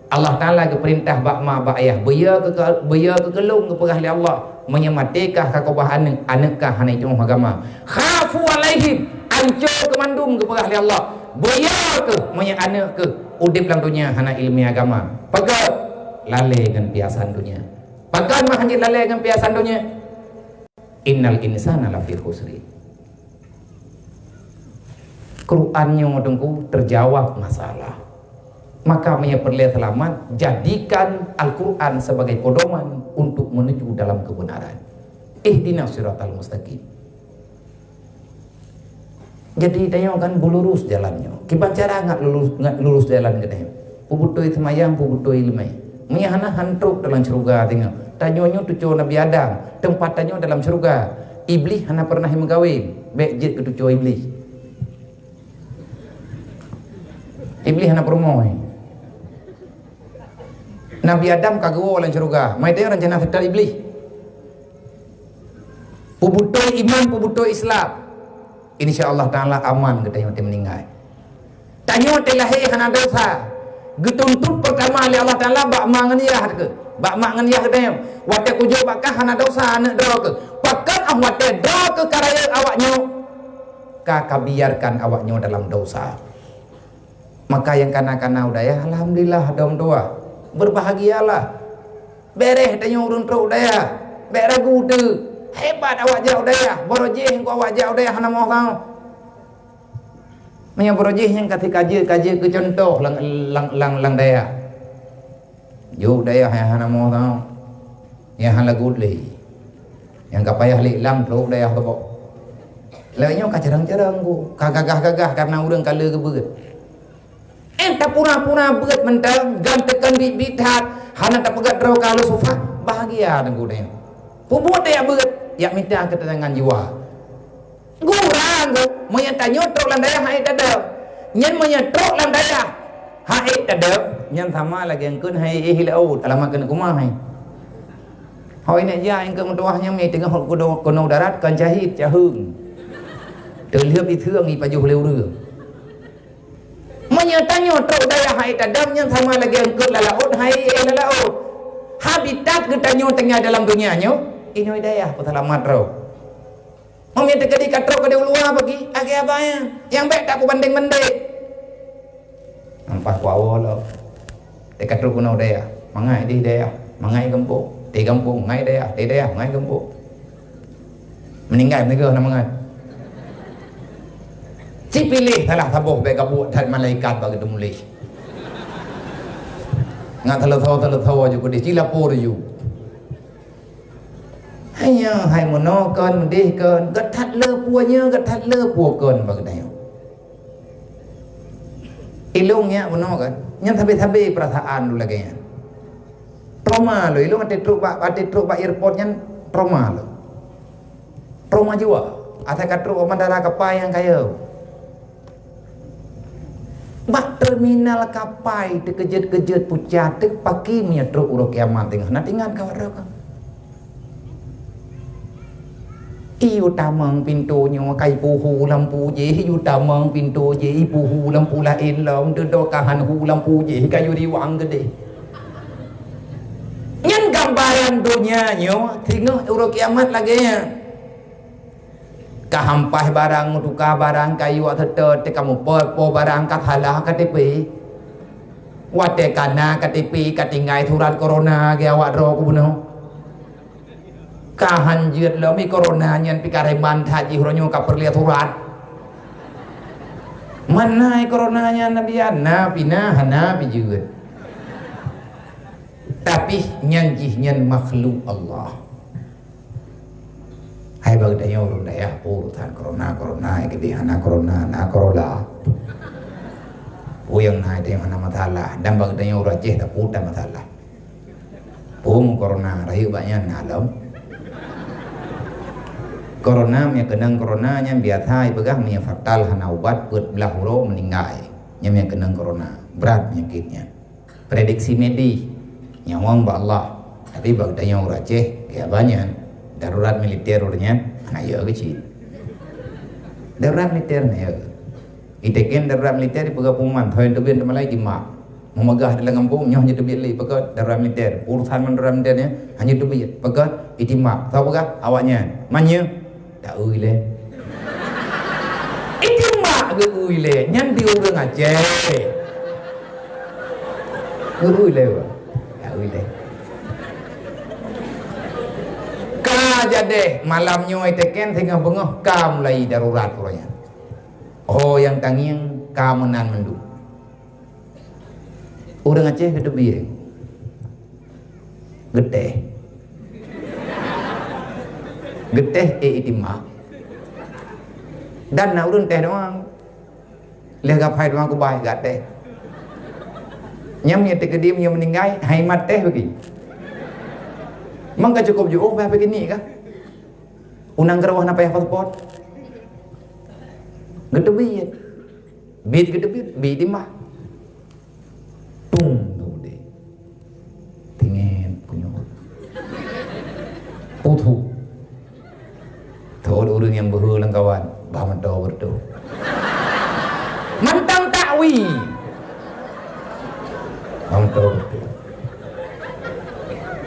Allah Taala geupeurintah bak ma bak ayah, "Beuyo keu, beuyo keu keulôn," geupeugah lé Allah. "Meunyoe maté kah ka keubah aneuëk, aneuëk kah hana jiteuôh agama. Khafu 'alaihim, anco keu mandum," geupeugah lé Allah. "Beuyo keuh meunyoe aneuëk keuh udeb lam donya hana iéleumé agama." Pakon? Lalée ngon piasan donya. Pakon meuhan jeuet lalée ngon piasan donya? "Innal insana lafi khusri." Quran nyoe teungku teujawab masalah. Maka meunyoe peureulée seulamat, jadikan Al-Quran sebagai pedoman untuk menuju dalam kebenaran. Ihdinas siratal mustaqim. Jadi tanyoe kan beulurus jalan nyoe. Kiban cara ngat lurus, ngat lurus jalan geutanyoe? Peubeutôi seumayang, peubeutôi iéleumé. Meunyoe hana han trok dalam syeuruga tanyoe. Tanyoe nyoe tucoe Nabi Adam, teumpat tanyoe dalam syeuruga. Iblih hana peureunah meugawen, bék jeuet keu tucoe Iblih. Iblih hana peurumoh. Nabi Adam ka geuwoe lam syeuruga, ma tanyoe rencana seutôt Iblih. Peubeutôi iman, peubeutôi Islam. Insya Allah Taala aman geutanyoe teuh meuninggai. Tanyoe teuh lahé hana desya. Geutuntot peurtama lé Allah Taala bak ma ngon yah teuh. Bak ma ngon yah geutanyoe. Watée kujok bak kah hana desya aneuëk droe keuh. Pakon 'oh watée droe keuh ka rayeuk awak nyoe, ka kabiarkan awak nyoe dalam desya. Maka nyang kana-kana u dayah, alhamdulillah, dong dua. Berbahagialah. Béréh tanyoe ureuëng trok u dayah. Bék ragu teuh. Hebat awak jak u dayah. Barô jih engkau awak jak u dayah hana moh tau. Meunyoe barô jih nyang ka teukajeue-kajeue keu cuntoh lam, lam, lam, lam dayah. Jok dayah nyang hana moh tau. Nyang hana lagut lé. Nyang ka payah lé lam trok dayah keuboh. Lagée nyoe ka carang-carang ku, ka gagah-gagah kareuna ureuëng ka le geubeuet. Eh, tapura-pura beuet mantong, gan teukan biet-biet that, hana tapeugét droe ka lheueh sufah, bahagia teungku dayah. Peubuet dayah beuet, yak mita keuteunangan jiwa. Gurang, meunyoe tanyoe trok lam dayah hai tadong. Nyan meunyoe trok lam dayah hai tadong, nyan sama lagée engkeun hai éh laôt, alamat keuneuk keumah hai. Hôi neuk jak engkeun meutuwah nyan mé teungoh keunoe, keunoe darat kon cahit caheueng. Teulheueb iteueng ipajoh lé ureuëng. Meunyoe tanyoe trok dayah hai tadong nyan sama lagée engkeun lam laôt hai éh lam laôt. Habitat geutanyoe teungoh dalam donya nyoe, inoe dayah peuseulamat droe. Meunyoe teukeudi ka trok keudeh u luwa bagi, akhé abang nyang bék tapeubandeng-bandeng. Ampah kuawoe lom. Teuka trok keunoe dayah, mangat deh dayah, mangat gampông, teuh gampông, mangat dayah, teuh dayah, mangat gampông. Meuninggai meunyoe hana mangat. Ci piléh salah saboh bék gabuek that malaikat bak geuteumuléh. Ngat teuleusoe-teuleusoe ju keudeh, ci lapor ju. Hai nyoe, hai meunoe kon, meudeh kon, gata that le peue nyoe, gata that le peue kon bak geutanyoe. Ilôn nyak bunoe kan, nyan sabe-sabe peurasaan lôn lagèe nyan. Trauma lôn, ilôn watèe trok bak, watèe trok bak airport nyan trauma lôn. Trauma jiwa. Asai ka trok bandara kapai nyang kayém. Bak terminal kapai teukeujot-keujot pucat teuk paki meunyoe trok uroe kiamat teungoh na tingan ka waroe ka. Iyu tamong pintoe nyoe ka ipuhu lampu jih, iyu tamong pintoe jih, ipuhu lampu laén lom, dudoe ka han hu lampu jih, ka yue riwang geudeh. Nyan gambaran donya nyoe singoh uroe kiamat lagèe nyan. Ka hampah barang, meutuka barang, ka iwak seutôt, ka muphom-phom barang, ka salah K T P. Watèe ka na K T P, ka tinggai surat corona geuh awak droe keubunoe. Ka han jeuet lom, i corona nyan pih kareman that jih uroe nyoe ka peureulèe surat. Mana i corona nyan, na pih na, hana pih jeuet. Tapi nyan jih nyan makhluk Allah. Hai bak geutanyoe ureueng dayah, peue urusan corona, corona, eh, keudeh hana corona, na corona. Peue nyang na, eh, hana masalah. Dan bak geutanyoe ureueng Aceh, tapeue tan masalah. Peue corona, rayeuk bak nyan na lom. Corona, meunyoe keunong corona nyan biasa ipeugah meunyoe fatal hana ubat, peuet blaih uroe meuninggai. Nyan meunyoe keunong corona, brat peunyakit nyan. Prediksi medis, nyawöng bak Allah. Tapi bak geutanyoe ureueng Aceh, keu haba nyan, darurat militer ureueng nyan, hana yö keuh cit. Darurat militer hana yö. Iteken darurat militer ipeugah pengumuman, thôn teubiet teuma lai jimak. Meumegah dalam gampông, nyoe hana teubiet lé, peugah darurat militer. Urusan darurat militer nyan, hana teubiet, peugah itimak. Soe peugah? Awak nyan. Man nyoe? Taeu ilèe. Itimak geu-eu ilèe, nyan di ureueng Aceh. Geu-eu ilèe, Bang. Taeu ilèe. Ka jadeh malam nyoe iteken singoh beungoh ka mulai darurat uroe nyan. Oh, nyang tangieng ka meunan mandum. Ureueng Aceh geuteubiet. Geutéh. Geutéh, eh, itimak. Dan na ureueng téh doang. Lheuh gapai doang kubai, gatéh. Nyang meunyoe teukeudi meunyoe meuninggai, hai mat téh bagi. Mang ka cukôp jiôh bah bagi ni kah? Unang keureuh na payah paspot. Geuteubiet. Biet geuteubiet, biet itimak. Tung, tu deh. Tingét punyueng. Puthu. Thôn ureueng nyang beuhe lam kawan, bah mantong beureutoh. Mantong takwi. Bah mantong beureutoh.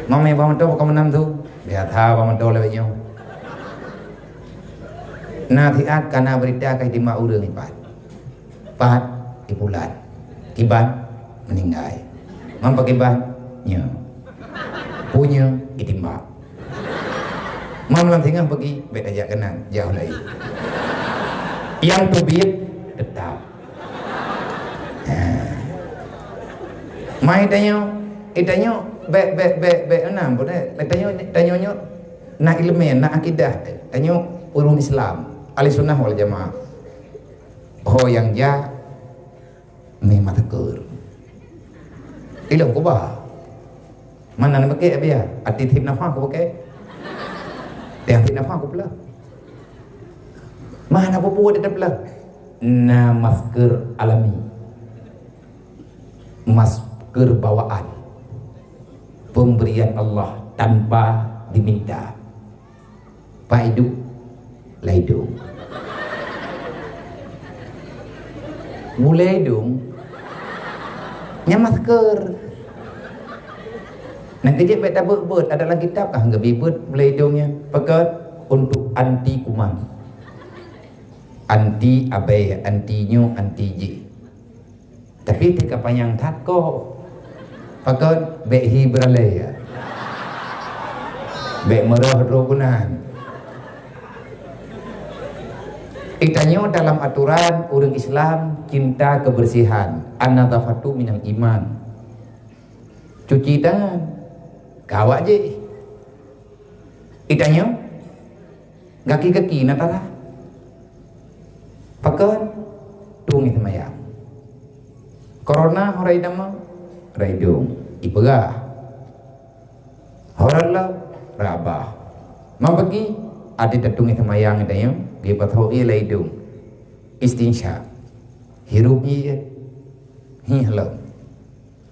Mamé bah mantong ka meunan tu. Biasa bah mantong lewat nyoe. Na siat ka na beurita ka itimak ureueng ipat. Pat, ipulan. Kiban, meuninggai. Man pakiban, nyoe. Peue nyoe, itimak. Man lam singoh bagi, bèk tajak keunan, jauh laén. Nyang teubiet, teutap. Ha. Mai tanyoe, eh, tanyoe, bèk, bèk, bèk, bèk, na, bunoe. Tanyoe, tanyoe nyoe, na ileumèe, na akidah. Tanyoe ureueng Islam, Ahlussunnah wal Jamaah. Ho nyang jak, mé masker. Ilôn kuba. Mana na pakai biya? Ati tiep nafah ku pakai. Tiep nafah ku peula. Mana peue-peue ati peula. Na masker alami. Masker bawaan. Pemberian Allah tanpa diminta. Pak idong, lai idong. Bulèe idong, nyan masker. Nyan keuh jeuet bèk tabeuet-beuet, adak lam kitab kah geubri beuet bulèe idong nyan. Pakon? Untuk anti kuman. Anti abèe, anti nyoe, anti jih. Tapi teuka panyang that kok. Pakon? Bèk hi beuralèe, ya. Bèk meurôh droe keunan. Geutanyoe dalam aturan ureueng Islam cinta kebersihan. An-nadhafatu minal iman. Cuci tangan. Kawak jih. Itanyoe, gaki-gaki na tarah. Pakon? Tueng seumayang. Corona ho rot idong, rot idong, ipeugah. Ho rot lom, rabah. Meubeugét, até tatueng seumayang itanyoe, geupasoe ie lam idong. Istinsyak. Hirup ie. Hih lom.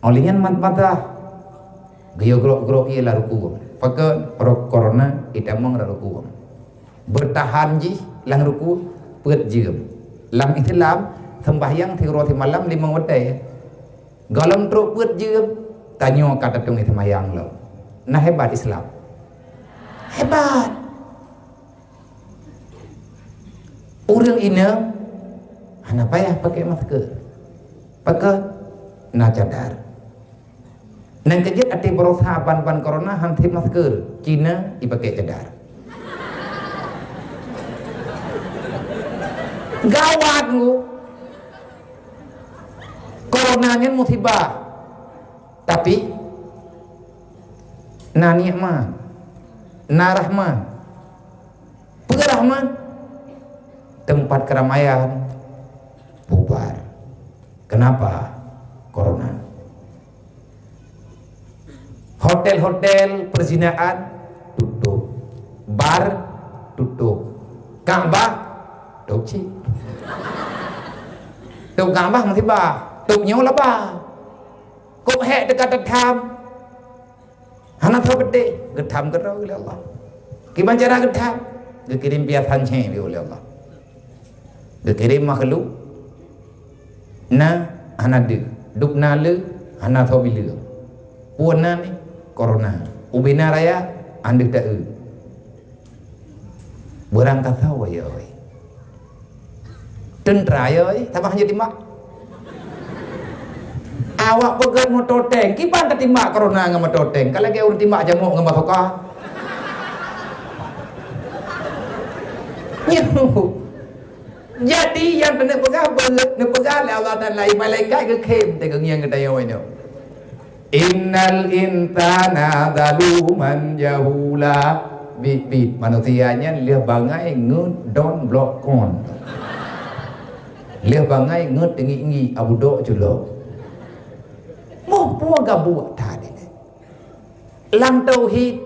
Óh lheueh nyan mat patah. Geuyue grok-grok ie lam rukue. Pakon? Rot corona itamong lam rukue. Beutahan jih lam rukue peuet jeuem. Lam Islam, seumbahyang siuroe simalam limong watée. Gohlom trok peuet jeuem, tanyoe ka tatueng seumayang lom. Na hebat Islam. Hebat. Ureuëng inong hana payah pakai masker. Pakon? Na cadar. Nyang keujeuet até baroesa ban-ban corona han sép masker, Cina ipakai cadar. Gawat ngu. Corona nyan musibah. Tapi na nikmat, na rahmat. Peue rahmat? Teumpat keuramaian bubar. Kenapa? Corona. Hotel-hotel perzinaan tutup. Bar tutup. Ka'bah tutup cit. Tutup Ka'bah musibah. Tutup nyoe laba. Kok hék teuka teutham. Hana tho beudeh, geutham keudroe lé Allah. Kiban cara geutham? Geukirém piasan céh lé Allah. Geukirém makhluk na hana deuh, dub na le hana tho bileue. Peue na ni? Corona. Ubena raya, andeuh taeu. Beurangkasoe, ya, oi. Teuntra, ya, oi, saban hana timbak. Awak peugöt moto tank, kiban tatimbak corona ngon moto tank. Ka lagèe ureueng timbak jamok ngon basoka. Nyoe. Jadi, nyang keuneuk peugah, beu-, neupeugah lé Allah Taala, malaikat geukhém teuh geungieng geutanyoe nyoe. Innal insana zaluman jahula. Bit-bit, manusia nyan lheueh bangai ngeut don blok kon. Lheueh bangai ngeut teungiek-ngiek, abudok culok. Moh peue gabuek that nyoe. Lam tauhid,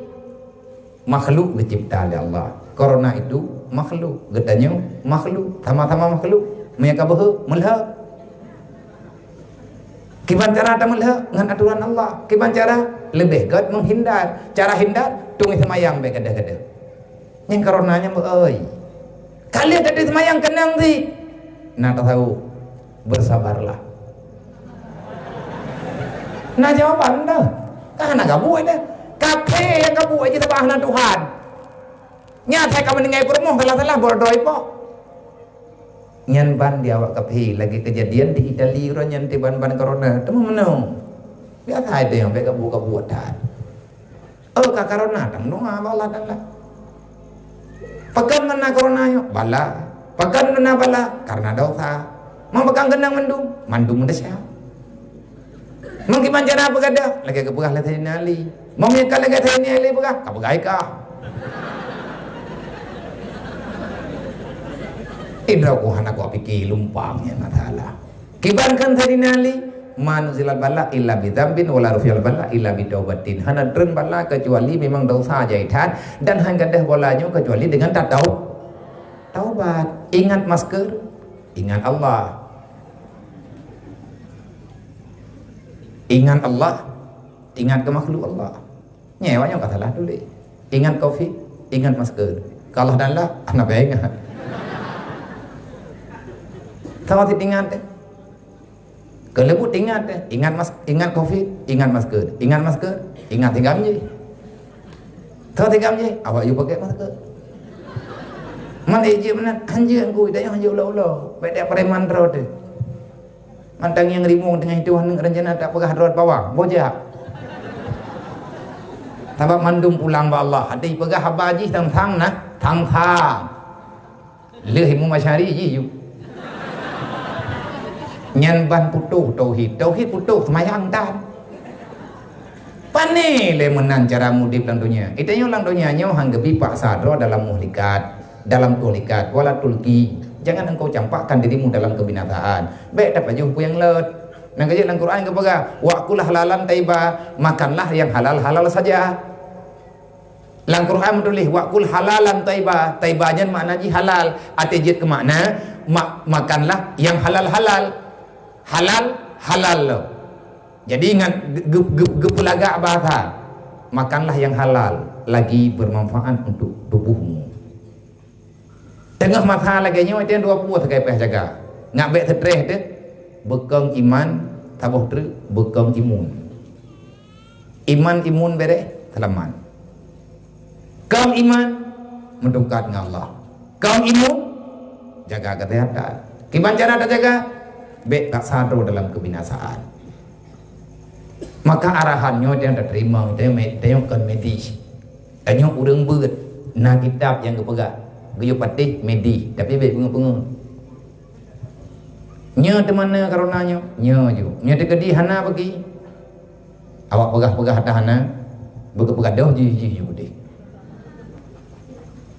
makhluk geucipta lé Allah. Corona itu makhluk, geutanyoe makhluk, sama-sama makhluk. Meunyo ka beuhe, meulheueh. Kiban cara tameulheueh ngon atoran Allah. Kiban cara leubeh gét menghindar. Cara hindar, tueng seumayang bèk gadôh-gadôh. Nyan corona nyan beu-oi. Ka lheueh tatueng seumayang keunong cit. Na tasawuf. Bersabarlah. Na jawaban dah. Ka hana gabuek dah. Kafé nyang gabuek jih sabab hana Tuhan. Nyan asai ka meuninggai peurumoh salah-salah boh droe po. Nyan ban di awak kafé lagèe keujadian di Itali uroe nyan di ban-ban corona. Teuma meunoe. Biasa aja nyang bèk gabuek-gabuek that. Oh, ka corona, tameudoa bak Allah Taala. Pakon meunan corona nyoe? Bala. Pakon meunan bala? Karena dosa. Meunyo pakon keunong mandum, mandum desya. Meunyo kiban cara peugah dah, lagèe geupeugah lé Saidina Ali. Meunyo ka lagèe Saidina Ali peugah, ka peugah ka. Idroe ku hana ku pike lumpang nyan masalah. Kiban kheun Saidina Ali, "Ma nuzilal bala illa bi dzambin wa la rufi'al bala illa bi taubatin." Hana treun bala kecuali memang dosa jai that dan han gadôh bala nyoe kecuali dengan tatau-, taubat. Ingat masker, ingat Allah. Ingat Allah, ingat keu makhluk Allah. Nyoe awak nyoe ka salah tuléh. Ingat covid, ingat masker. Kalau dah lah, hana payah ingat. Sama sit ingat deh. Keuleubut ingat deh. Ingat mas-, ingat covid, ingat masker. Ingat masker, ingat tiga M J. Tho tiga M J, awak yue pakai masker. Man ijih meunan, hanjeuet ngku, dah hanjeuet ulo-ulo. Baik dia preman terus deh. Mantong nyang rimueng teungoh itu hana rencana tak peugah droe bawang, bojak. Sabab mandum pulang bak Allah. Até peugah haba jih tang-tang nah, tang-tang. Lheueh Imam Asy'ari jih ju. Nyan ban putôh tauhid. Tauhid putôh seumayang tan. Pane lé meunan cara mudeb lam donya. Geutanyoe lam donya nyoe han geubi paksa droe dalam muhlikat, dalam tuhlikat, wala tulqi. Jangan engkau campakkan dirimu dalam kebinasaan. Bèk tapajoh peue nyang lôt. Nyang ka jeuet lam Quran geupeugah, "Wa kul halalan thayyiba," makanlah yang halal-halal saja. Lam Quran meutuléh, "Wa kul halalan thayyiba." Thayyiba nyan makna jih halal. Até jeuet keu makna, ma-, makanlah yang halal-halal. Halal, halal lom. Jadi, ngat ge-, ge-, ge-, geupeulagak bahasa, "Makanlah yang halal, lagi bermanfaat untuk tubuhmu." Teungoh masa lagèe nyoe, teuh dua pue sagai payah jaga. Ngat bèk stres teuh, beukong iman, saboh treuk, beukong imun. Iman, imun bèrèh, seulamat. Kong iman, meutungkat ngon Allah. Kong imun, jaga keuseuhatan. Kiban cara tajaga? Bèk tasadô dalam keubinasaan. Maka arahan nyoe nyang tateurimong, tanyoe me-, tanyoe kon medis. Tanyoe ureueng beuet, na kitab nyang geupeugah, geuyue patéh medis, tapi bèk peungeut-peungeut. Nyoe teumana corona nyoe, nyoe ju. Nyoe teukeudi hana bagi. Awak peugah-peugah ata hana, beugeupeugadôh jih-jih ju udeh.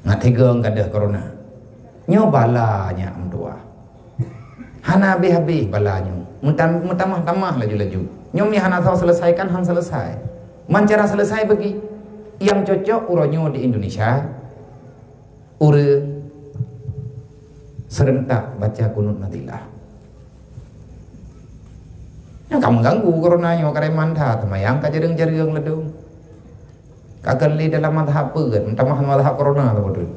Ngat tigong gadôh corona. Nyoe bala nyak meutuah. Hana habéh-habéh bala nyoe. Meutam-, meutamah-tamah laju-laju. Nyoe mi hana soe seuleusaikan, han seuleusai. Man cara seuleusai bagi. Nyang cocok uroe nyoe di Indonesia, ureueng seurentak baca kunut nazilah. Nyang ka meuganggu corona nyoe, ka reman that, seumayang ka jareueng-jareueng ladôm. Ka keu lé dalam mazhab peue, meutamah mazhab corona tu beutôi.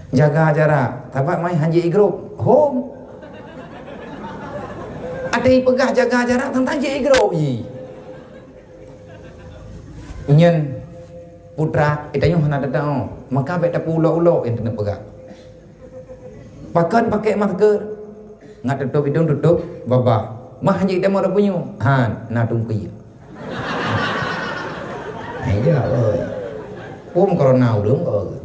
Jaga jarak, sabab mai han jiék grup. Hom. Até peugah jaga jarak, teuntang jiék grup jih. Nyan putra, geutanyoe hana teudeungoe, maka bèk tapeu ulok-ulok nyang keuneuk peugah. Pakon pakai masker? Ngat tutôp idông, tutôp babah. Mah jih tamong ureueng punyueng. Han, na tungkui. Hai ya, oi. Pom corona ureueng, oi.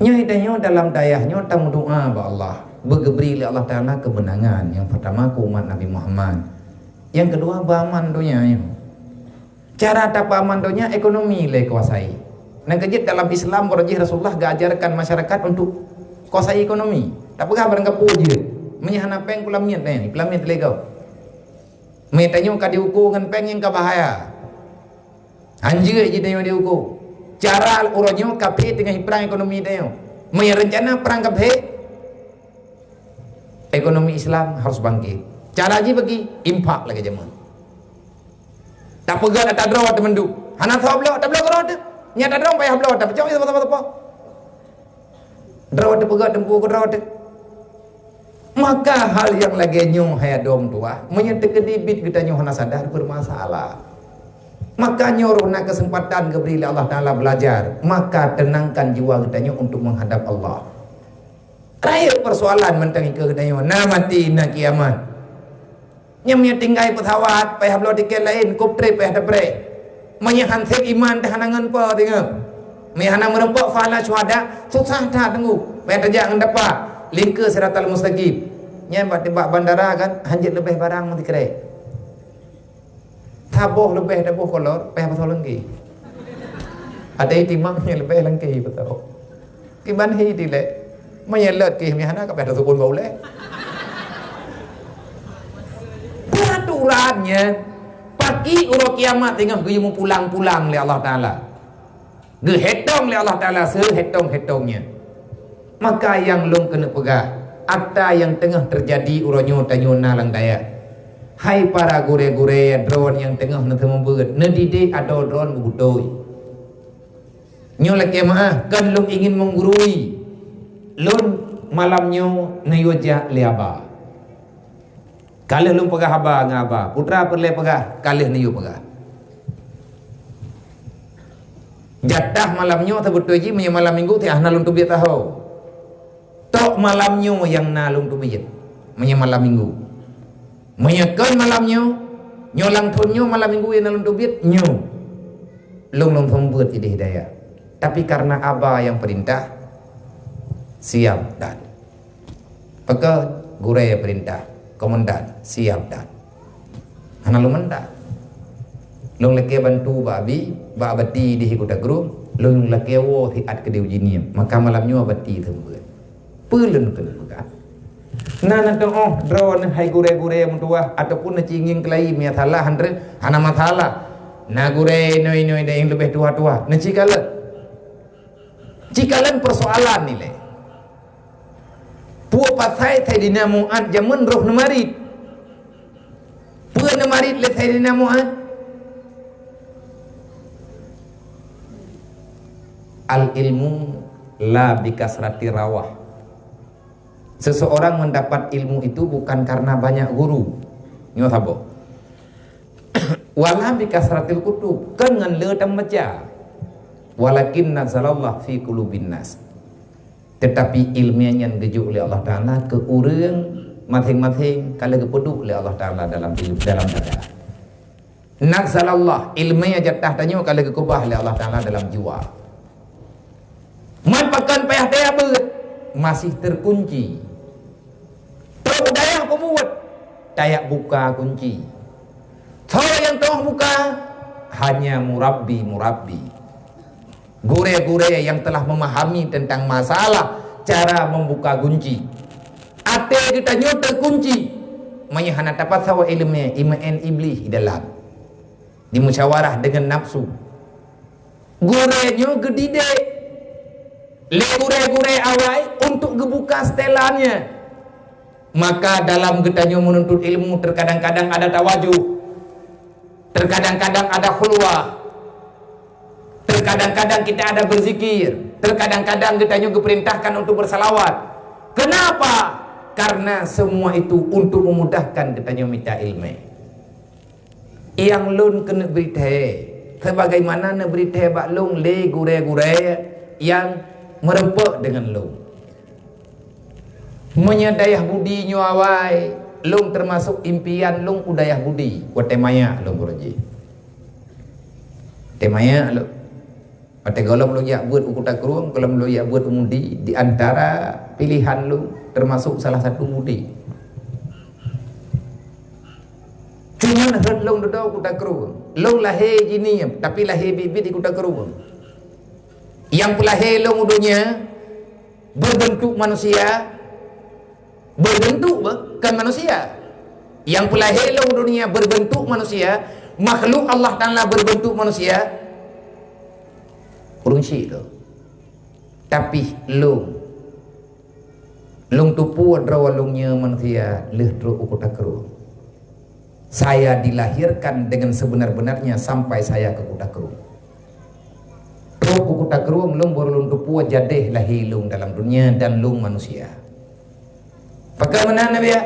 Nyoe tanyoe dalam dayah nyoe tameudoa bak Allah, beugeubri lé Allah Taala keubeunangan nyang peurtama keu umat Nabi Muhammad. Nyang keudua beuaman donya nyoe. Cara tapeuaman donya, ekonomi lé kuasai. Nyang keujeuet dalam Islam, baroe jih Rasulullah geuajarkan masyarakat untuk kuasai ekonomi. Tapeugah barang gapeue jeuet. Meunyoe hana péng, peulamiet péng, peulamiet lé gob. Meunyoe tanyoe ka diuko ngon péng nyang ka bahaya. Hanjeuet jih tanyoe diuko. Cara uroe nyoe kafé teungoh jiprang ekonomi tanyoe. Meunyoe reuncana prang kafé, ekonomi Islam harus bangkit. Cara jih bagi, infak lagèe jameun. Tapeugah ata droe teuh mandum. Hana soe bloe, tabloe keudroe teuh. Nyan ata droe payah bloe, tapeucok sapo-sapo. Droe teuh peugah teumpu keudroe teuh. Maka hal nyang lagèe nyoe hai adoe meutuah, meunyoe teukeudi biet geutanyoe hana sadar, beurmasalah. Maka nyoe roh na keuseumpatan geubri lé Allah Taala beulajar, maka teunangkan jiwa geutanyoe untuk meuhadab Allah. Rayeuk peusoalan mantong ikeue geutanyoe, na maté, na kiamat. Nyan meunyoe tinggai peusawat, payah bloe tiket laén, kop trép payah tapreh. Meunyoe han sép iman teuh hana ngon po teungoh. Meunyoe hana meurumpok pahala syuhada, susah that teungku. Payah tajak ngon dapa, lingkeue siratal mustaqim. Nyan bak tibak bandara kan, hanjeuet leubeh barang meusikrek. Saboh leubeh taboh kolor, payah pasoe lengki. Ada itimang nyang leubeh lengki beutôi. Kiban hi dilèe. Meunyoe lôt kih meuhana ka payah tasukon bak ulèe. Peuraturan nyan, paki uroe kiamat teungoh geuyue meupulang-pulang lé Allah Taala. Geuhitong lé Allah Taala seuhitong-hitong nyan. Maka nyang lôn keuneuk peugah, ata nyang teungoh teujadi uroe nyoe tanyoe na lam dayah. Hai para gurèe-gurèe droen nyang teungoh neuseumeubeuet, neudidik adoe droen beubeutôi. Nyoe lakèe meu'ah, kon lôn ingin menggurui. Lôn malam nyoe neuyue jak lé aba. Ka lheueh lôn peugah haba ngon aba, putra peureulèe peugah, ka lheueh neuyue peugah. Jatah malam nyoe seubeutôi jih meunyoe malam minggu, teuh hana lôn teubiet taho. Tok malam nyoe nyang na lôn teubiet, meunyoe malam minggu. Meunyoe kon malam nyoe, nyoe lam thôn nyoe malam minggu nyang na lôn teubiet, nyoe. Lôn lôn seumeubeuet idéh dayah. Tapi karena aba nyang peurintah, siap dan. Pakon gurèe peurintah. Komandan, siap dan. Hana lôn mantap. Lôn lakée bantu bak abi, bak bati di Kuta Krueng, lôn lakée woe siat keudeh uji niem. Maka malam nyoe bati seumeubeuet. Peue lôn keuneuk peugah? Na, na teuoh droeneuh hai gurée-gurée meutuwah ataupun na cingeng keulayi, meunyo salah han treb, hana masalah. Na gurée inong-inong nyang leubeh tuha-tuha, na ci kalon. Ci kalon persoalan nilai. Peue pasai Saidina Mu'ad jameun roh neumarit? Peue neumarit lé Saidina Mu'ad? Al ilmu la bikasrati rawah. Seseorang mendapat ilmu itu bukan karena banyak guru. Nyoe saboh. Wala bikasratil kutub, kon ngon le tameubaca. Walakin nazalallah fi qulubin nas. Tetapi ilmu nyan geujok lé Allah Taala keu ureuëng maséng-maséng ka lheueh geupeuduek lé Allah Taala dalam, dalam dada. Nazalallah, ilmu nyang jatah tanyoe ka lheueh geukeubah lé Allah Taala dalam jiwa. Man pakon payah taya beuet, masih terkunci. Trok u dayah peubuet, taya buka kunci. Soe nyang teungoh buka? Hanya murabbi-murabbi. Gurée-gurée nyang telah memahami tentang masalah cara membuka kunci. Até geutanyoe teukunci, meunyoe hana tapasoe iéleumé, imeu'en Iblih di dalam. Dimusyawarah deungon nafsu. Gurée nyoe geudidik lé gurée-gurée awai untuk geubuka setelannya. Maka dalam geutanyoe menuntut ilmu, terkadang-kadang ada tawajuh, terkadang-kadang ada khulwah, terkadang-kadang kita ada berzikir, terkadang-kadang geutanyoe geuperintahkan untuk bersalawat. Kenapa? Karena semua itu untuk memudahkan geutanyoe mita ilmu. Nyang lôn keuneuk bri thèe, sebagaimana neubri thèe bak lôn lé gurée-gurée nyang meureumpok deungon lôn. Meunyoe dayah Budi nyoe awai, lôn teumasok impian lôn u dayah Budi, watèe manyak lôn uroe jih. Watèe manyak lôn. Watèe gohlom lôn jak beuet u Kuta Krueng, gohlom lôn jak beuet u Mudi, di antara pilihan lôn teumasok salah satu Mudi. Cuman rhot lôn dudoe Kuta Krueng. Lôn lahé jih nyan, tapi lahé biet-biet di Kuta Krueng. Nyang peulahé lôn u donya berbentuk manusia, berbentuk, bukan manusia. Nyang peulahé lôn u donya berbentuk manusia, makhluk Allah Taala berbentuk manusia, ureueng syik lôn. Tapi lôn, lôn tupue droe lôn nyoe manusia lheueh trok u Kuta Krueng. Saya dilahirkan dengan sebenar-benarnya sampai saya ke Kuta Krueng. Trok u Kuta Krueng lôn baru lôn tupue jadeh lahé lôn dalam donya dan lôn manusia. Pakon meunan Nabi ya?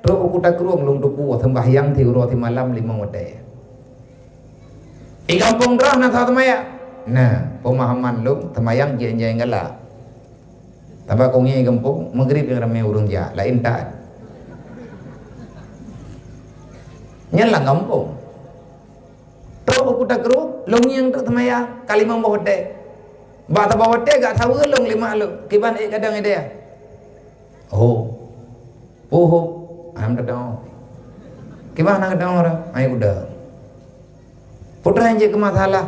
Trok u Kuta Krueng lôn tupue seumbahyang siuroe simalam limong watèe. Di gampông droe na soe seumayang? Nah, peumahaman lôn seumayang jih nyang galak. Sabab kongé gampông, Maghrib nyang ramé ureueng jak, laén that. Nyan lam gampông. Trok u Kuta Krueng, lôn ngieng trok seumayang, ka limong boh watèe. Bak saboh watèe gak saweue lôn lé mak lôn, kiban ék gadong idéh. Oh. Puhôk, hana teudeungoe. Kiban hana teudeungoe dah, hai uda. Putra nyang jeuet keu masalah,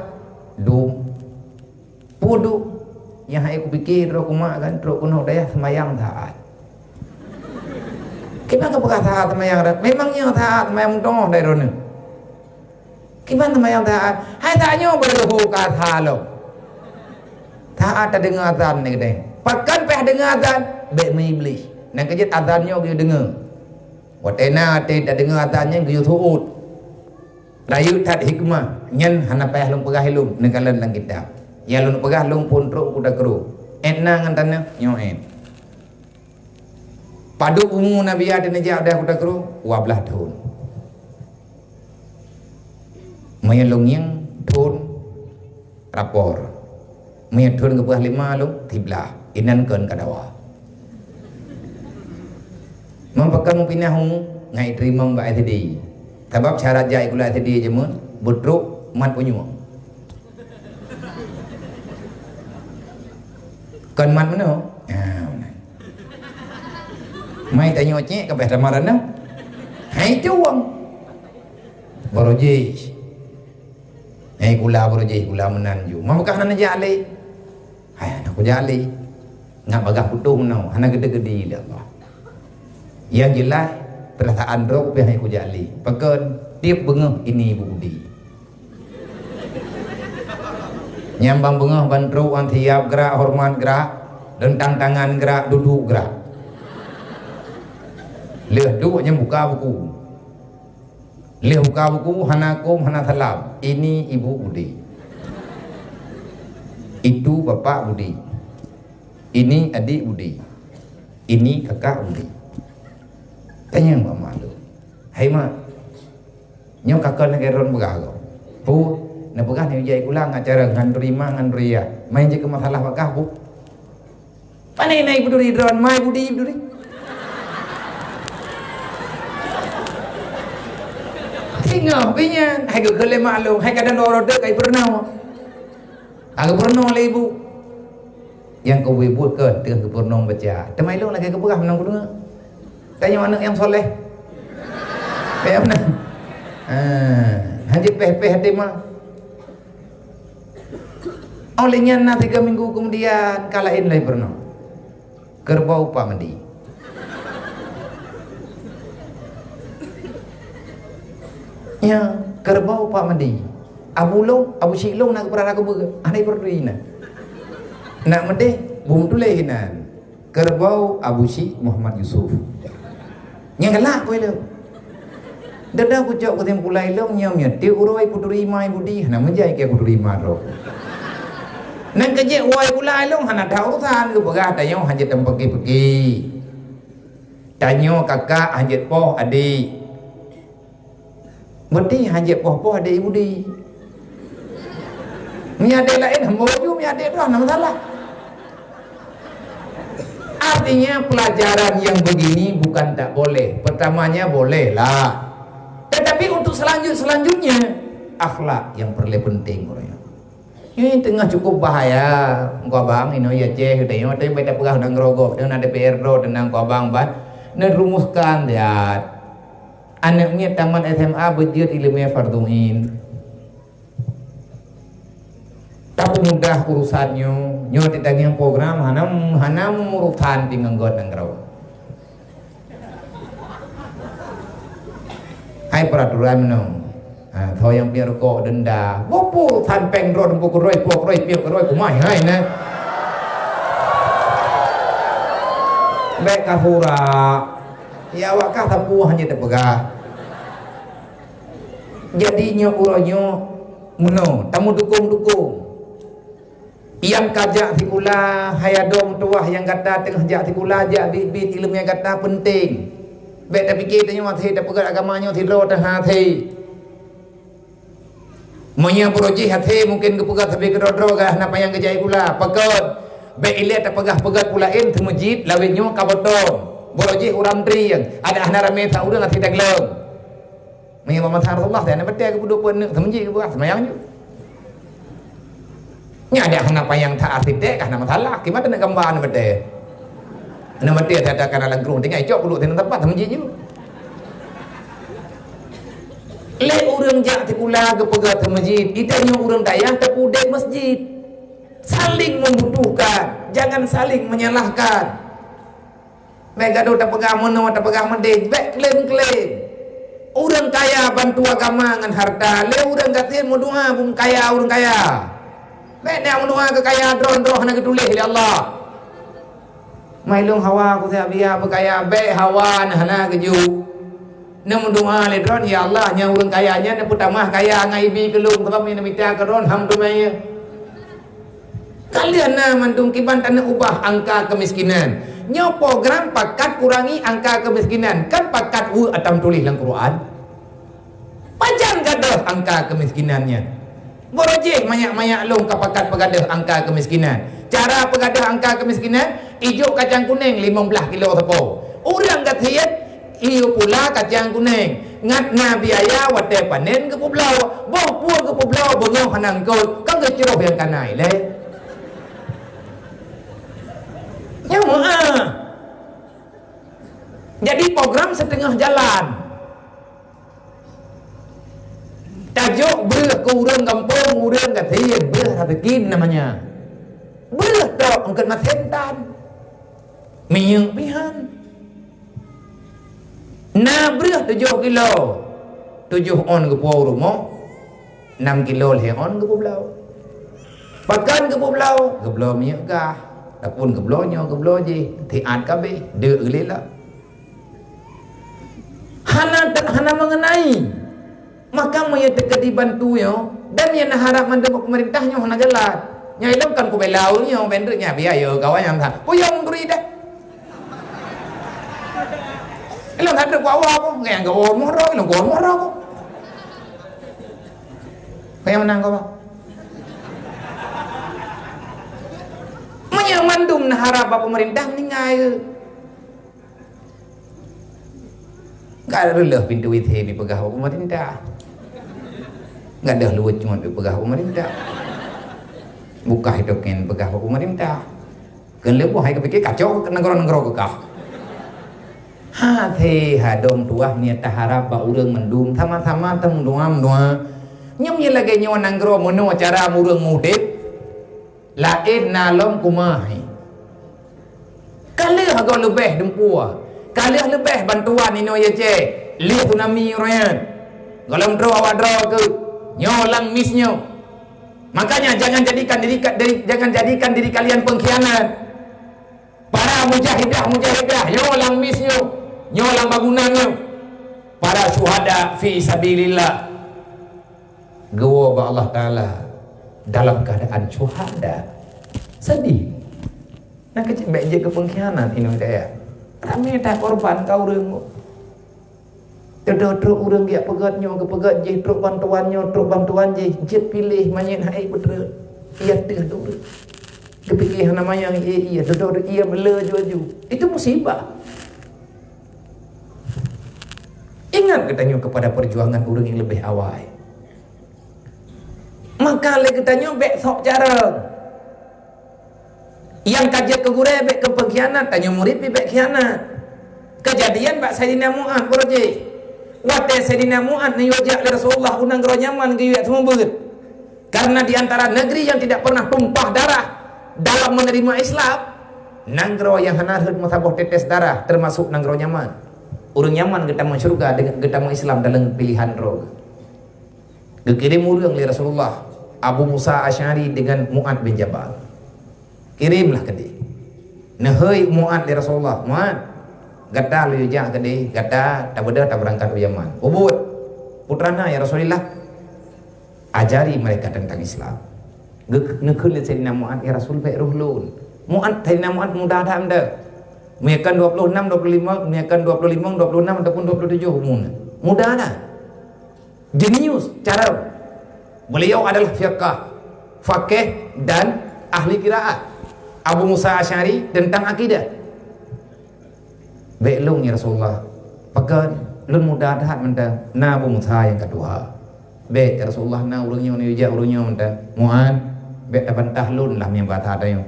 dum. Peue dum? Nyang hai kupike droe kumak kan, trok keunoe dayah seumayang saat. Kiban ka peugah saat seumayang dah? Memang nyoe saat seumayang meudoh dai droeneuh. Kiban seumayang saat? Hai saat nyoe baru ka sa lom. Saat tadeungoe azan ni keudeh. Pakon payah deungoe azan? Bèk meuiblih. Nyang keujeuet azan nyoe geuyue deungoe. Watèe na watèe tadeungoe azan nyan geuyue seuôt. Rayeuk that hikmah. Nyan hana payah lôn peugah ilôn, neukalon lam kitab. Nyang lôn peugah lôn phôn trok u Kuta Krueng. Ét na ngon tanoh? Nyoe ét. Padub umu Nabi Adam neujak u dayah Kuta Krueng? Dua blaih thôn. Meunyoe lôn ngieng thôn rapor. Meunyoe thôn geupeugah lima lôn, siblaih. Inan kon ka dawa. Meunyoe pakon meupinah umu, ngai teurimong bak S D. Sabab syarat jak sikula S D jameun, beutrok mat punyueng. Kon mat meunoe? Ha, meunan. Mai tanyoe cek ka beh tamah ranah. Hai cuwang. Baroe jih. Hai kula baroe jih, kula meunan ju. Meunyo beukah hana jak lé. Hai hana kujak lé. Ngat bagaih putôh meunoe, hana geude-geude lé Allah. Nyang jeulaih, peurasaan droe pih hai kujak lé. Pakon? Tiep beungoh ini Ibu Budi. Nyang ban beungoh ban trok, an siap grak, hormat grak, rentang tangan grak, duduek grak. Lheueh duek nyan buka buku. Lheueh buka buku, hana kôm, hana salam. Ini Ibu Budi. Itu Bapak Budi. Ini adik Budi. Ini kakak Budi. Tanyong bak mak lôn, "Hai mak, nyoe kakon lagèe droen peugah kah?" "Pu, neupeugah neujak sikula ngon cara ngon turi ma ngon turi ya. Main jeuet keu masalah bak kah, Pu." "Pane na Ibu Duri droen, ma Ibu Duri, Ibu Duri?" Singoh pih nyan, hai geukheun lé mak lôn, hai kadang dua roda kai peurunoe. Ka geupeurunoe lé ibu. Nyang keubiet buet keu teuh geupeurunoe baca. Teuma ilôn lagèe geupeugah meunan kudeungoe. Tanyoe aneuk nyang soleh. Kaya meunan. Ha, hanjeuet péh-péh até ma. Óh lheueh nyan na tiga minggu keumudian, ka laén lé peurunoe. Kerbau Pak Medi. Ya, kerbau Pak Medi. Abu lôn, Abu Syik lôn na geupeurara keubeue, hana ipeureuti na. Nak meudeh, beumeutulée inan. Kerbau Abu Syik Muhammad Yusuf. Nyang galak peue lôn. Dada kucok keusimpulan ilôn nyoe meuti uroe kuturi ma Ibu Duri, hana meujai keu kuturi ma droe. Nang keujeuet woe pula ilôn hana that urusan, geupeugah tanyoe hana jeuet tameupeugah-peugah. Tanyoe kakak hana jeuet poh adik. Berarti hana jeuet poh-poh adik Ibu Duri. Meunyo adik laén hamba ju, meunyo adik droe hana masalah. Artinya pelajaran yang begini bukan tak boleh. Pertamanya bolehlah. Tetapi untuk selanjut-selanjutnya, akhlak yang paling penting. Ini tengah cukup bahaya. Engkau abang, inoe ya ceh, udah inoe tapi baca peugah dan gerogok, dan ada P R do tentang engkau abang ban. Neurumuskan lihat. Aneuk miet tamat S M A beujeuet ileumèe fardhu ain. Tapi mudah urusan nyoe, nyoe teutangieng program hana, hana urusan pih ngon göt nanggroe. Hai peraturan meunoe. Ha, soe nyang piep rukok denda. Boh urusan péng droe, boh keurôi, boh keurôi, piep keurôi, kumai hai na. Bèk ka surak. Ya awak kah sapeue hana teupeugah. Jadi nyoe uroe nyoe meunoe, tameudukong-dukong. Nyang ka jak sikula, hai adoe meutuwah nyang gata teungoh jak sikula, jak biet-biet ileumèe gata peunteng. Bèk tapike tanyoe até tapeugah agama nyoe sidroe teuh até. Meunyoe barô jih até mungken geupeugah sabe keudroe-droe gah na panyang geujak sikula. Pakon? Bèk ilèe tapeugah peugah pula in teumeujit lawét nyoe ka botong. Barô jih ureueng trieng, adak hana ramé sa ureueng até tagleueng. Meunyoe bak masa Rasulullah, hana batèe geupeuduek peuneuk, seumeujih geupeugah seumayang ju. Nyan adak hana panyang that arsitek, hana masalah. Kiban taneuk gamba hana batèe. Hana batèe that akan dalam krueng, tinggai cok peuduek sinan teumpat, seumeujih ju. Lé ureueng jak sikula geupeugah seumeujih, i tanyoe ureueng dayah tapeuudép masjid. Saling membutuhkan, jangan saling menyalahkan. Bèk gadoh tapeugah meunoe, tapeugah meudeh, bèk klaim-klaim. Ureueng kaya bantu agama ngon harta, lé ureueng gasien meudoa beumeukaya ureueng kaya. Bèk na meudoa keu kaya droe, droe hana geutuléh lé Allah. Mai lôn hawa ku siap biya beukaya, bèk hawa na hana geujok. Neumeudoa lé droe, "Ya Allah, nyang ureueng kaya nyan neupeutamah kaya ngon ibi keu lôn, sabab nyan neumita keu droe, alhamdulillah." Ka lheueh na mandum kiban taneuk ubah angka keumiskinan. Nyoe program pakat kurangi angka keumiskinan, kan pakat weuek atam tuléh lam Quran. Pajan gadôh angka keumiskinan nyan? Barô jih manyak-manyak lôn ka pakat peugadôh angka keumiskinan. Cara peugadôh angka keumiskinan, ijok kacang kunéng limong blaih kilo sapo. Ureueng gasien, iyue pula kacang kunéng. Ngat na biaya watèe panen geupeubloe, boh peue geupeubloe beungoh hana eungkôt, ka geucroh nyang kanai lé. Nyan meu'ah. Jadi program setengah jalan. Tajok breuh keu ureuëng gampông, ureuëng gasien, breuh raseuki namanya. Breuh tok eungkot masen tan. Minyeuk pih han. Na breuh tujoh kilo. Tujoh ôn geupo u rumoh, nam kilo lhée ôn geupubloe. Pakon geupubloe? Geubloe minyeuk gah. Ataupun geubloe nyoe, geubloe jih. Tiat kabeh, deuk geulila. Hana te-, hana mengenai. Maka meunyoe teukeudi bantu nyoe, dan nyang na harab mandum bak pemerintah nyoe hana jalan. Nyoe ilong kan kubela ureuëng nyoe, ben reuet nyan biaya kawan nyang that. Kuyong turi dah. Ilong that reuet kuawa ko, nyang gawa moh droe, ilong gawa moh droe ko. Kayang menang ko, Bang. Meunyoe mandum na harab bak pemerintah, meninggai. Gadôh reuloh pintoe W C dipeugah bak pemerintah. Gadôh luweuet cumot dipeugah bak pemerintah. Bukah token dipeugah bak pemerintah. Keu leuboh hai keupiké kacau nanggroe-nanggroe keu kah. Hase hadom tuah meunyoe taharab bak ureuëng mandum sama-sama teumeudoa-meudoa. Nyoe meunyoe lagée nyoe nanggroe meunoe cara ureuëng udeb. Laén na lom kumahe. Ka lheueh goe leubeh dumpeue, ka lheueh leubeh bantuan inoe yece, lheueh tsunami uroe nyan. Gohlom droe awak droe keuh, nyoe lam mis nyoe. Makanya jangan jadikan diri ka-, diri, jangan jadikan diri kalian pengkhianat. Para mujahidah-mujahidah, nyoe lam mis nyoe, nyoe lam bangunan nyoe. Para syuhada fi sabilillah. Geuwoe bak Allah Taala dalam keadaan syuhada. Sedih. Nah, keucik bék jeuet keu pengkhianat inoe daya. Ramé that korban ka ureuëng. Teudoh trok ureuëng geujak peugét nyoe, geupeugét jih, trok bantuan nyoe, trok bantuan jih, jeuet piléh manyét hai peutreuk. Iya teuh tu ureuëng. Geupiké hana manyang, iya, iya, teudoh, iya, bela ju-aju. Itu musibah. Ingat geutanyoe kepada perjuangan ureuëng nyang leubeh awai. Maka lé geutanyoe bék sok carông. Nyang ka jeuet keu gurée bék keu pengkhianat, tanyoe murit pih bék khianat. Keujadian bak Saidina Mu'ad, bro jih. Watée Saidina Mu'ad neuyue jak lé Rasulullah u nanggroe Yaman geuyue seumeubeuet. Karena di antara negeri yang tidak pernah tumpah darah dalam menerima Islam, nanggroe nyang hana rhot meusaboh tetes darah, termasuk nanggroe Yaman. Ureuëng Yaman geutamong syeuruga deungon geutamong Islam dalam pilihan droe. Geukirém ureuëng lé Rasulullah, Abu Musa Asy'ari deungon Mu'ad bin Jabal. Kirémlah keudeh. Neuhôi Mu'ad lé Rasulullah, "Mu'ad, gata laju jak keudeh, gata tabeudôh tabeurangkat u Yaman." Bubuet. "Putra na, ya Rasulullah." "Ajari mereka tentang Islam." Geu-, neukheun lé Saidina Mu'ad, "Ya Rasul, bék roh lôn." Mu'ad, Saidina Mu'ad muda that meuda. Meunyoe kan dua puluh enam, dua puluh lima, meunyoe kan dua puluh lima, dua puluh enam ataupun dua puluh tujoh umur. Muda that. Jenius cara. Beliau adalah fiqah, faqih dan ahli qiraat. Abu Musa Asy'ari tentang akidah. "Bék lôn, ya Rasulullah. Pakon lôn muda that mantong, na Abu Musa nyang ka tuha." "Bék, ya Rasulullah, na ureuëng nyoe neujak ureuëng nyoe mantong." "Mu'ad, bék tabantah lôn lah nyang bantah tanyoe."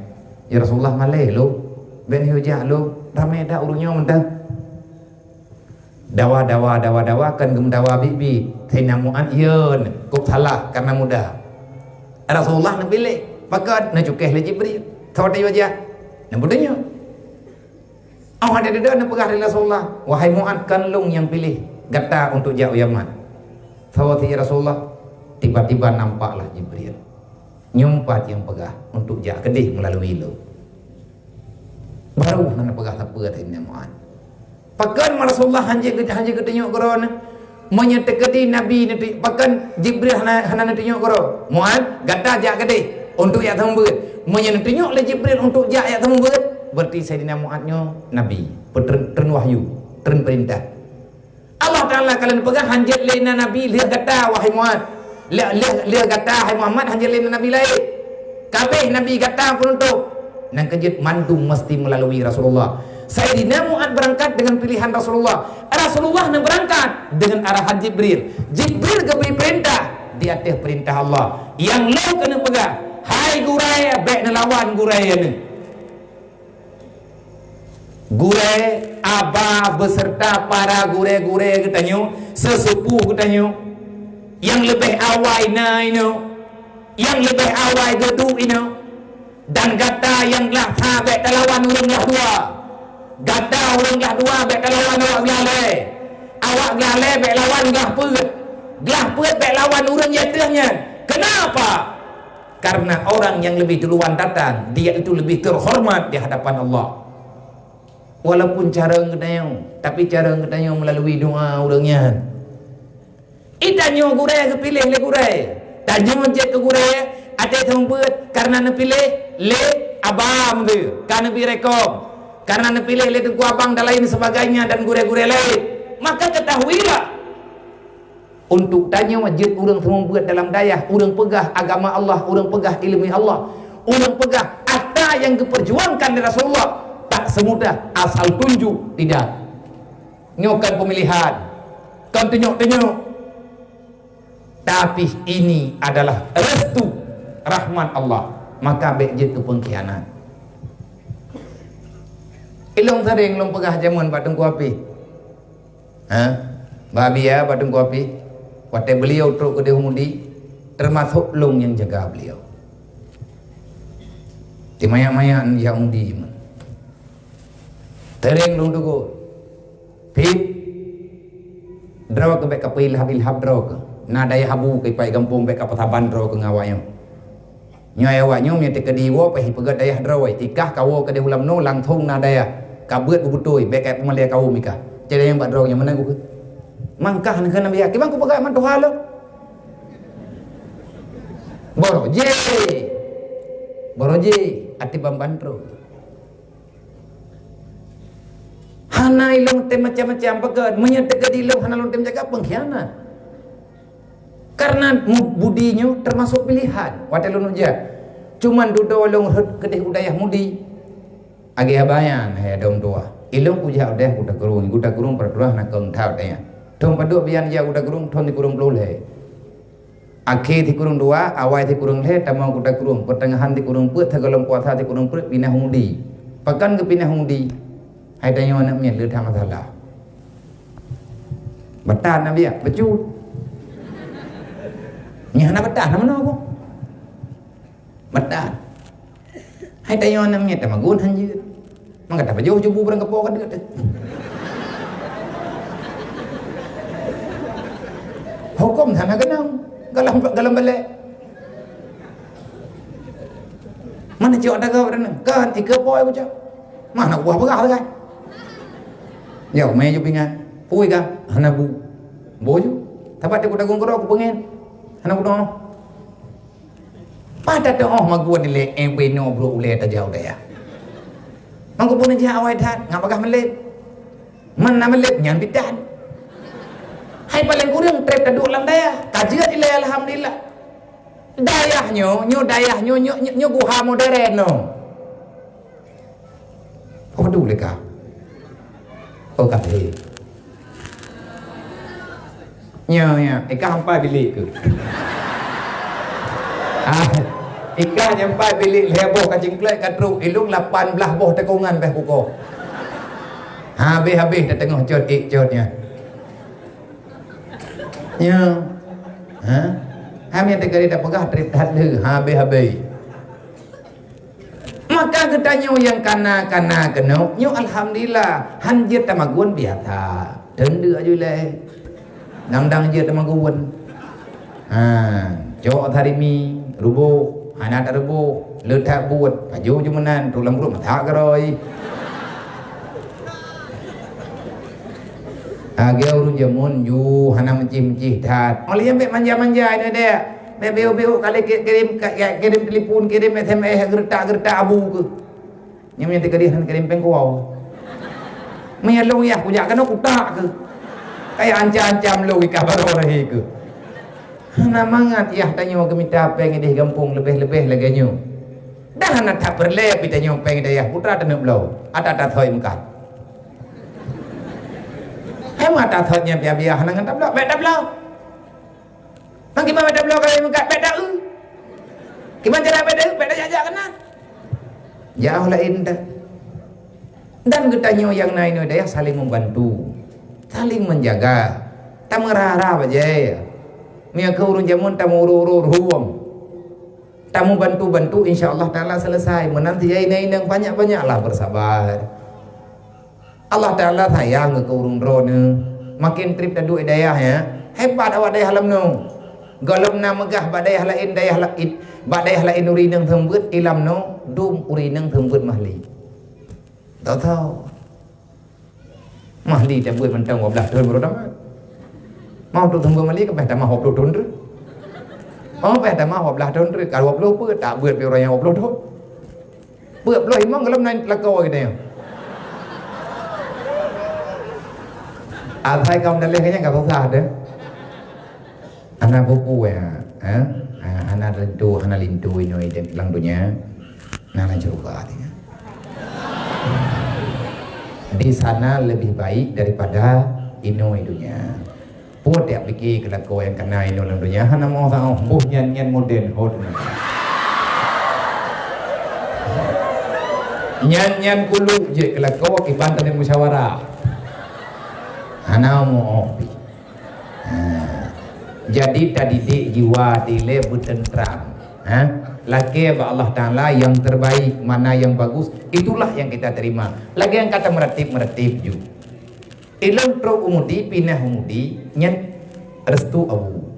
"Ya Rasulullah, malée lôn. Bék neujak lôn. Ramé that ureuëng nyoe mantong." Dawa, dawa, dawa, dawa, kan geumeudawa biet-biet. Saidina Mu'ad yeun, kok salah karena muda. Rasulullah neupiléh, pakon neucukéh lé Jibril. Soe tayue jak? Neupeutunyok. Oh, ada deda neupeugah lé Rasulullah, "Wahai Mu'ad, kan lôn nyang piléh gata untuk jak u Yaman." Soe, ya Rasulullah? Tiba-tiba nampaklah Jibril. Nyoe pat nyang peugah untuk jak keudeh meulalu lôn. Baru hana peugah sapeue Saidina Mu'ad. Pakon Rasulullah hanjeuet, hanjeuet geutunyok keudroe nyoe? Meunyoe teukeudi Nabi neutu-, pakon Jibril hana, hana neutunyok keudroe? "Mu'ad, gata jak keudeh untuk jak seumeubeuet." Meunyoe neutunyok lé Jibril untuk jak, jak seumeubeuet, berarti Saidina Mu'ad nyoe Nabi, peutreun-, treun wahyu, treun peurintah. Allah Taala ka lheueh neupeugah, "Hanjeuet lé na nabi lheueh gata, wahai Mu'ad. Lheueh, lheueh, lheueh gata, hai Muhammad, hanjeuet lé na nabi laén. Kabeh nabi gata peunutôp." Nyang keujeuet mandum meusti meulalui Rasulullah. Saidina Mu'ad beurangkat deungon pilihan Rasulullah. Rasulullah neubeurangkat deungon arahan Jibril. Jibril geubri peurintah di ateueh peurintah Allah. Nyang lheueh keuneuk peugah, "Hai gurée, bék neulawan gurée nyoe." Gurée, aba beserta para gurée-gurée geutanyoe, seuseupôh geutanyoe, nyang leubeh awai na inoe, nyang leubeh awai geuduek inoe, dan gata nyang glah sa bék talawan ureuëng glah dua. Gata ureuëng glah dua bék talawan awak glah lhée. Awak glah lhée bék lawan glah peuet. Glah peuet bék lawan ureuëng nyang teuh nyan. Kenapa? Karena orang yang lebih duluan datang, dia itu lebih terhormat di hadapan Allah. Walaupun carông geutanyoe, tapi carông geutanyoe melalui doa ureuëng nyan. Ih, tanyoe gurée geupiléh lé gurée. Tanyoe jeuet keu gurée, até seumeubeuet karena neupiléh lé abang tu, ka neubi rekom, karena neupiléh lé teungku abang dan lain sebagainya dan gurée-gurée lain. Maka ketahuilah, untuk tanyoe jeuet ureuëng seumeubeuet dalam dayah, ureuëng peugah agama Allah, ureuëng peugah ileumèe Allah, ureuëng peugah ata nyang geupeurjuangkan lé Rasulullah, tak semudah asal tunjuk, tidak. Nyoe kon peumilihan, kon tunyok-tunyok. Tapi ini adalah restu rahmat Allah. Maka bék jeuet keu peungkhianat. Ilông sering lôn peugah jameun bak Teungku Apih. Ha? Bak Abia, bak Teungku Apih. Watée beliau trok keudeh u Mudi, teumasok lôn nyang jaga beliau. Di manyak-manyak jak u Mudi jameun. Sering lôn teugôt. Pih, droe keuh bék kapeuilham-ilham droe keuh. Na dayah abu keuh ipai gampông bék kapeusaban droe keuh ngon awaknyoe. Nyoe awaknyoe meunyoe teukeudi woe pih ipeugét dayah droe, ikah kawoe keudeh u Lamno langsong na dayah. Ka beuet beubeutôi, bék kapeumalée kawöm ikah. Cit nyang bak droe nyoe meunan keuh. Mangkah neukeue Nabi, kiban kupeugah man tuha lôn. Boro jih. Boro jih, até ban-ban droe. Hana ilông tem macam-macam peugét. Meunyoe teukeudi ilông hana lôn tem jaga, peungkhianat. Karena mu-, budi nyoe teumasok pilihan. Watée lôn jak, cuman dudoe lôn rhot keudeh u dayah Mudi. Agée abah nyan, hai dong tuha. Ilông kujak u dayah Kuta Krueng, Kuta Krueng peuraturan hana kong that dayah. Thon padub bian jak Kuta Krueng, thon sikureueng ploh lhée. Akhé sikureueng dua, awai sikureueng lhée, tamong Kuta Krueng, peuteungahan sikureueng peuet, sigohlom puasa sikureueng peuet, pinah u Mudi. Pakon geupinah u Mudi? Hai tanyoe aneuk miet le that masalah. Batan na biak, becut. Nyan hana batan na meunoe keuh. Batan. Hai tanyoe aneuk miet tamagun han jeuet. Mangka tapajoh jubu barang kapo ka deuet. Huköm hana keunong galam, galam balek. Mana cok daga pada ni? Kan ika poi ku cok. Mana buah peugah kan? Ya, mai ju pingat. Pui ka? Hana bu. Bo ju. Tapat ku dagung keudroe ku peungét. Hana ku doh. Pada teuoh magun ilée, eh, beno brok ulée tajak u dayah. Mangko pun jak awai that, ngat bagah meulét. Man na meulét nyan bidan. Hai paleng kureueng trép taduek lam dayah. Ka jeuet ilée alhamdulillah. Dayah nyoe, nyoe dayah nyoe, nyoe, nyoe, nyoe guha moderen nyoe. Oh, padum lé ka? Oh, ka lé. Nyoe, nyoe, ikah empat bilik tu. Ah, ikah nyang empat bilik, lhée boh ka cingklek ka trok, ilung lapan blaih boh teukungan beh kukoh. Habéh-habéh dah teungoh cot ék cot nyan. Nyoe. Ha? Ham nyang teuka dak peugah trép that lé, habéh-habéh. Maka geutanyoe nyang kana-kana keunoe, nyoe alhamdulillah, han jeuet tamagun biasa. Teundeuk aju ilée. Dang-dang jeuet tamagun. Ha, cok sarimi, ruboh, hana taruboh, le that buet, pajoh ju meunan, trok lam grup masak keurôi. Lagée ureuëng jameun ju hana meucih-meucih that. Óh lheueh nyan bék manja-manja inoe dek. Bék beu-beu kali ki-, kirim ka-, ya, kirim telepon, kirim S M S geuretak-geuretak abu keuh. Nyang meunyo teuka dih hana kirim péng kuwoe. Meunyo lôn yah kujak keunoe kutak keuh. Kaya ancam-ancam lôn ikah baroe rahi keuh. Hana mangat yah tanyoe geumita péng idéh gampông leubeh-leubeh lagée nyoe. Dah hana that peureulée pih tanyoe péng idéh yah putra taneuk bloe. Ata-ata thoi meukat. Hai meuata thot nyan biya-biya hana ngon tabloe, bék tabloe. Nang kiban bék tabloe kali meukat, bék ta-eu. Kiban cara bék ta-eu, bék tajak-jak keunan. Jauh laén dah. Dan geutanyoe nyang na inoe dayah saling membantu, saling menjaga. Tameurara bajée. Meunyoe keu ureuëng jameun tameururu ruhueng, tameubantu-bantu, insya Allah Taala selesai. Meunan tijai inong-inong banyak-banyaklah bersabar. Allah Taala sayang keu ureuëng droeneuh. Makin treb taduek dayah, ya. Hebat awak dayah lam nyoe. Gohlom na meugah bak dayah laén, dayah laén, bak dayah laén ureuëng inong seumeubeuet, ilam nyoe dum ureuëng inong seumeubeuet mahli. Tahu-tahu. Mahli tabeuet mantong dua belas thon baru tamat. Mau tu tunggu mahli ke payah tamah dua puluh thon tu. Mau payah tamah dua belas thon tu, kalau dua puluh pun tak buat pi orang yang dua puluh thon. Buat puluh imong kalau naik telaka gitu ya. Asai kaum dalih kayaknya enggak susah deh. Hana buku ya, eh? Ha, hana linto, hana linto inoe lam dunia. Nah, hana syeuruga artinya. Di sana lebih baik daripada inoe dunia. Peue tiap pike keu lakoe nyang kana inoe lam dunia, hana mau saoh, boh nyan-nyan moden hot. Nyan-nyan kuluk jeuet keu lakoe kiban taneuk musyawarah. Hana mau pi. Ha. Jadi tadidik jiwa dilée beuteuntrang. Ha? Lakée bak Allah Taala yang terbaik, mana yang bagus, itulah yang kita terima. Lagée nyang kata meratib-meratib ju. Ilong trok umudi, pinah umudi, nyan restu abu.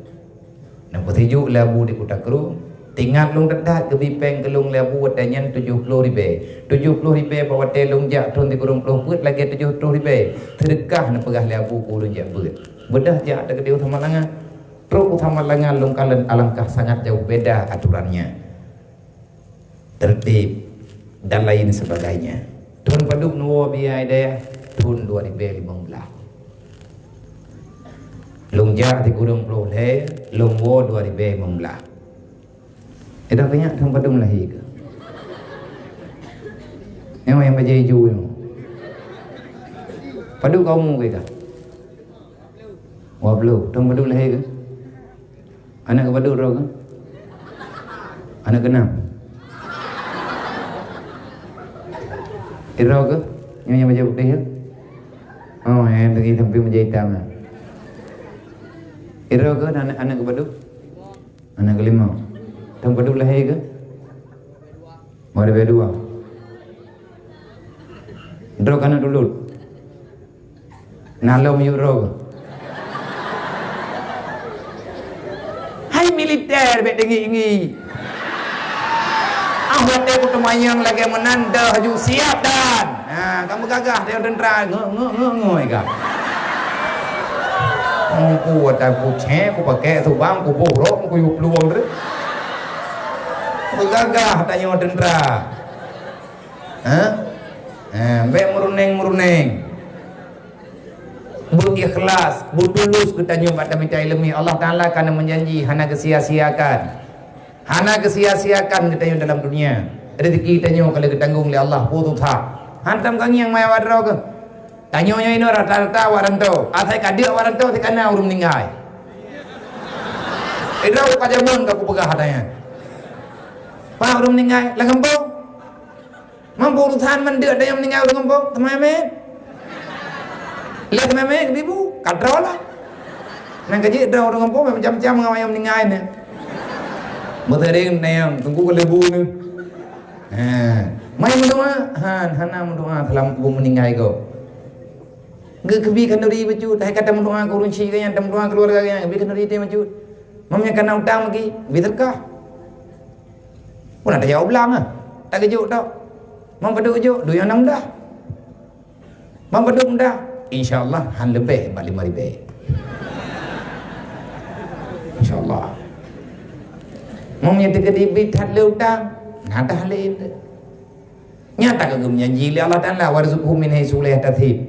Neupeusijuk lé abu di Kuta Kru, teuingat lôn that-that geubi péng keu lôn lé abu watée nyan tujoh ploh ribée. Tujoh ploh ribée bak watée lôn jak thon sikureueng ploh peuet lagée tujoh ploh ribée. Seudeukah neupeugah lé abu keu ulôn jak beuet. Beudôh jak teukeudeh u Samalanga. Trok u Samalanga lôn kalon alangkah sangat jauh beda aturannya. Tertib dan lain sebagainya. Thon padub neuwoe biaya dayah? Thon dua ribée limong blaih. Lôn jak sikureueng ploh lhée, lôn woe dua ribée limong blaih. Ida keu nyak thon padub lahé keuh? Nyang, nyang bajée ijo nyoe. Padub ka umu keuh? Dua ploh. Thon padub lahé keuh? Aneuk keu padub droe keuh? Aneuk keu nam. Droe keuh? Nyang, nyang bajée putéh keuh? Oh, nyang teungoh sampéng bajée itam nyan. Droe keuh aneuk, aneuk keu padub? Aneuk keu limong. Thon padub lahé keuh? Dua ribée dua. Droe keuh aneuk tulôt? Na lom yue droe keuh? Hai militer bék teungiek-ngiek. Ah, watée kuteumanyong lagée meunan deuh ju siap dan. Ha, kamu gagah teuh teuntra, nge-, nge-, nge-, nge-, ka. Ku watée kucék, kupakée subang, kuboh rot, kuyue plueng teuh. Beugagah tanyoe teuntra. Ha? Ha, bék meuruneng-meuruneng. Beuikhlas, beutulus geutanyoe bak tamita ileumèe. Allah Taala ka na meujanji hana geusia-siakan. Hana geusia-siakan geutanyoe dalam dunia. Rezeki tanyoe ka lheueh geutanggong lé Allah, peue susah. Hantom ka ngieng maya wadroe keuh. Tanyoe nyoe inoe rata-rata awak rantau. Asai ka deuek awak rantau, asai ka na ureueng meuninggai. Idroe ka jameun ka kupeugah hata nyan. Pat ureueng meuninggai? Lam gampông. Mampu urusan mandum ada nyang meuninggai ureueng gampông, teuma mé. Lé teuma mé, bibu, ka droe lah. Nang ka jeuet droe ureueng gampông, macam-macam ngon nyang meuninggai nyan. Beuteuring na nyang teungku keu leubèh nyan. Ha, mai meudoa, han, hana meudoa salam ubak meuninggai gob. Geukeubi khanuri bacut, hai ka tameudoa keu ureueng chik geuh nyan, tameudoa keuluwarga geuh nyan, bi khanuri teuh bacut. Mam nyan kana utang bagi, bi seudeukah. Pun ada jaweueb lam ah. Tak geujok tok. Mam padub geujok, dua nyang mudah. Mam padub mudah, insya Allah han leubeh bak lima ribèe. Insya Allah. Mam nyang teukeudi bit that lé utang, nadah lé itu. Nyata ka geumeujanji lé Allah Taala, "Warzuqhu min haitsu la yahtasib."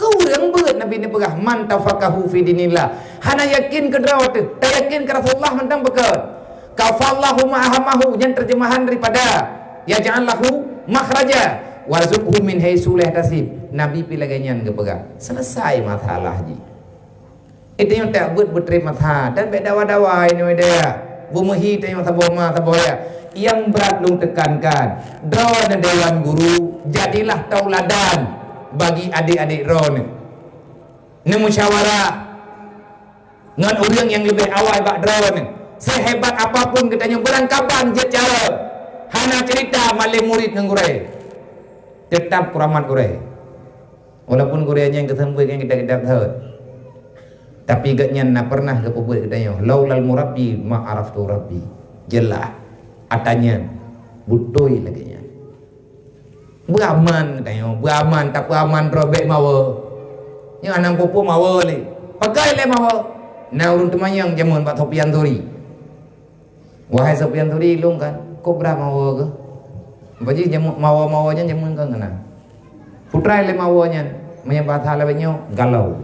Keu ureueng beuet Nabi neupeugah, "Man tafaqahu fi dinillah." Hana yakin keu droe teuh, tayakin keu Rasulullah mantong beukeue. "Kafallahu ma hamahu," nyan terjemahan daripada, "Yaj'al lahu makhraja, warzuqhu min haitsu la yahtasib." Nabi pi lagèe nyan geupeugah. Selesai masalah jih. Itu nyang tak buet beutrép masa dan bèk dawa-dawa inoe daya. Beumeuhi tanyoe saboh ma saboh ya. Nyang brat lôn teukankan, droeneuh dewan guru, jadilah tauladan bagi adék-adék droeneuh. Neumusyawarah ngon ureuëng nyang leubeh awai bak droeneuh. Sehebat apapun geutanyoe, beurangkaban jeuet cara, hana ceurita malém murit ngon gurée, teutab keuramat gurée. Walaupun gurée nyan geuseumeubeuet ngon kitab-kitab thot, tapi gobnyan na pernah geupeubuet geutanyoe, "Laulal murabbi ma araftu rabbi." Jeulaih, ata nyan beutôi lagée nyan. Beuaman geutanyoe, beuaman, tapeuaman droe bék mawe. Nyoe anang pupu mawe lé. Pakai lé mawe. Na ureuëng teumanyong jameun bak Sofyan Thori. Wahai Sofyan Thori, lôn kan, kobra mawe keuh? Bak jih jameun, mawe-mawe nyan jameun kan keunan. Putrai lé mawe nyan, meunyoe bahasa lawét nyoe, galau.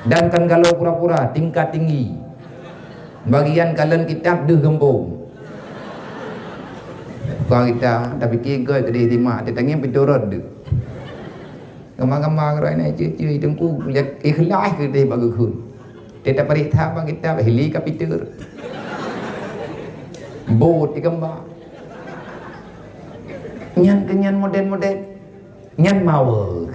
Dan kan galau pura-pura, tingkat tinggi. Bagian kalon kitab deuh geumpông. Bukan kita, tapi kigoe keudeh simak, teutanyong piturot deuh. Gamba-gamba keudroe nyan, ceue-ceue teungku, ikhlas keudeh bak geukheun. Teutab paréksa bak kitab, hili ka pitur. Bot igamba. Nyan keuh nyan model-model. Nyan mawe.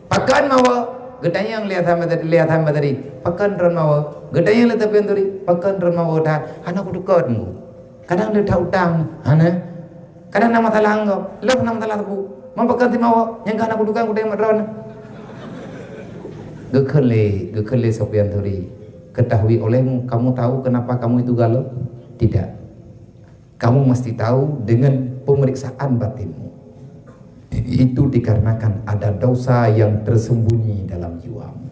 Pakon mawe? Geutanyong lé Hasan Basri, lé Hasan Basri, "Pakon droen mawe?" Geutanyong lé Sofyan Thori, "Pakon droen mawe?" Dan hana kutukot mu. Kadang lé that utang, hana. Kadang na masalah anggop, lom na masalah teupeu. Meupakat simawa, nyang ka na kudukan kudai mat droeneuh. Geukheun lé, geukheun lé Sofyan Thori, "Ketahui olehmu, kamu tahu kenapa kamu itu galau? Tidak. Kamu mesti tahu dengan pemeriksaan batinmu. Itu dikarenakan ada dosa yang tersembunyi dalam jiwamu."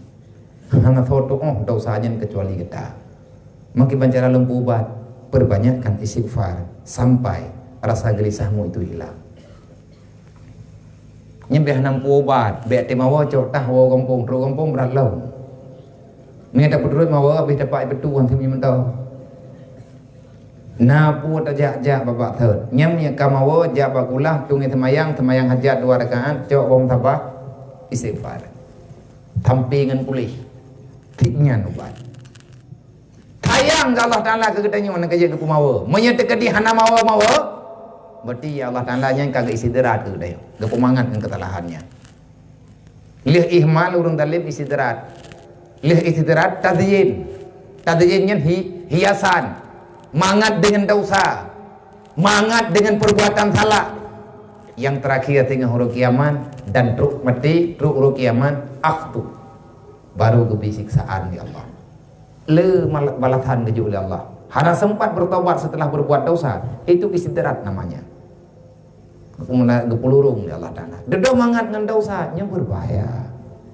Hana soe tuoh dosa nyan keucuali gata. Maka kiban cara lôn peuubat, perbanyakkan istighfar sampai rasa gelisahmu itu hilang. Nyan bèk hana peuubat, bèk teumawa cok tah woe gampông, trok gampông brat lom. Meunyoe tapeuturot mawa, abéh tapak ipeutuan seumimeue mantong. Na peue tajak-jak babah thot. Nyan meunyoe ka mawa, jak bak kulah, tunge seumayang, seumayang hajat dua rakaat, cok bom sabah, istighfar. Tampi ngon puléh. Tik nyan ubat. Sayang keu Allah Taala keu geutanyoe nyang ka jeuet geupeumawa. Meunyoe teukeudi hana mawa-mawa, berarti Allah Taala nyan ka geu-istidrak keu geutanyoe, geupeumangat ngon keusalahan nyan. Lheueh ihmal ureuëng zalim istidrak. Lheueh istidrak tazyin. Tazyin nyan hi-, hiasan. Mangat dengan dosa. Mangat dengan perbuatan salah. Yang terakhir teungoh uroe kiamat dan trok maté, trok uroe kiamat, akhtu. Baru geubri siksaan lé Allah. Le mal-, balasan geujok lé Allah. Hana sempat bertobat setelah berbuat dosa, itu istidrak namanya. Geupeu-, geupeulurong lé Allah Taala. Dudoe mangat ngon dosa, nyoe berbahaya.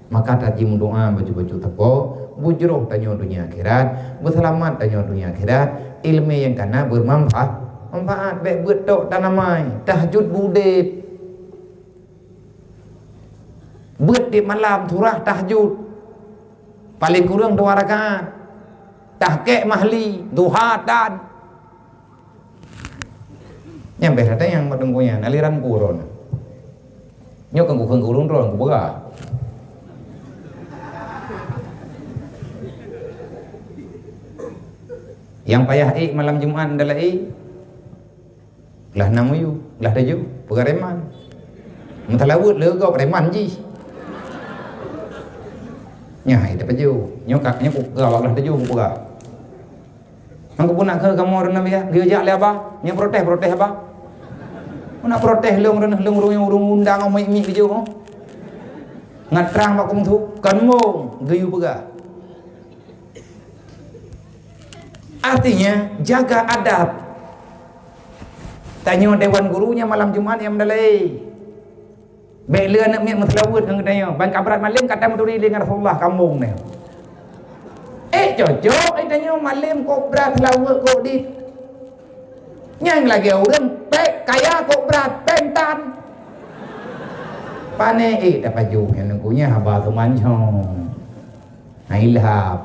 Maka taji meudoa bacut-bacut teupeu, beujroh tanyoe donya akhirat, beuseulamat tanyoe donya akhirat, ileumé nyang kana bermanfaat, manfaat. Bèk beuet tok tanamai, tahajud beudeb. Beuet tiep malam surah tahajud. Paléng kureueng dua rakaat. Tahkek mahli, duha tan. Nyan bèk that nyang meudengku nyan, aliran ku droe. Nyoe kan kukheun keu ureuëng droe, kupeugah. Nyang payah ék malam Jumat ndalai, glah nam miyueb, glah tujoh, peugah reman. Meutalaweuet lé gob reman jih. Nyan hai tapajoh. Nyoe ka, nyoe kupeugah bak glah tujoh kupeugah. Nyang keupeue nak keu kamoe ureuëng Nabi, geuyue jak lé abah, nyoe protes, protes abah. Nak protes lôn ureuëng, lôn ureuëng, ureuëng undang miek-miek geujok. Ngat trang bak kungsu, kan mong geuyue peugah. Artinya, jaga adab. Tanyoe dewan guru nyan malam Jumat nyang meudalai. Bèk lé aneuk miet meuseulaweuet ngon geutanyoe. Ban ka brat malem ka tameuturi lé ngon Rasulullah kamoe nyoe. Eh, cocok, eh, tanyoe malem kok brat seulaweuet kok dit. Nyang lagèe ureuëng pèng kaya kok brat pèng tan. Pane, eh, tapajoh nyan nunggu nyan haba teumanyong. Hai lhap.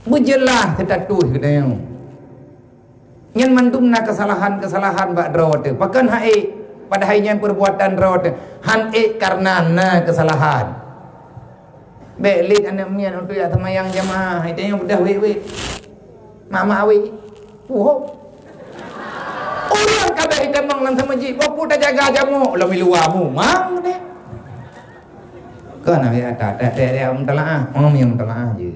Beujeulaih status geutanyoe. Nyan mandum na keusalahan-keusalahan bak droe teuh. Pakon han ék, padahai nyan perbuatan droe teuh. Han ék kareuna na keusalahan. Bèk lé aneuk miet untuk jak seumayang jamaah, hai tanyoe beudah wét-wét. Mak-mak awé. Puhop. Ureueng ka bèk itamong lam seumeujid, boh peue tajaga jamoe, lom i luwa mumang deh. Kon na ya, tak, tak, tak, tak, mutalaah. Oh, nyang mutalaah je.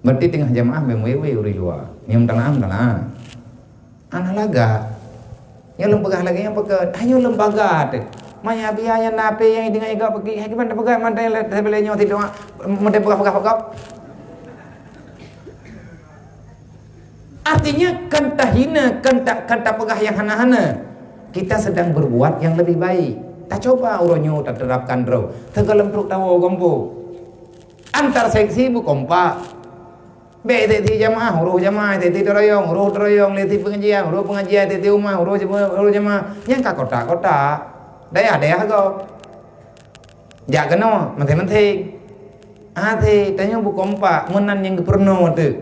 Berarti teungoh jamaah bèk wewe ureueng luwa. Nyang mutalaah, mutalaah. Hana lagak. Nyoe lôn peugah lagèe nyan pakon? Hana lôn peugah teuh. Maya biaya na pih nyang deungon igoe peuki, hai kiban tapeugah mantong lé teuh nyoe sidroe, mantong peugah-peugah pakon? Artinya, kan tahina, kan ta-, kan tapeugah nyang hana-hana. Kita sedang berbuat yang lebih baik. Tacoba uroe nyoe taterapkan droe. Teuka lom trok tawoe gampông. Antar seksi beukompak. Bèk seksi jamaah, uroe jamaah, seksi teurayong, uroe teurayong, seksi pengajian, uroe pengajian, seksi umat, uroe jama-, uroe jamaah. Nyang ka kotak-kotak. Dayah-dayah gob. Jak keunoe, maséng-maséng. Até, tanyoe beukompak, meunan nyang geupeurunoe teuh.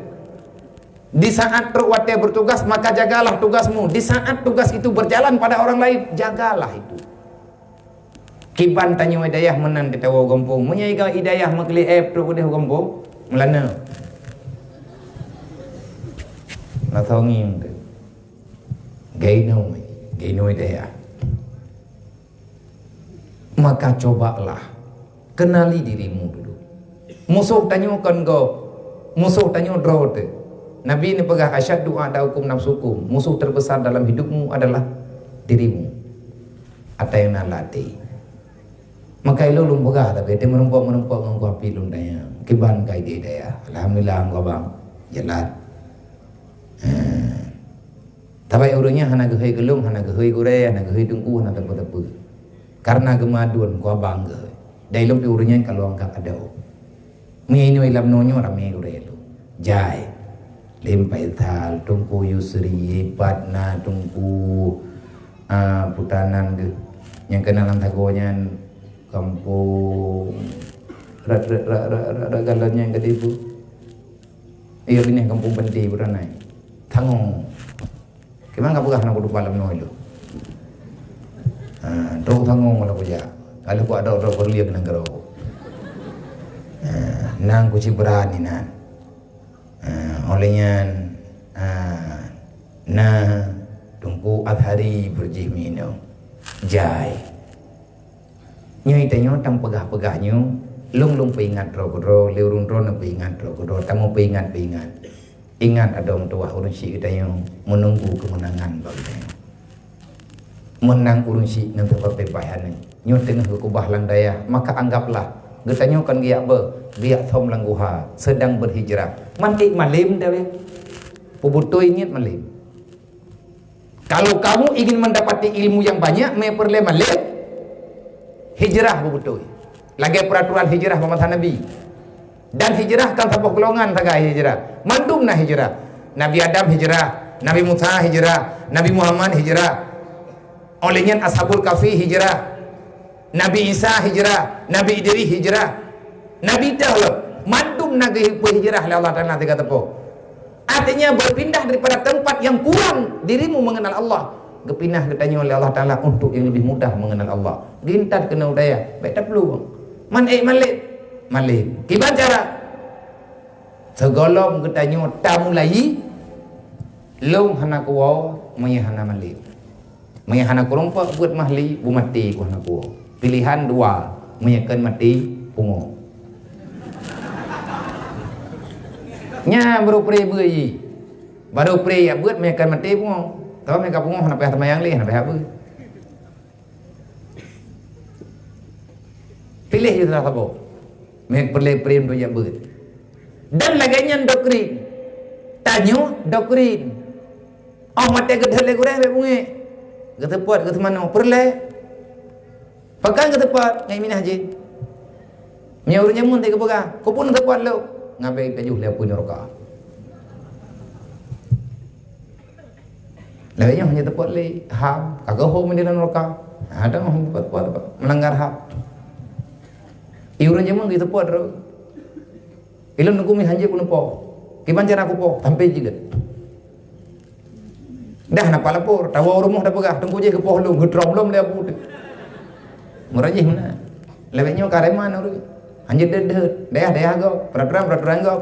Di saat trok watèe bertugas, maka jagalah tugasmu. Di saat tugas itu berjalan pada orang lain, jagalah itu. Kiban tanyoe i dayah meunan teuh tawoe gampông. Meunyoe i dayah meukeulieb trok udeh gampông, meulana. Na thongin teuh. Gainoe, gainoe i dayah. Maka cobalah kenali dirimu dulu. Musoh tanyoe kon gob, musoh tanyoe droe teuh. Nabi neupeugah, "Asyaddu a'da'ukum nafsukum." Musoh terbesar dalam hidupmu adalah dirimu. Atau nyang na lam até. Maka ilôn lôn peugah, tapi até meurumpok-meurumpok ngon kuh api lôn tanyong. Kiban ka i dayah. Alhamdulillah, ngon abang. Jalan. Ha. Tapi ureueng nyan hana geuhôi keu lôn, hana geuhôi gurèe, hana geuhôi teungku, hana teupeu-teupeu. Karena geumadun, keu abang geuhôi. Dan ilôn pih ureueng nyan ka lôn anggap adoe. Meunyoe inoe lam noe nyoe ramé gurèe lôn. Jai. Lem Faisal, Teungku Yusri, pat na Teungku, ah, Putanan geuh. Nyang keunan lam sagoe nyan, kampung, rat, rat, rat, rat, rat, rat galon nyan ka dibu. Iya, binéh kampung Penti, Putanan. Tangoe. Kiban ka peugah na kutupa lam noe lôn. Ha, trok tangoe lam kujak. Kalau ku ada orang perlu kena gero. Ha, nang ku si berani nan. Ha, oleh nyan, ha, na Teungku Azhari beurjih meuinoe. Jai. Nyoe tanyoe tam peugah-peugah nyoe, lôn-lôn peuingat droe keudroe, lé ureueng droe na peuingat droe keudroe, tamong peuingat-peuingat. Ingat adoe meutuwah ureueng syik geutanyoe meununggu keumeunangan bak geutanyoe. Meunang ureueng syik ngon sabab beubaih aneuk. Nyoe teungoh geukeubah lam dayah, maka anggaplah geutanyoe kon geujak beu, geujak thom lam guha, sedang berhijrah. Man ék malém dah weh. Peubeutôi niet malém. Kalau kamu ingin mendapati ilmu yang banyak, meuperlée malém, hijrah beubeutôi. Lagée peraturan hijrah bak masa Nabi. Dan hijrah kan saboh golongan sagai hijrah. Mandum na hijrah. Nabi Adam hijrah, Nabi Musa hijrah, Nabi Muhammad hijrah. Oleh nyan Ashabul Kahfi hijrah. Nabi Isa hijrah, Nabi Idris hijrah. Nabi dah lom, mandum na geuhijrah lé Allah Taala sigoe teupeu. Artinya berpindah daripada tempat yang kurang dirimu mengenal Allah, geupinah geutanyoe lé Allah Taala untuk yang lebih mudah mengenal Allah. Geuintat keunoe u dayah, bék taplueng. Man ék malém, malém. Kiban cara? Sigohlom geutanyoe tamulai, lôn hana kuwoe meunyoe hana malém. Meunyoe hana kurumpok beuet mahli, beumaté ku hana kuwoe. Pilihan dua, meunyoe kon maté, pungo. Nyan baru pré beuet jih. Baru pré jak beuet meunyoe kon maté, pungo. Tapi meunyoe ka pungo, hana payah seumayang lé, hana payah beuet. Piléh jih salah saboh. Meunyoe peureulée pré untuk jak beuet. Dan lagée nyan doktrin. Tanyoe doktrin. Oh, watée geudeuh lé gurée bék beungéh. Geuteupot, geuteumanoe, peureulée. Pakon geuteupot? Ngai minah jih. Meunyoe ureuëng jameun teuka peugah, "Keupeue neuteupot lôn?" Ngabée tajoh lé apui nuraka. Lagée nyoe hana teupot lé ham, ka geuhom di dalam nuraka. Ha, dah hom teupot, teupot, teupot. Melanggar ham. Ureuëng jameun geuteupeue droe. Ilôn nunggu meuhan jeuet keuneuk poh. Kiban cara kupoh, sampai jeuet. Dah na pat lapor, tawoe rumoh tapeugah, teungku jih geupoh lôn, geutrom lom lé abu teuh. Meurajih meunan. Lagée nyoe kareman ureuëng. Hanjeuet deuet-deuet, dayah-dayah gob, peraturan-peraturan gob.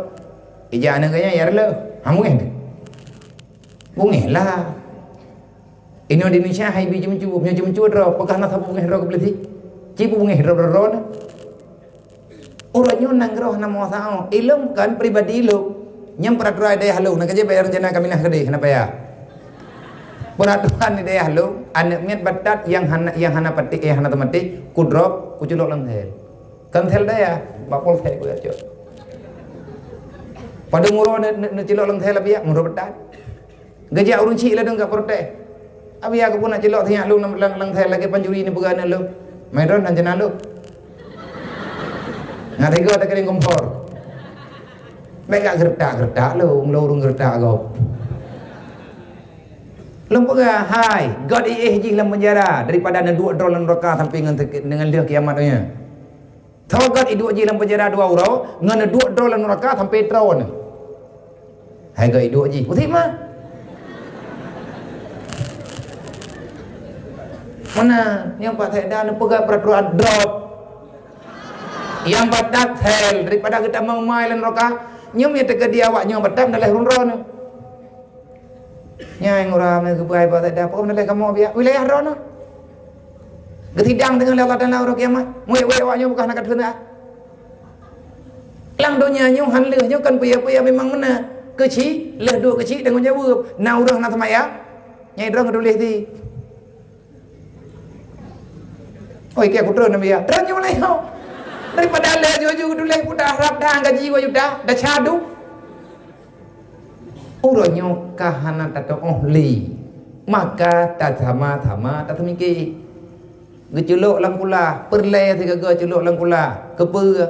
Ija aneuk geuh nyan ya reuloh, ha mungéh teuh. Mungéh lah. Inoe di Indonesia hai bi ceumeucue, nyoe ceumeucue droe, peugah na saboh beungéh droe keu peulisi. Ci beungéh droe-droe na. Uroe nyoe nanggroe hana meusaho. Ilôn kan pribadi lôn. Nyang peraturan dayah lôn, na keujeuet bayar rencana kaminah keudeh, hana payah. Peraturan di dayah lôn, aneuk miet batat nyang hana, nyang hana patéh, eh, hana teumatéh, kudrop, kuculok lam sel. Kan sel dayah, bak polsek kucok. Padum uroe ne, ne, neuculok lam sel biak, meureubetan. Geujak ureueng chik ladôm ka protes. Abi ya keupeue nak culok sinyak lôn lam, lam, lam sel lagèe pancuri neupeugah aneuk lôn. Mai droen dan cenang lôn. Ngat tiga teukeuding kompor. Bèk ka geuretak-geuretak lôn, lôn ureueng geuretak gob. Lôn peugah, "Hai, göt éh jih lam penjara daripada neuduek droe lam nuraka sampai ngon, ngon lheueh kiamat donya." Tho göt iduek jih lam penjara dua uroe, ngon neuduek droe lam nuraka sampai troe nyoe. Hai göt iduek jih, puséh mah. Meunan, nyang Pak Sekda neupeugah peraturan drop. Nyang batat sel daripada geutamong mai lam nuraka, nyoe meunan teukeudi awak nyoe batat meudaléh rhueng droe nyoe. Nyan ureueng ramé geupeugah bak Sekda, "Peue meudaleh kamoe biak wilayah droeneuh?" Geusidang teungoh lé Allah Taala uroe kiamat. Muet-muet awak nyoe beukah na ka theun ah. Lam donya nyoe han lheueh nyoe kan peue-peue memang meunan. Keuchik, lheueh duek keuchik tanggong jaweueb. Na ureueng na seumayang, nyang droe geutuléh di. Oi, keu kutreun Nabi ya. Treun nyoe mulai nyoe. Daripada lheueh juju geutuléh puta harab dah gaji dua juta, dah syahdu. Uroe nyoe ka hana tatu'oh lé, maka tasama-sama taseumike. Geuculok lam kulah, peureulée sigoe-goe culok lam kulah. Keupeue?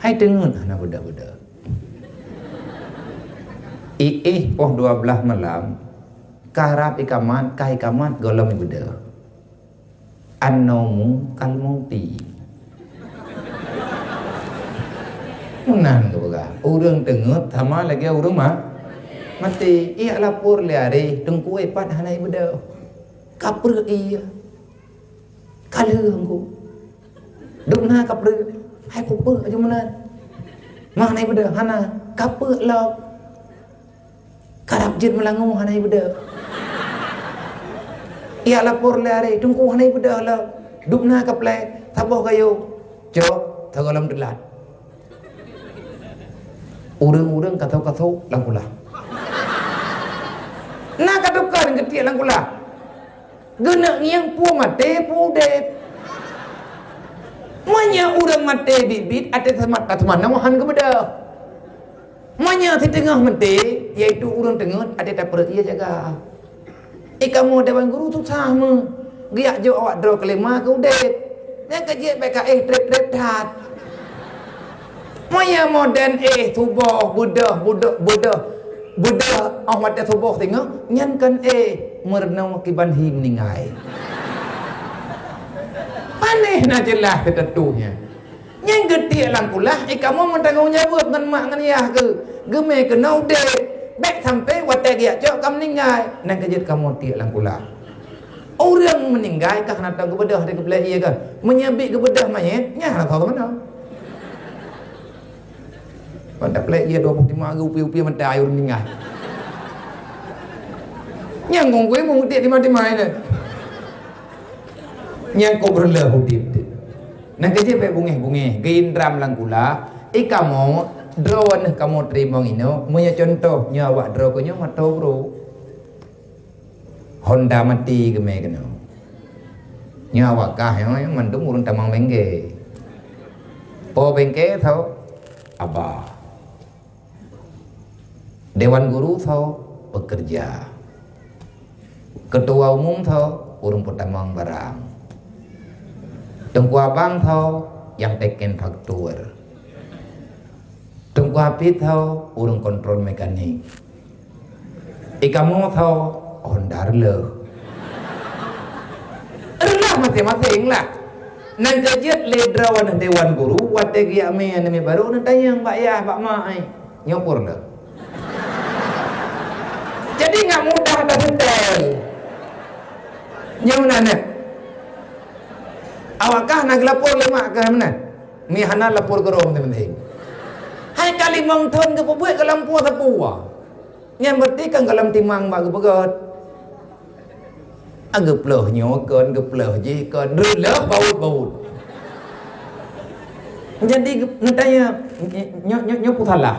Hai teungeut hana beudôh-beudôh. Iéh poh dua blaih malam, karab ikamat, ka ikamat gohlom ibeudôh. An-naumu kal mauti. Meunan geupeugah, ureuëng teungeut sama lagée ureuëng ma-, maté. Ijak lapor lé aré, teungku, eh, pat hana ibeudôh. Ka preuek ie. Ka lheueh engku. Dum na ka preuek. Hai kupeue aju meunan. Mah hana ibeudôh, hana. Ka peuek lom. Karab jeuet meulangue hana ibeudôh. Ijak lapor lé aré, teungku hana ibeudôh lom. Dum na ka plé, saboh kayô. Cok, sagoe lom teulat. Ureuëng-ureuëng kaso-kaso lam kulah. Na ka tukang geutiek lam kulah. Geuneuk ngieng peue maté, peue udeb. Meunyoe ureuëng maté biet-biet, até seumata teumanoe han geubeudôh. Meunyoe siteungoh maté, yaitu ureuëng teungeut, até tapreuek ie jaga. Eh, kamoe dewan guru susah meuh. Geujak jok awak droe keulima keu udeb. Nyang keujeuet bèk ka éh treb-treb that. Meunyoe modern éh suboh, beudôh, beudôh, beudôh, beudôh, óh watée suboh singoh, nyan kon éh, meurunoe kiban hi meuninggai. Panéh na jeulaih teuteuntu nyan. Nyang geutiek lam kulah, eh, kamoe meutanggong jaweueb ngon mak ngon yah geuh. Geumé keunoe udeb. Bèk sampai watée geujak cok ka meuninggai. Nyang keujeuet kamoe tiek lam kulah. Ureuëng meuninggai ka hana tho geubeudôh di keuplek ie ka. Meunyoe biet geubeudôh manyét, nyan hana tho meunan. Ban taplek ie dua puluh lima hari upi-upi mata air meuninggai. Nyang gong gue meungutik timai-timai nyan. Nyang kok beureuloh udeb teuh. Nyang keujeuet bèk bungéh-bungéh, geuindram lam kulah, eh, kamoe, droeneuh kamoe teurimong inoe, meunyoe cuntoh nyoe awak droe keuh nyoe mata brôk. Honda maté geumé keunoe. Nyoe awak kah nyoe mandum ureuëng tamong bengke. Po bengke tho, abah. Dewan guru tho, pekerja. Ketua umum tho, ureuëng peutamong barang. Teungku abang tho, nyang teken faktur. Teungku apit tho, ureuëng kontrol mekanik. Eh, kamoe tho, Honda reuloh. Reuloh maséng-maséng lah. Nyang keujeuet lé droeneuh dewan guru, watée geujak mé aneuk miet barô, neutanyong bak yah, bak mak, ai. Nyoe peue reuloh. Jadi ngat mudah taseutôt. Nyoe meunan nyoe. Awak kah na geulapor lé mak kah meunan? Mi hana lapor keu droe meunan. Hai ka limong thon geupeubuet keu lampôh sapeue. Nyan berarti kan gohlom timang bak geupeugöt. Geuplôh nyoe kon, geuplôh jih kon, reulôh baut-baut. Jadi, geu-, neutanya, nyoe, nyoe, nyoe peue salah?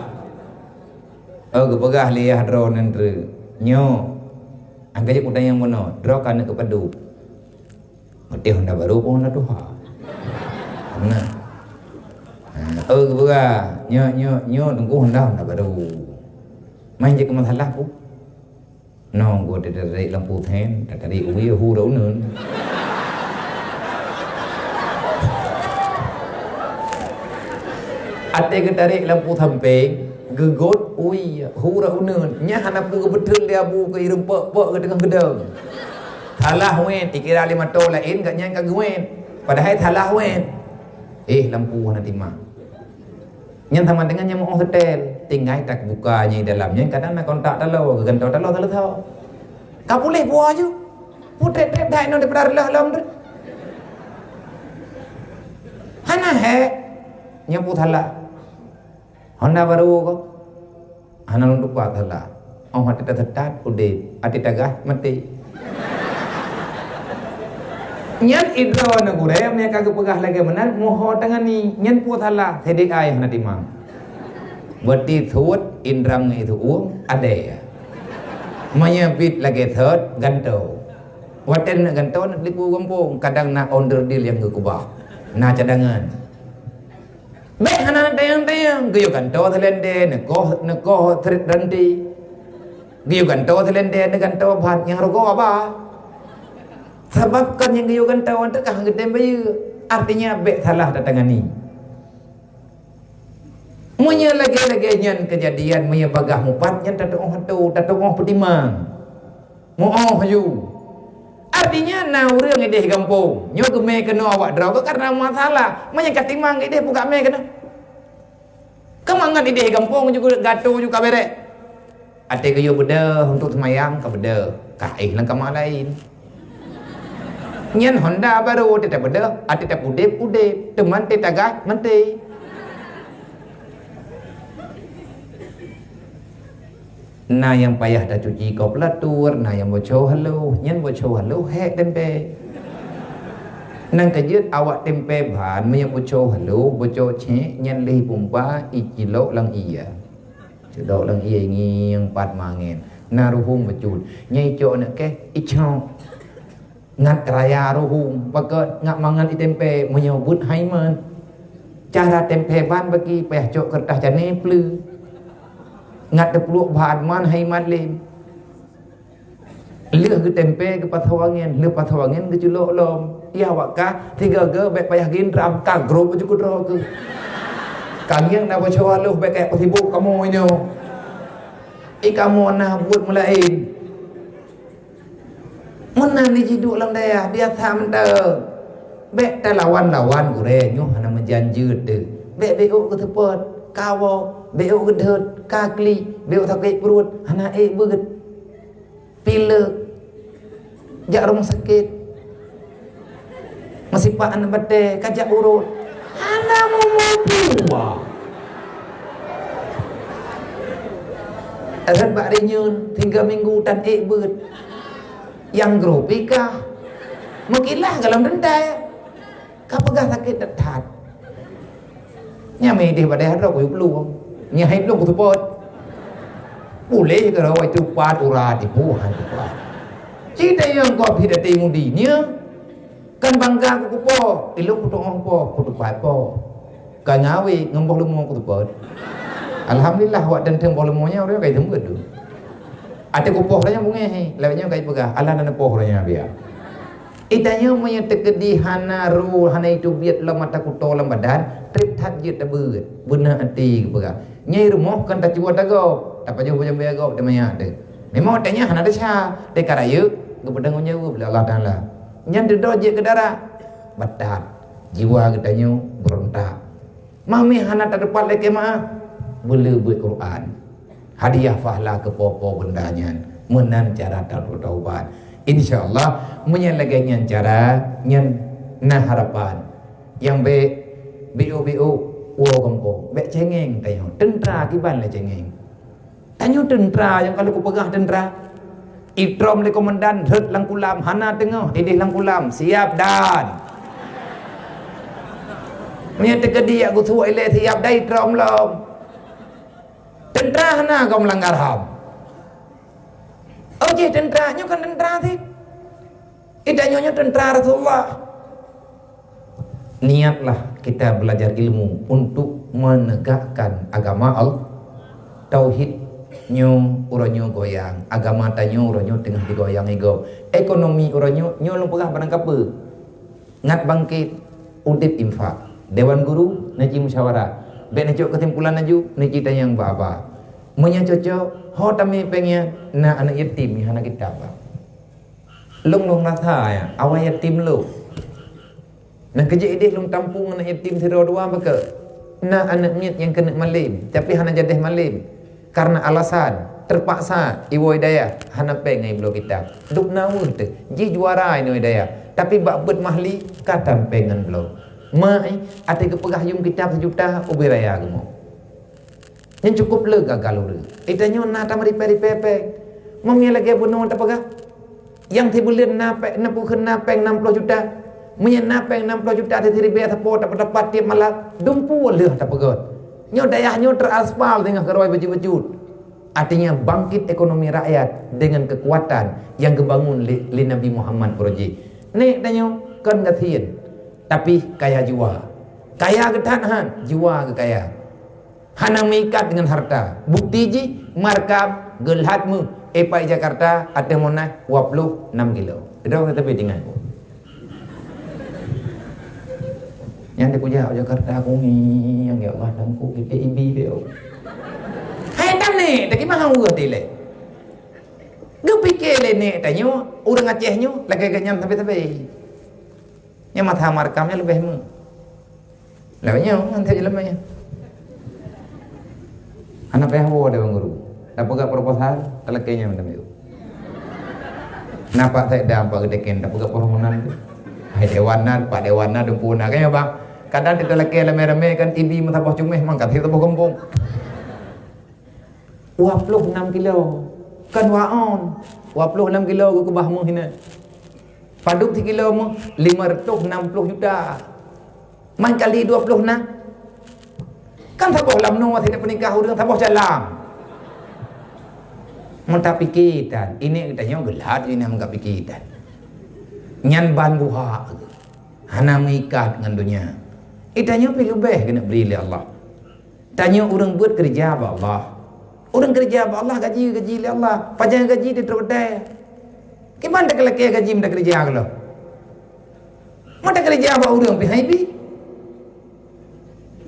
Oh, geupeugah lé yah droeneuh, nyoe. Angka jeuet kutanyong bunoe, droe ka aneuk keupadub? Maté Honda barô peue Honda tuha? Nah. Ha, oh, geupeugah, nyoe, nyoe, nyoe teungku Honda, Honda barô. Man jeuet keu masalah peue? Nong geuh tatarék lampu sen, tatarék wie hu rot uneuen. Até geutarék lampu sampéng, geugôt wie hu rot uneuen. Nyan hana peue geubeuteun lé abu keu ireumpok-pok geuteungoh geudong. Salah wét, dikira lé mata laén gobnyan ka geuwét. Padahai salah wét. Eh, lampu hana timang. Nyan sama dengan nyang meu'oh seutèl, tinggai tabuka nyang di dalam nyan kadang na kontak taloe, geugantoe taloe taloe tho. Ka puléh peue aju. Putrek-trek dai nyoe daripada reuloh lom tu. Hana hék. Nyoe peue salah? Honda barô ko? Hana lôn tupat salah. Oh, até taseutôt udép, até tagaih maté. Nyan idroe aneuk gurèe, meunyo ka geupeugah lagèe meunan, moho tangani, nyan peue salah, sidék ai hana timang. Beuti suet, indram ngon isu ueng, adèe. Meunyo bit lagèe sot, gantoe. Watèe neuk gantoe, neuk teulipu gampông, kadang na onderdil nyang geukeubah. Na cadangan. Bèk hana neutanyong-tanyong, geuyue gantoe seulendeng, neukoh, neukoh seureuti. Geuyue gantoe seulendeng, neugantoe ban nyang rugoe haba. Sabab kon nyang geuyue gantoe teuh ka geutem bayeue. Artinya, bèk salah tatangani. Meunyoe lagèe-lagèe nyan keujadian, meunyoe bagaih mupat nyan tatu'oh atu, tatu'oh peutimang. Mu'oh aju. Artinya, na ureueng idéh gampông, nyoe geumè keunoe awak droe geuh kareuna masalah. Meunyoe ka timang idéh, peue ka mè keunoe? Keumangat idéh gampông ju gatoe ju ka bèrèh. Até geuyue beudôh untuk seumayang ka beudôh, ka éh lam kama laén. Nyan Honda barô, até tabeudôh, até tapudép, udép, teuma até tagaih, maté. Na nyang payah tacuci koh peulatur, na nyang boco haloh, nyan boco haloh hék tempe. Nyang keujeuet awak tempe ban meunyoe boco haloh, boco cék, nyan lheuh pumpa icilok lam ié. Cilok lam ié ngieng pat mangén. Na ruhueng bacut. Nyan icok aneuk kèh, icok. Ngat raya ruhueng, pakon ngat mangat ié tempe, meunyoe beuet hai mat. Cara tempe ban bagi payah cok keureutah cane pleue. Ngat teupluek ban man hai mat lé. Lheueh geutempe geupasoe angén, lheueh pasoe angén geuculok lom. Yah wak kah, tiga-tiga bèk payah gindram, ka grob baju keudroe keuh. Ka ngieng na boco haloh bèk kèe peusibok kamoe nyoe. I kamoe na buet meulaén. Meunan jiduek lam dayah, biasa mantong. Bèk talawan-lawan gurèe nyoe hana meujan jeuet teuh. Bèk beuôk geuseupôt, ka woe, beuôk geudhôt, ka klik, beuôk sakét pruet, hana ék beuet. Pilek, jak rumoh sakét. Meusipat aneuk batèe, ka jak urôt. Hana meumampu. Rhot bak rinyueng, tiga minggu tan ék beuet. Nyang groe pih kah. Meukilah goh lom teuntèe. Ka peugah sakét that-that. Nyan meuidéh bak dayah droe kuyue plueng. Nyan hai plueng kuseupôt. Puléh keudroe itu pat urat ibu hai pat. Ci tanyong gob hi dati mudi nyan. Kan bangga kukupo, ilong kutu'oh po, kutupat po. Ka ngawé ngon boh leumo kuseupôt. Alhamdulillah, wak teuntèe boh leumo nyan ureueng ka iteumeut tu. Até kupoh nyan bungéh, lewat nyan ka ipeugah, alah na neupoh nyan biar. Itanyoe meunyoe teukeudi hana roh, hana iteubiet lom ata kuto lam badan, trép that jeuet tabeuet, beuna até geupeugah. Nyang i rumoh kon tacuba tagob, tapajoh bajèe gob teumanyang teuh. Memang watèe nyan hana desya, teuka rayeuk, geupeudong jaweueb lé Allah Taala. Nyan dudoe jeuet keu dara, batat, jiwa geutanyoe beurontak. Mamèh hana tateupat lé keumaah, beuleubeut Quran. Hadiah pahala keu po-po beunda nyan. Meunan cara tataubat. Insya Allah, meunyoe lagèe nyan cara, nyan na harapan. Nyang bèk biôk-biôk woe gampông, bèk cengeng tanyoe. Teuntra kiban lé cengeng. Tanyoe teuntra nyang ka lheueh kupeugah teuntra. Itrom lé komandan rhot lam kulam, hana teungoh idéh lam kulam, siap dan. Meunyoe teukeudi jak gusuk ilée siap dan itrom lom. Teuntra hana kau meulanggar ham. Oh jih teuntra, nyoe kan teuntra sih. Ih, tanyoe nyoe teuntra Rasulullah. Niatlah kita belajar ilmu untuk menegakkan agama Allah. Tauhid nyoe uroe nyoe goyang, agama tanyoe uroe nyoe teungoh digoyang igoe. Ekonomi uroe nyoe, nyoe lôn peugah barang kapeue. Ngat bangkét, udeb infak. Dewan guru neuji musyawarah. Bék neucok keusimpulan laju, neuji tanyong bak haba. Meunyoe cocok, ho tamé péng nyan, na aneuk yatim nyang hana kitab. Lôn lôn rasa ya, awai yatim lôn. Nyang keujeuet idéh lôn tampung aneuk yatim sidroe dua beuke. Na aneuk miet nyang keuneuk malém, tapi hana jadeh malém. Karena alasan terpaksa iwoe dayah hana péng ngon bloe kitab. Dub na weueh teuh, jih juara inoe dayah. Tapi bak beuet mahli ka tam péng ngon bloe. Mak, eh, até geupeugah yum kitab sijuta ubé raya geumo. Nyan cukup le gagal ureuëng. Ita nyoe na tameuripée-ripée péng. Meunyoe lagée bunoe tapeugah, nyang sibuleuen na péng, na pukheun na péng nam ploh juta. Meunyoe na péng nam ploh juta, siribée sapo dapat-dapat tieb malam, dumpeue lheueh tapeugét. Nyoe dayah nyoe teraspal teungoh keurôi beujeuet-beujeuet. Artinya bangkit ekonomi rakyat dengan kekuatan yang geubangun lé, lé Nabi Muhammad uroe jih. Nek tanyoe kon gasien, tapi kaya jiwa. Kaya geutat han, jiwa geukaya. Hana meuikat deungon harta. Bukti jih, markab geulhat meu, eh, pai Jakarta ateueh Monas dua ploh nam kilo. Keudroe ka teupeu tinggai. Nyang dikujak Jakarta kumi, nyang ya Allah dan ku ibi-ibi dia. Hai tanek, tak kimah weueh dilek. Geupike lé nek tanyoe, ureuëng Aceh nyoe lagée geuh nyan sabe-sabe. Nyang masa markam nyan leubeh meu. Lawan nyoe, ngon that jeulamak nyan. Hana payah woe dewan guru. Tapeugah proposal, talakée nyan mantong yue. Napa that dam pak geuteken, tapeugah permohonan tu. Hai dewan nan, pak dewan nan dumpeue na kan ya bang. Kadang kita lakée ramé-ramé kan ibi meusaboh cumeh mangkat saboh gampông. Dua ploh nam kilo. Kan waon. Dua ploh nam kilo geukeubah meuh hinan. Padub sikilo meuh lima ratus enam puluh juta. Man kali dua ploh nam. Kan saboh lam noe sidek peunikah ureuëng saboh jalam. Meutapike tan, ini geutanyoe geulat ini meutapike tan. Nyan ban buhak. Hana meuikat ngon donya. Geutanyoe pih leubeh keuneuk bri lé Allah. Tanyoe ureuëng beuet keureuja bak Allah. Ureuëng keureuja bak Allah gaji, gaji lé Allah. Pajan gaji di trok dai. Kiban takalakée gaji meuda keureuja keuloh. Meuda keureuja bak ureuëng pih hai pih.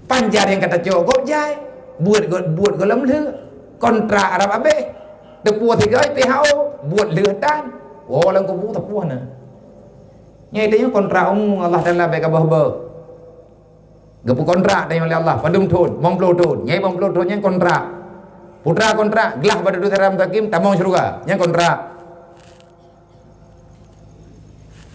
Panjar nyang ka tacok gob jai. Buet gob, buet gob lom lheueh. Kontrak rab abéh. Teupeue sigoe P H O, buet lheueh tan. Woe lam kubu teupeue na. Nyai tanyoe kontrak umu Allah Taala bék ka boh-boh. Geupeukontrak tanyoe lé Allah, padum thon, limong ploh thon. Nyai limong ploh thon nyan kontrak. Putra kontrak, glah bak Teungku Sira Mustaqim, tamong syeuruga. Nyan kontrak.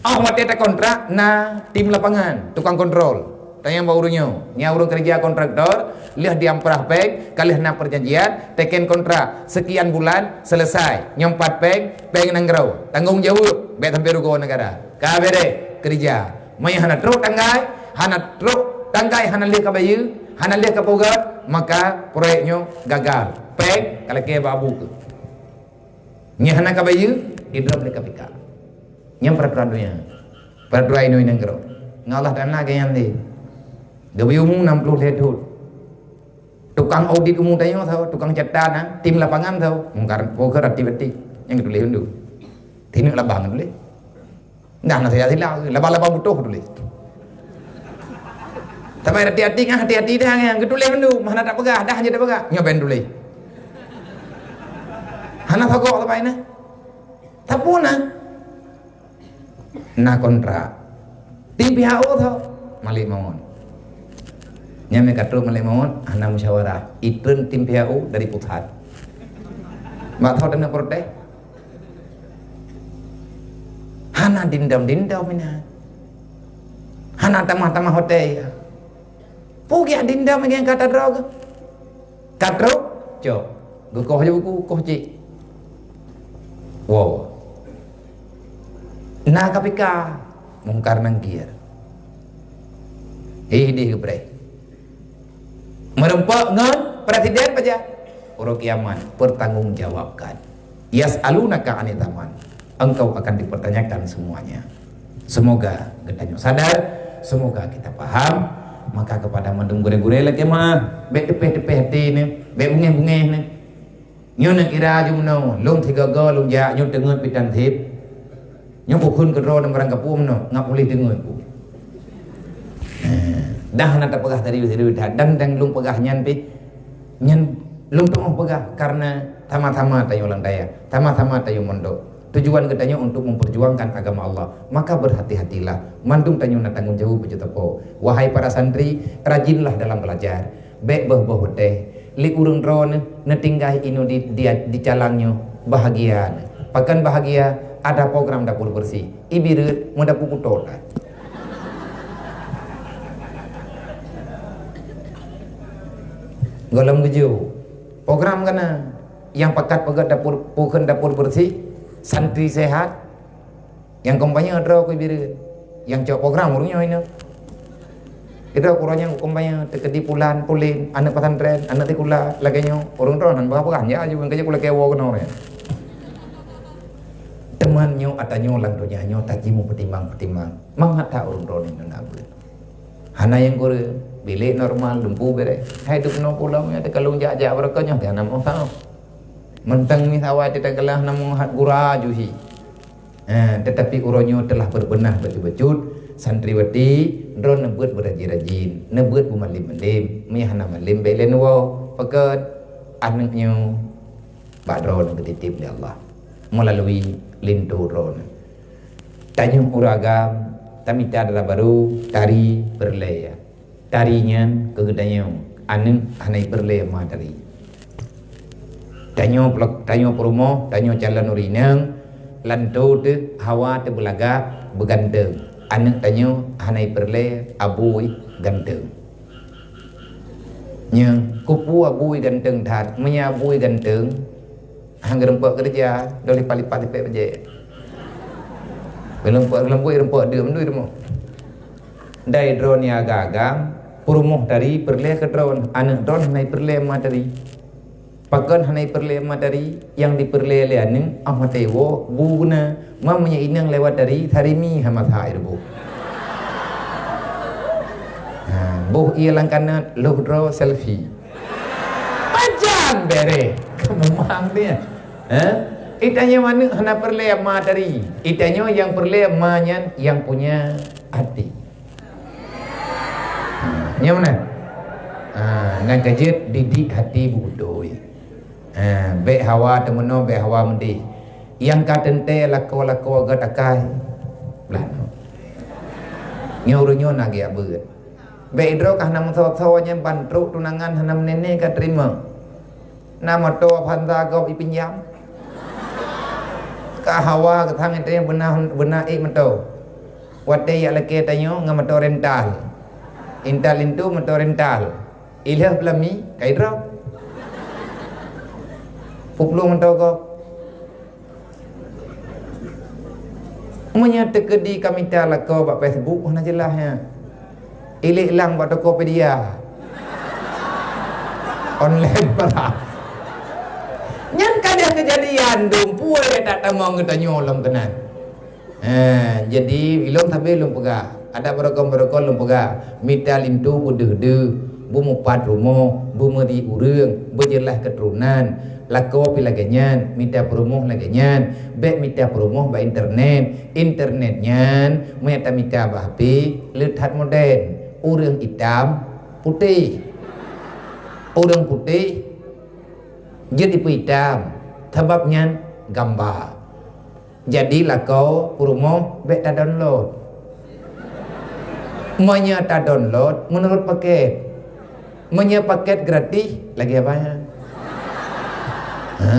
Oh, watée takontrak, na tim lapangan, tukang kontrol. Tanyong bak ureuëng nyoe, nyan ureuëng keureuja kontraktor, lheueh diamprah péng, ka lheueh na peujanjian, teken kontrak, sekian bulan, selesai. Nyoe pat péng, péng nanggroe. Tanggong jaweueb, bék sampai rugoe negara. Ka beureh, keureuja. Meunyoe hana trok tanggai, hana trok tanggai, hana lheueh ka bayeue, hana lheueh ka peugét, maka proyek nyoe gagal. Péng ka lakée bak abu keuh. Nyoe hana ka bayeue, idrob lé K P K. Nyan peraturan donya. Peraturan inong nanggroe. Ngon Allah Taala geuyan lé. Geubri umu enam puluh lhée thon. Tukang audit umu tanyoe tho, tukang cata na, tim lapangan tho, mungkar poker aktif-aktif. Nyang geutuléh undue. Tineuk labang geutuléh. Nah, na sila-sila, laba-laba butoh tuléh. Tapi hati-hati kan, hati-hati dah kan. Geutuléh undue, mah na tak peugah, dah je tak peugah. Nyoe ben tuléh. Hana sogok sabai na. Tapi na. Na kontrak. Tim P H O tho, Malik Maun. Nyan meukatrok Malik Maun, hana musyawarah. Itreun tim P H O dari pusat. Mak tho dan protes. Hana dendam-dendam ina. Hana tamah-tamah hotel. Peugah dendam ngon kata droe. Ka trok, cok. Geukoh je buku, koh cik. Wow. Na K P K, Mungkar Nangkir. Ih, dih gepreh. Meureumpok ngon presiden paja. Uroe kiamat, pertanggungjawabkan. Yas'alunaka 'anil zaman. Engkau akan dipertanyakan semuanya. Semoga geutanyoe sadar, semoga kita paham. Maka kepada mandum gurée-gurée lé jemaah, bék teupeh-teupeh até neuh, bék bungéh-bungéh neuh. Nyoe neukira jumeunoe, lôn sigoe-goe lôn jak, nyoe teungeut pih tan seb. Nyoe bukon keudroe dan barang gapu meunoe, ngat puléh teungeut ku. Eh, dah na tapeugah tadi, tadi, dan, dan lôn peugah nyan pih, nyan lôn teungoh peugah karena sama-sama tanyoe lam dayah, sama-sama tanyoe mondok. Tujuan geutanyoe untuk memperjuangkan agama Allah. Maka berhati-hatilah. Mandum tanyoe na tanggung jaweueb beujeuet tapo. Wahai para santri, rajinlah dalam belajar. Bék boh-boh watée, lé ureuëng droeneuh neutinggai inoe di, di, di calang nyoe bahagia neuh. Pakon bahagia, ada program dapur bersih. Ibi reuet meudapu kuto that. Gohlom geujok program kana nyang pakat peugét dapur, peukheun dapur bersih, santri sehat, Nyang kampanye droe keu Ibi reuet. Nyang cok program ureuëng nyoe inong. Idroe keu uroe nyang kampanye teukeudi pulan, pulen, aneuëk pesantren, aneuëk sikula, lagée nyoe. Ureuëng droe nan peugah-peugah, ya, jeuet keu jeuet kulakée woe keunoe. Teuma nyoe ata nyoe lam donya nyoe taji meupeutimang-peutimang. Mangat that ureuëng droe nyoe na beuet. Hana nyang kureueng, bilék normal, lumpu béreh. Hai duek noe pulang, ya, teukalon jak-jak beureukoh nyoe, hana meusahoe. Mantong misawa teuka gelah namun hat gura juhi. Eh, tetapi uroe nyoe telah berbenah bacut-bacut, santriwati, droe neubeuet beurajin-rajin, neubeuet beumalem-malem, meunyo hana malem bék lé neuwoe, pakon aneuëk nyoe bak droe neubeuet titip lé Allah meulalu linto droe. Tanyoe ureuëng agam, tamita dara barô, tari, peureulée. Tari nyan keu geutanyoe, aneuëk hana ipeureulée ma tari. Tanyoe peurumoh, tanyoe calon ureuëng inong, lanto teuh hawa teuh beulagak, beuganteng. Aneuëk tanyoe hana ipeureulée abui ganteng. Nyoe, keupeue abui ganteng that, meunyo abui ganteng, han geurumpok keureuja, dua lipat-lipat lipek bajée. Geurumpok, geurumpok, geurumpok deuem dui rumoh. Dai droe nyang agam-agam, peurumoh tari peureulée keu droe, aneuëk droe hana ipeureulée ma tari. Pakon hana ipeureulée ma tari, nyang dipeureulée lé aneuëk, ah maté woe, bu guna, ma meunyo inong lewat tari, tari mi hama sa ireubôh. Ha, boh ie lam kanot, lhôh droe selfie. Pajan béreh, keumumang dia. Ha? Itanyoe aneuëk hana peureulée ma tari. Itanyoe nyang peureulée ma nyan nyang punya hati. Nyang mana? Ha, nyan ka jeuet didik hati beubeutôi. Ha, bék hawa teumeunoe, bék hawa meudeh. Nyang ka teuntée lakoe-lakoe gét akai. Blah. Nyoe ureuëng nyoe na geujak beuet. Bék droe ka hana meusoe-soe nyan ban trok tunangan hana meunéné ka teurimong. Na moto Avanza gob ipinjam. Ka hawa geutanyoe beuna, beuna ék moto. Watée jak lakée tanyoe ngon moto rental. Intat linto moto rental. Ilheueh peulami kai droe. Peuet ploh moto gob. Meunyoe teukeudi ka mita lakoe bak Facebook, hana jeulaih nyan. Ilék lang bak Tokopedia. Online barang. Nyan ka deuh keujadian, dum puwoe that tamong geutanyoe lom keunan. Ha, jadi, ilôn sabe lôn peugah. Adak barokon-barokon lôn peugah, mita linto beudeuh-deuh, beumupat rumoh, beumuri ureuëng, beujeulaih keuturonan, lakoe pih lagée nyan, mita peurumoh lagée nyan, bék mita peurumoh bak internet. Internet nyan, meunyo tamita bak H P, le that modern. Ureuëng itam, putéh. Ureuëng putéh, jeuet ipeuitam. Sabab nyan, gamba. Jadi lakoe peurumoh bék ta-download. Meunyoe ta-download meunurot paket. Meunyoe paket gratis lagée bayar. Ha?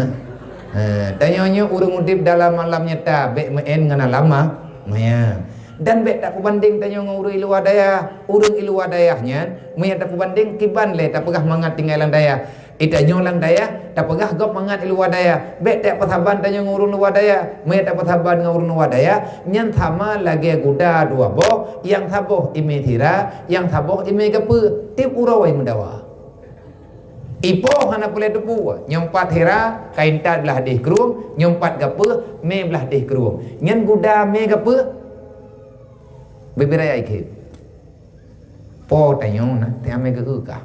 Ha, tanyoe nyoe ureuëng udeb dalam alam nyata bék meu'en ngon alam ma-, maya. Dan bék tapeubandeng tanyoe ngon ureuëng i luwa dayah. Ureuëng i luwa dayah nyan, meunyo tapeubandeng kiban lé tapeugah mangat tinggai lam dayah. I tanyoe lam dayah tapeugah gob mangat i luwa dayah. Bék tapeusaban tanyoe ngon ureuëng luwa dayah. Meunyo tapeusaban ngon ureuëng luwa dayah, nyan sama lagée guda dua boh, nyang saboh imé sira, nyang saboh imé gapeue. Tieb uroe meudawa. Ipoh hana peureulée teupeu, nyang pat sira, kain tat blah deh krueng, nyang pat gapeue, mé blah deh krueng. Nyan guda mé gapeue? Bibir ayai khe. Po tanyoe na, tiamé geu kah.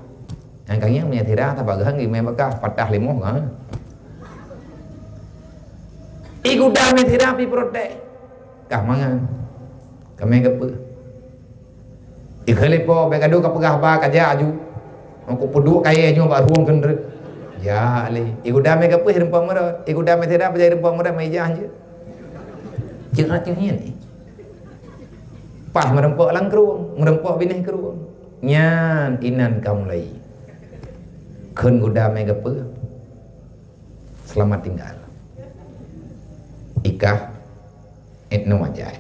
Nyang kah nyang mé sira, tabagahan geu mé bakah, patah limoh kah. I guda mé sira pi protek. Kah mangan. Kamé gapeue? Ikheun lé po, bék gadoh ka peugah ba ka jak aju. Aku peuduek kayée nyoe bak rueng keundreuk. Ya lé. I guda mé gapeue hireuen po meurot? I guda mé sira pajan hireuen po meurot meuijah jeuet. Ceuhat ceuhiet. Pah meureumpok lam krueng, meureumpok binéh krueng. Nyan inan ka mulai. Kheun guda mé gapeue? Selamat tinggal. Ikah Itnu ajai.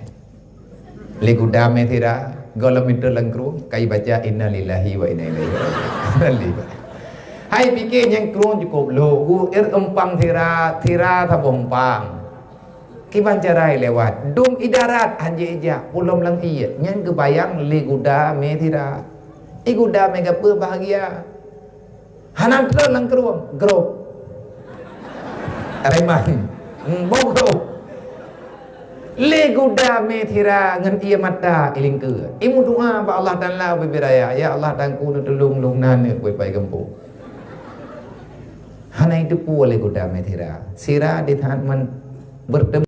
Lé guda mé sira, goh lom meuteun lam krueng, kai baca innalillahi wa inna ilaihi raji'un. Hai pike nyang krueng cukup lhok, gu ir empang sira, sira saboh empang. Kiban cara lewat, dum idarat hanjeuet ijak, pulom lam ié, nyan geubayang lé guda mé sira. I guda mé gapeue bahagia. Hana trok lam krueng, grob. Reman. Hmm, bogop. Lé guda mé sira ngon ié mata ilingkeue. Imeudoa bak Allah Taala bibir raya, "Ya Allah, tangku neutulông lông na neuk pai-pai gampông." Hana iteupeue lé guda mé sira. Sira di saat men-, bertemu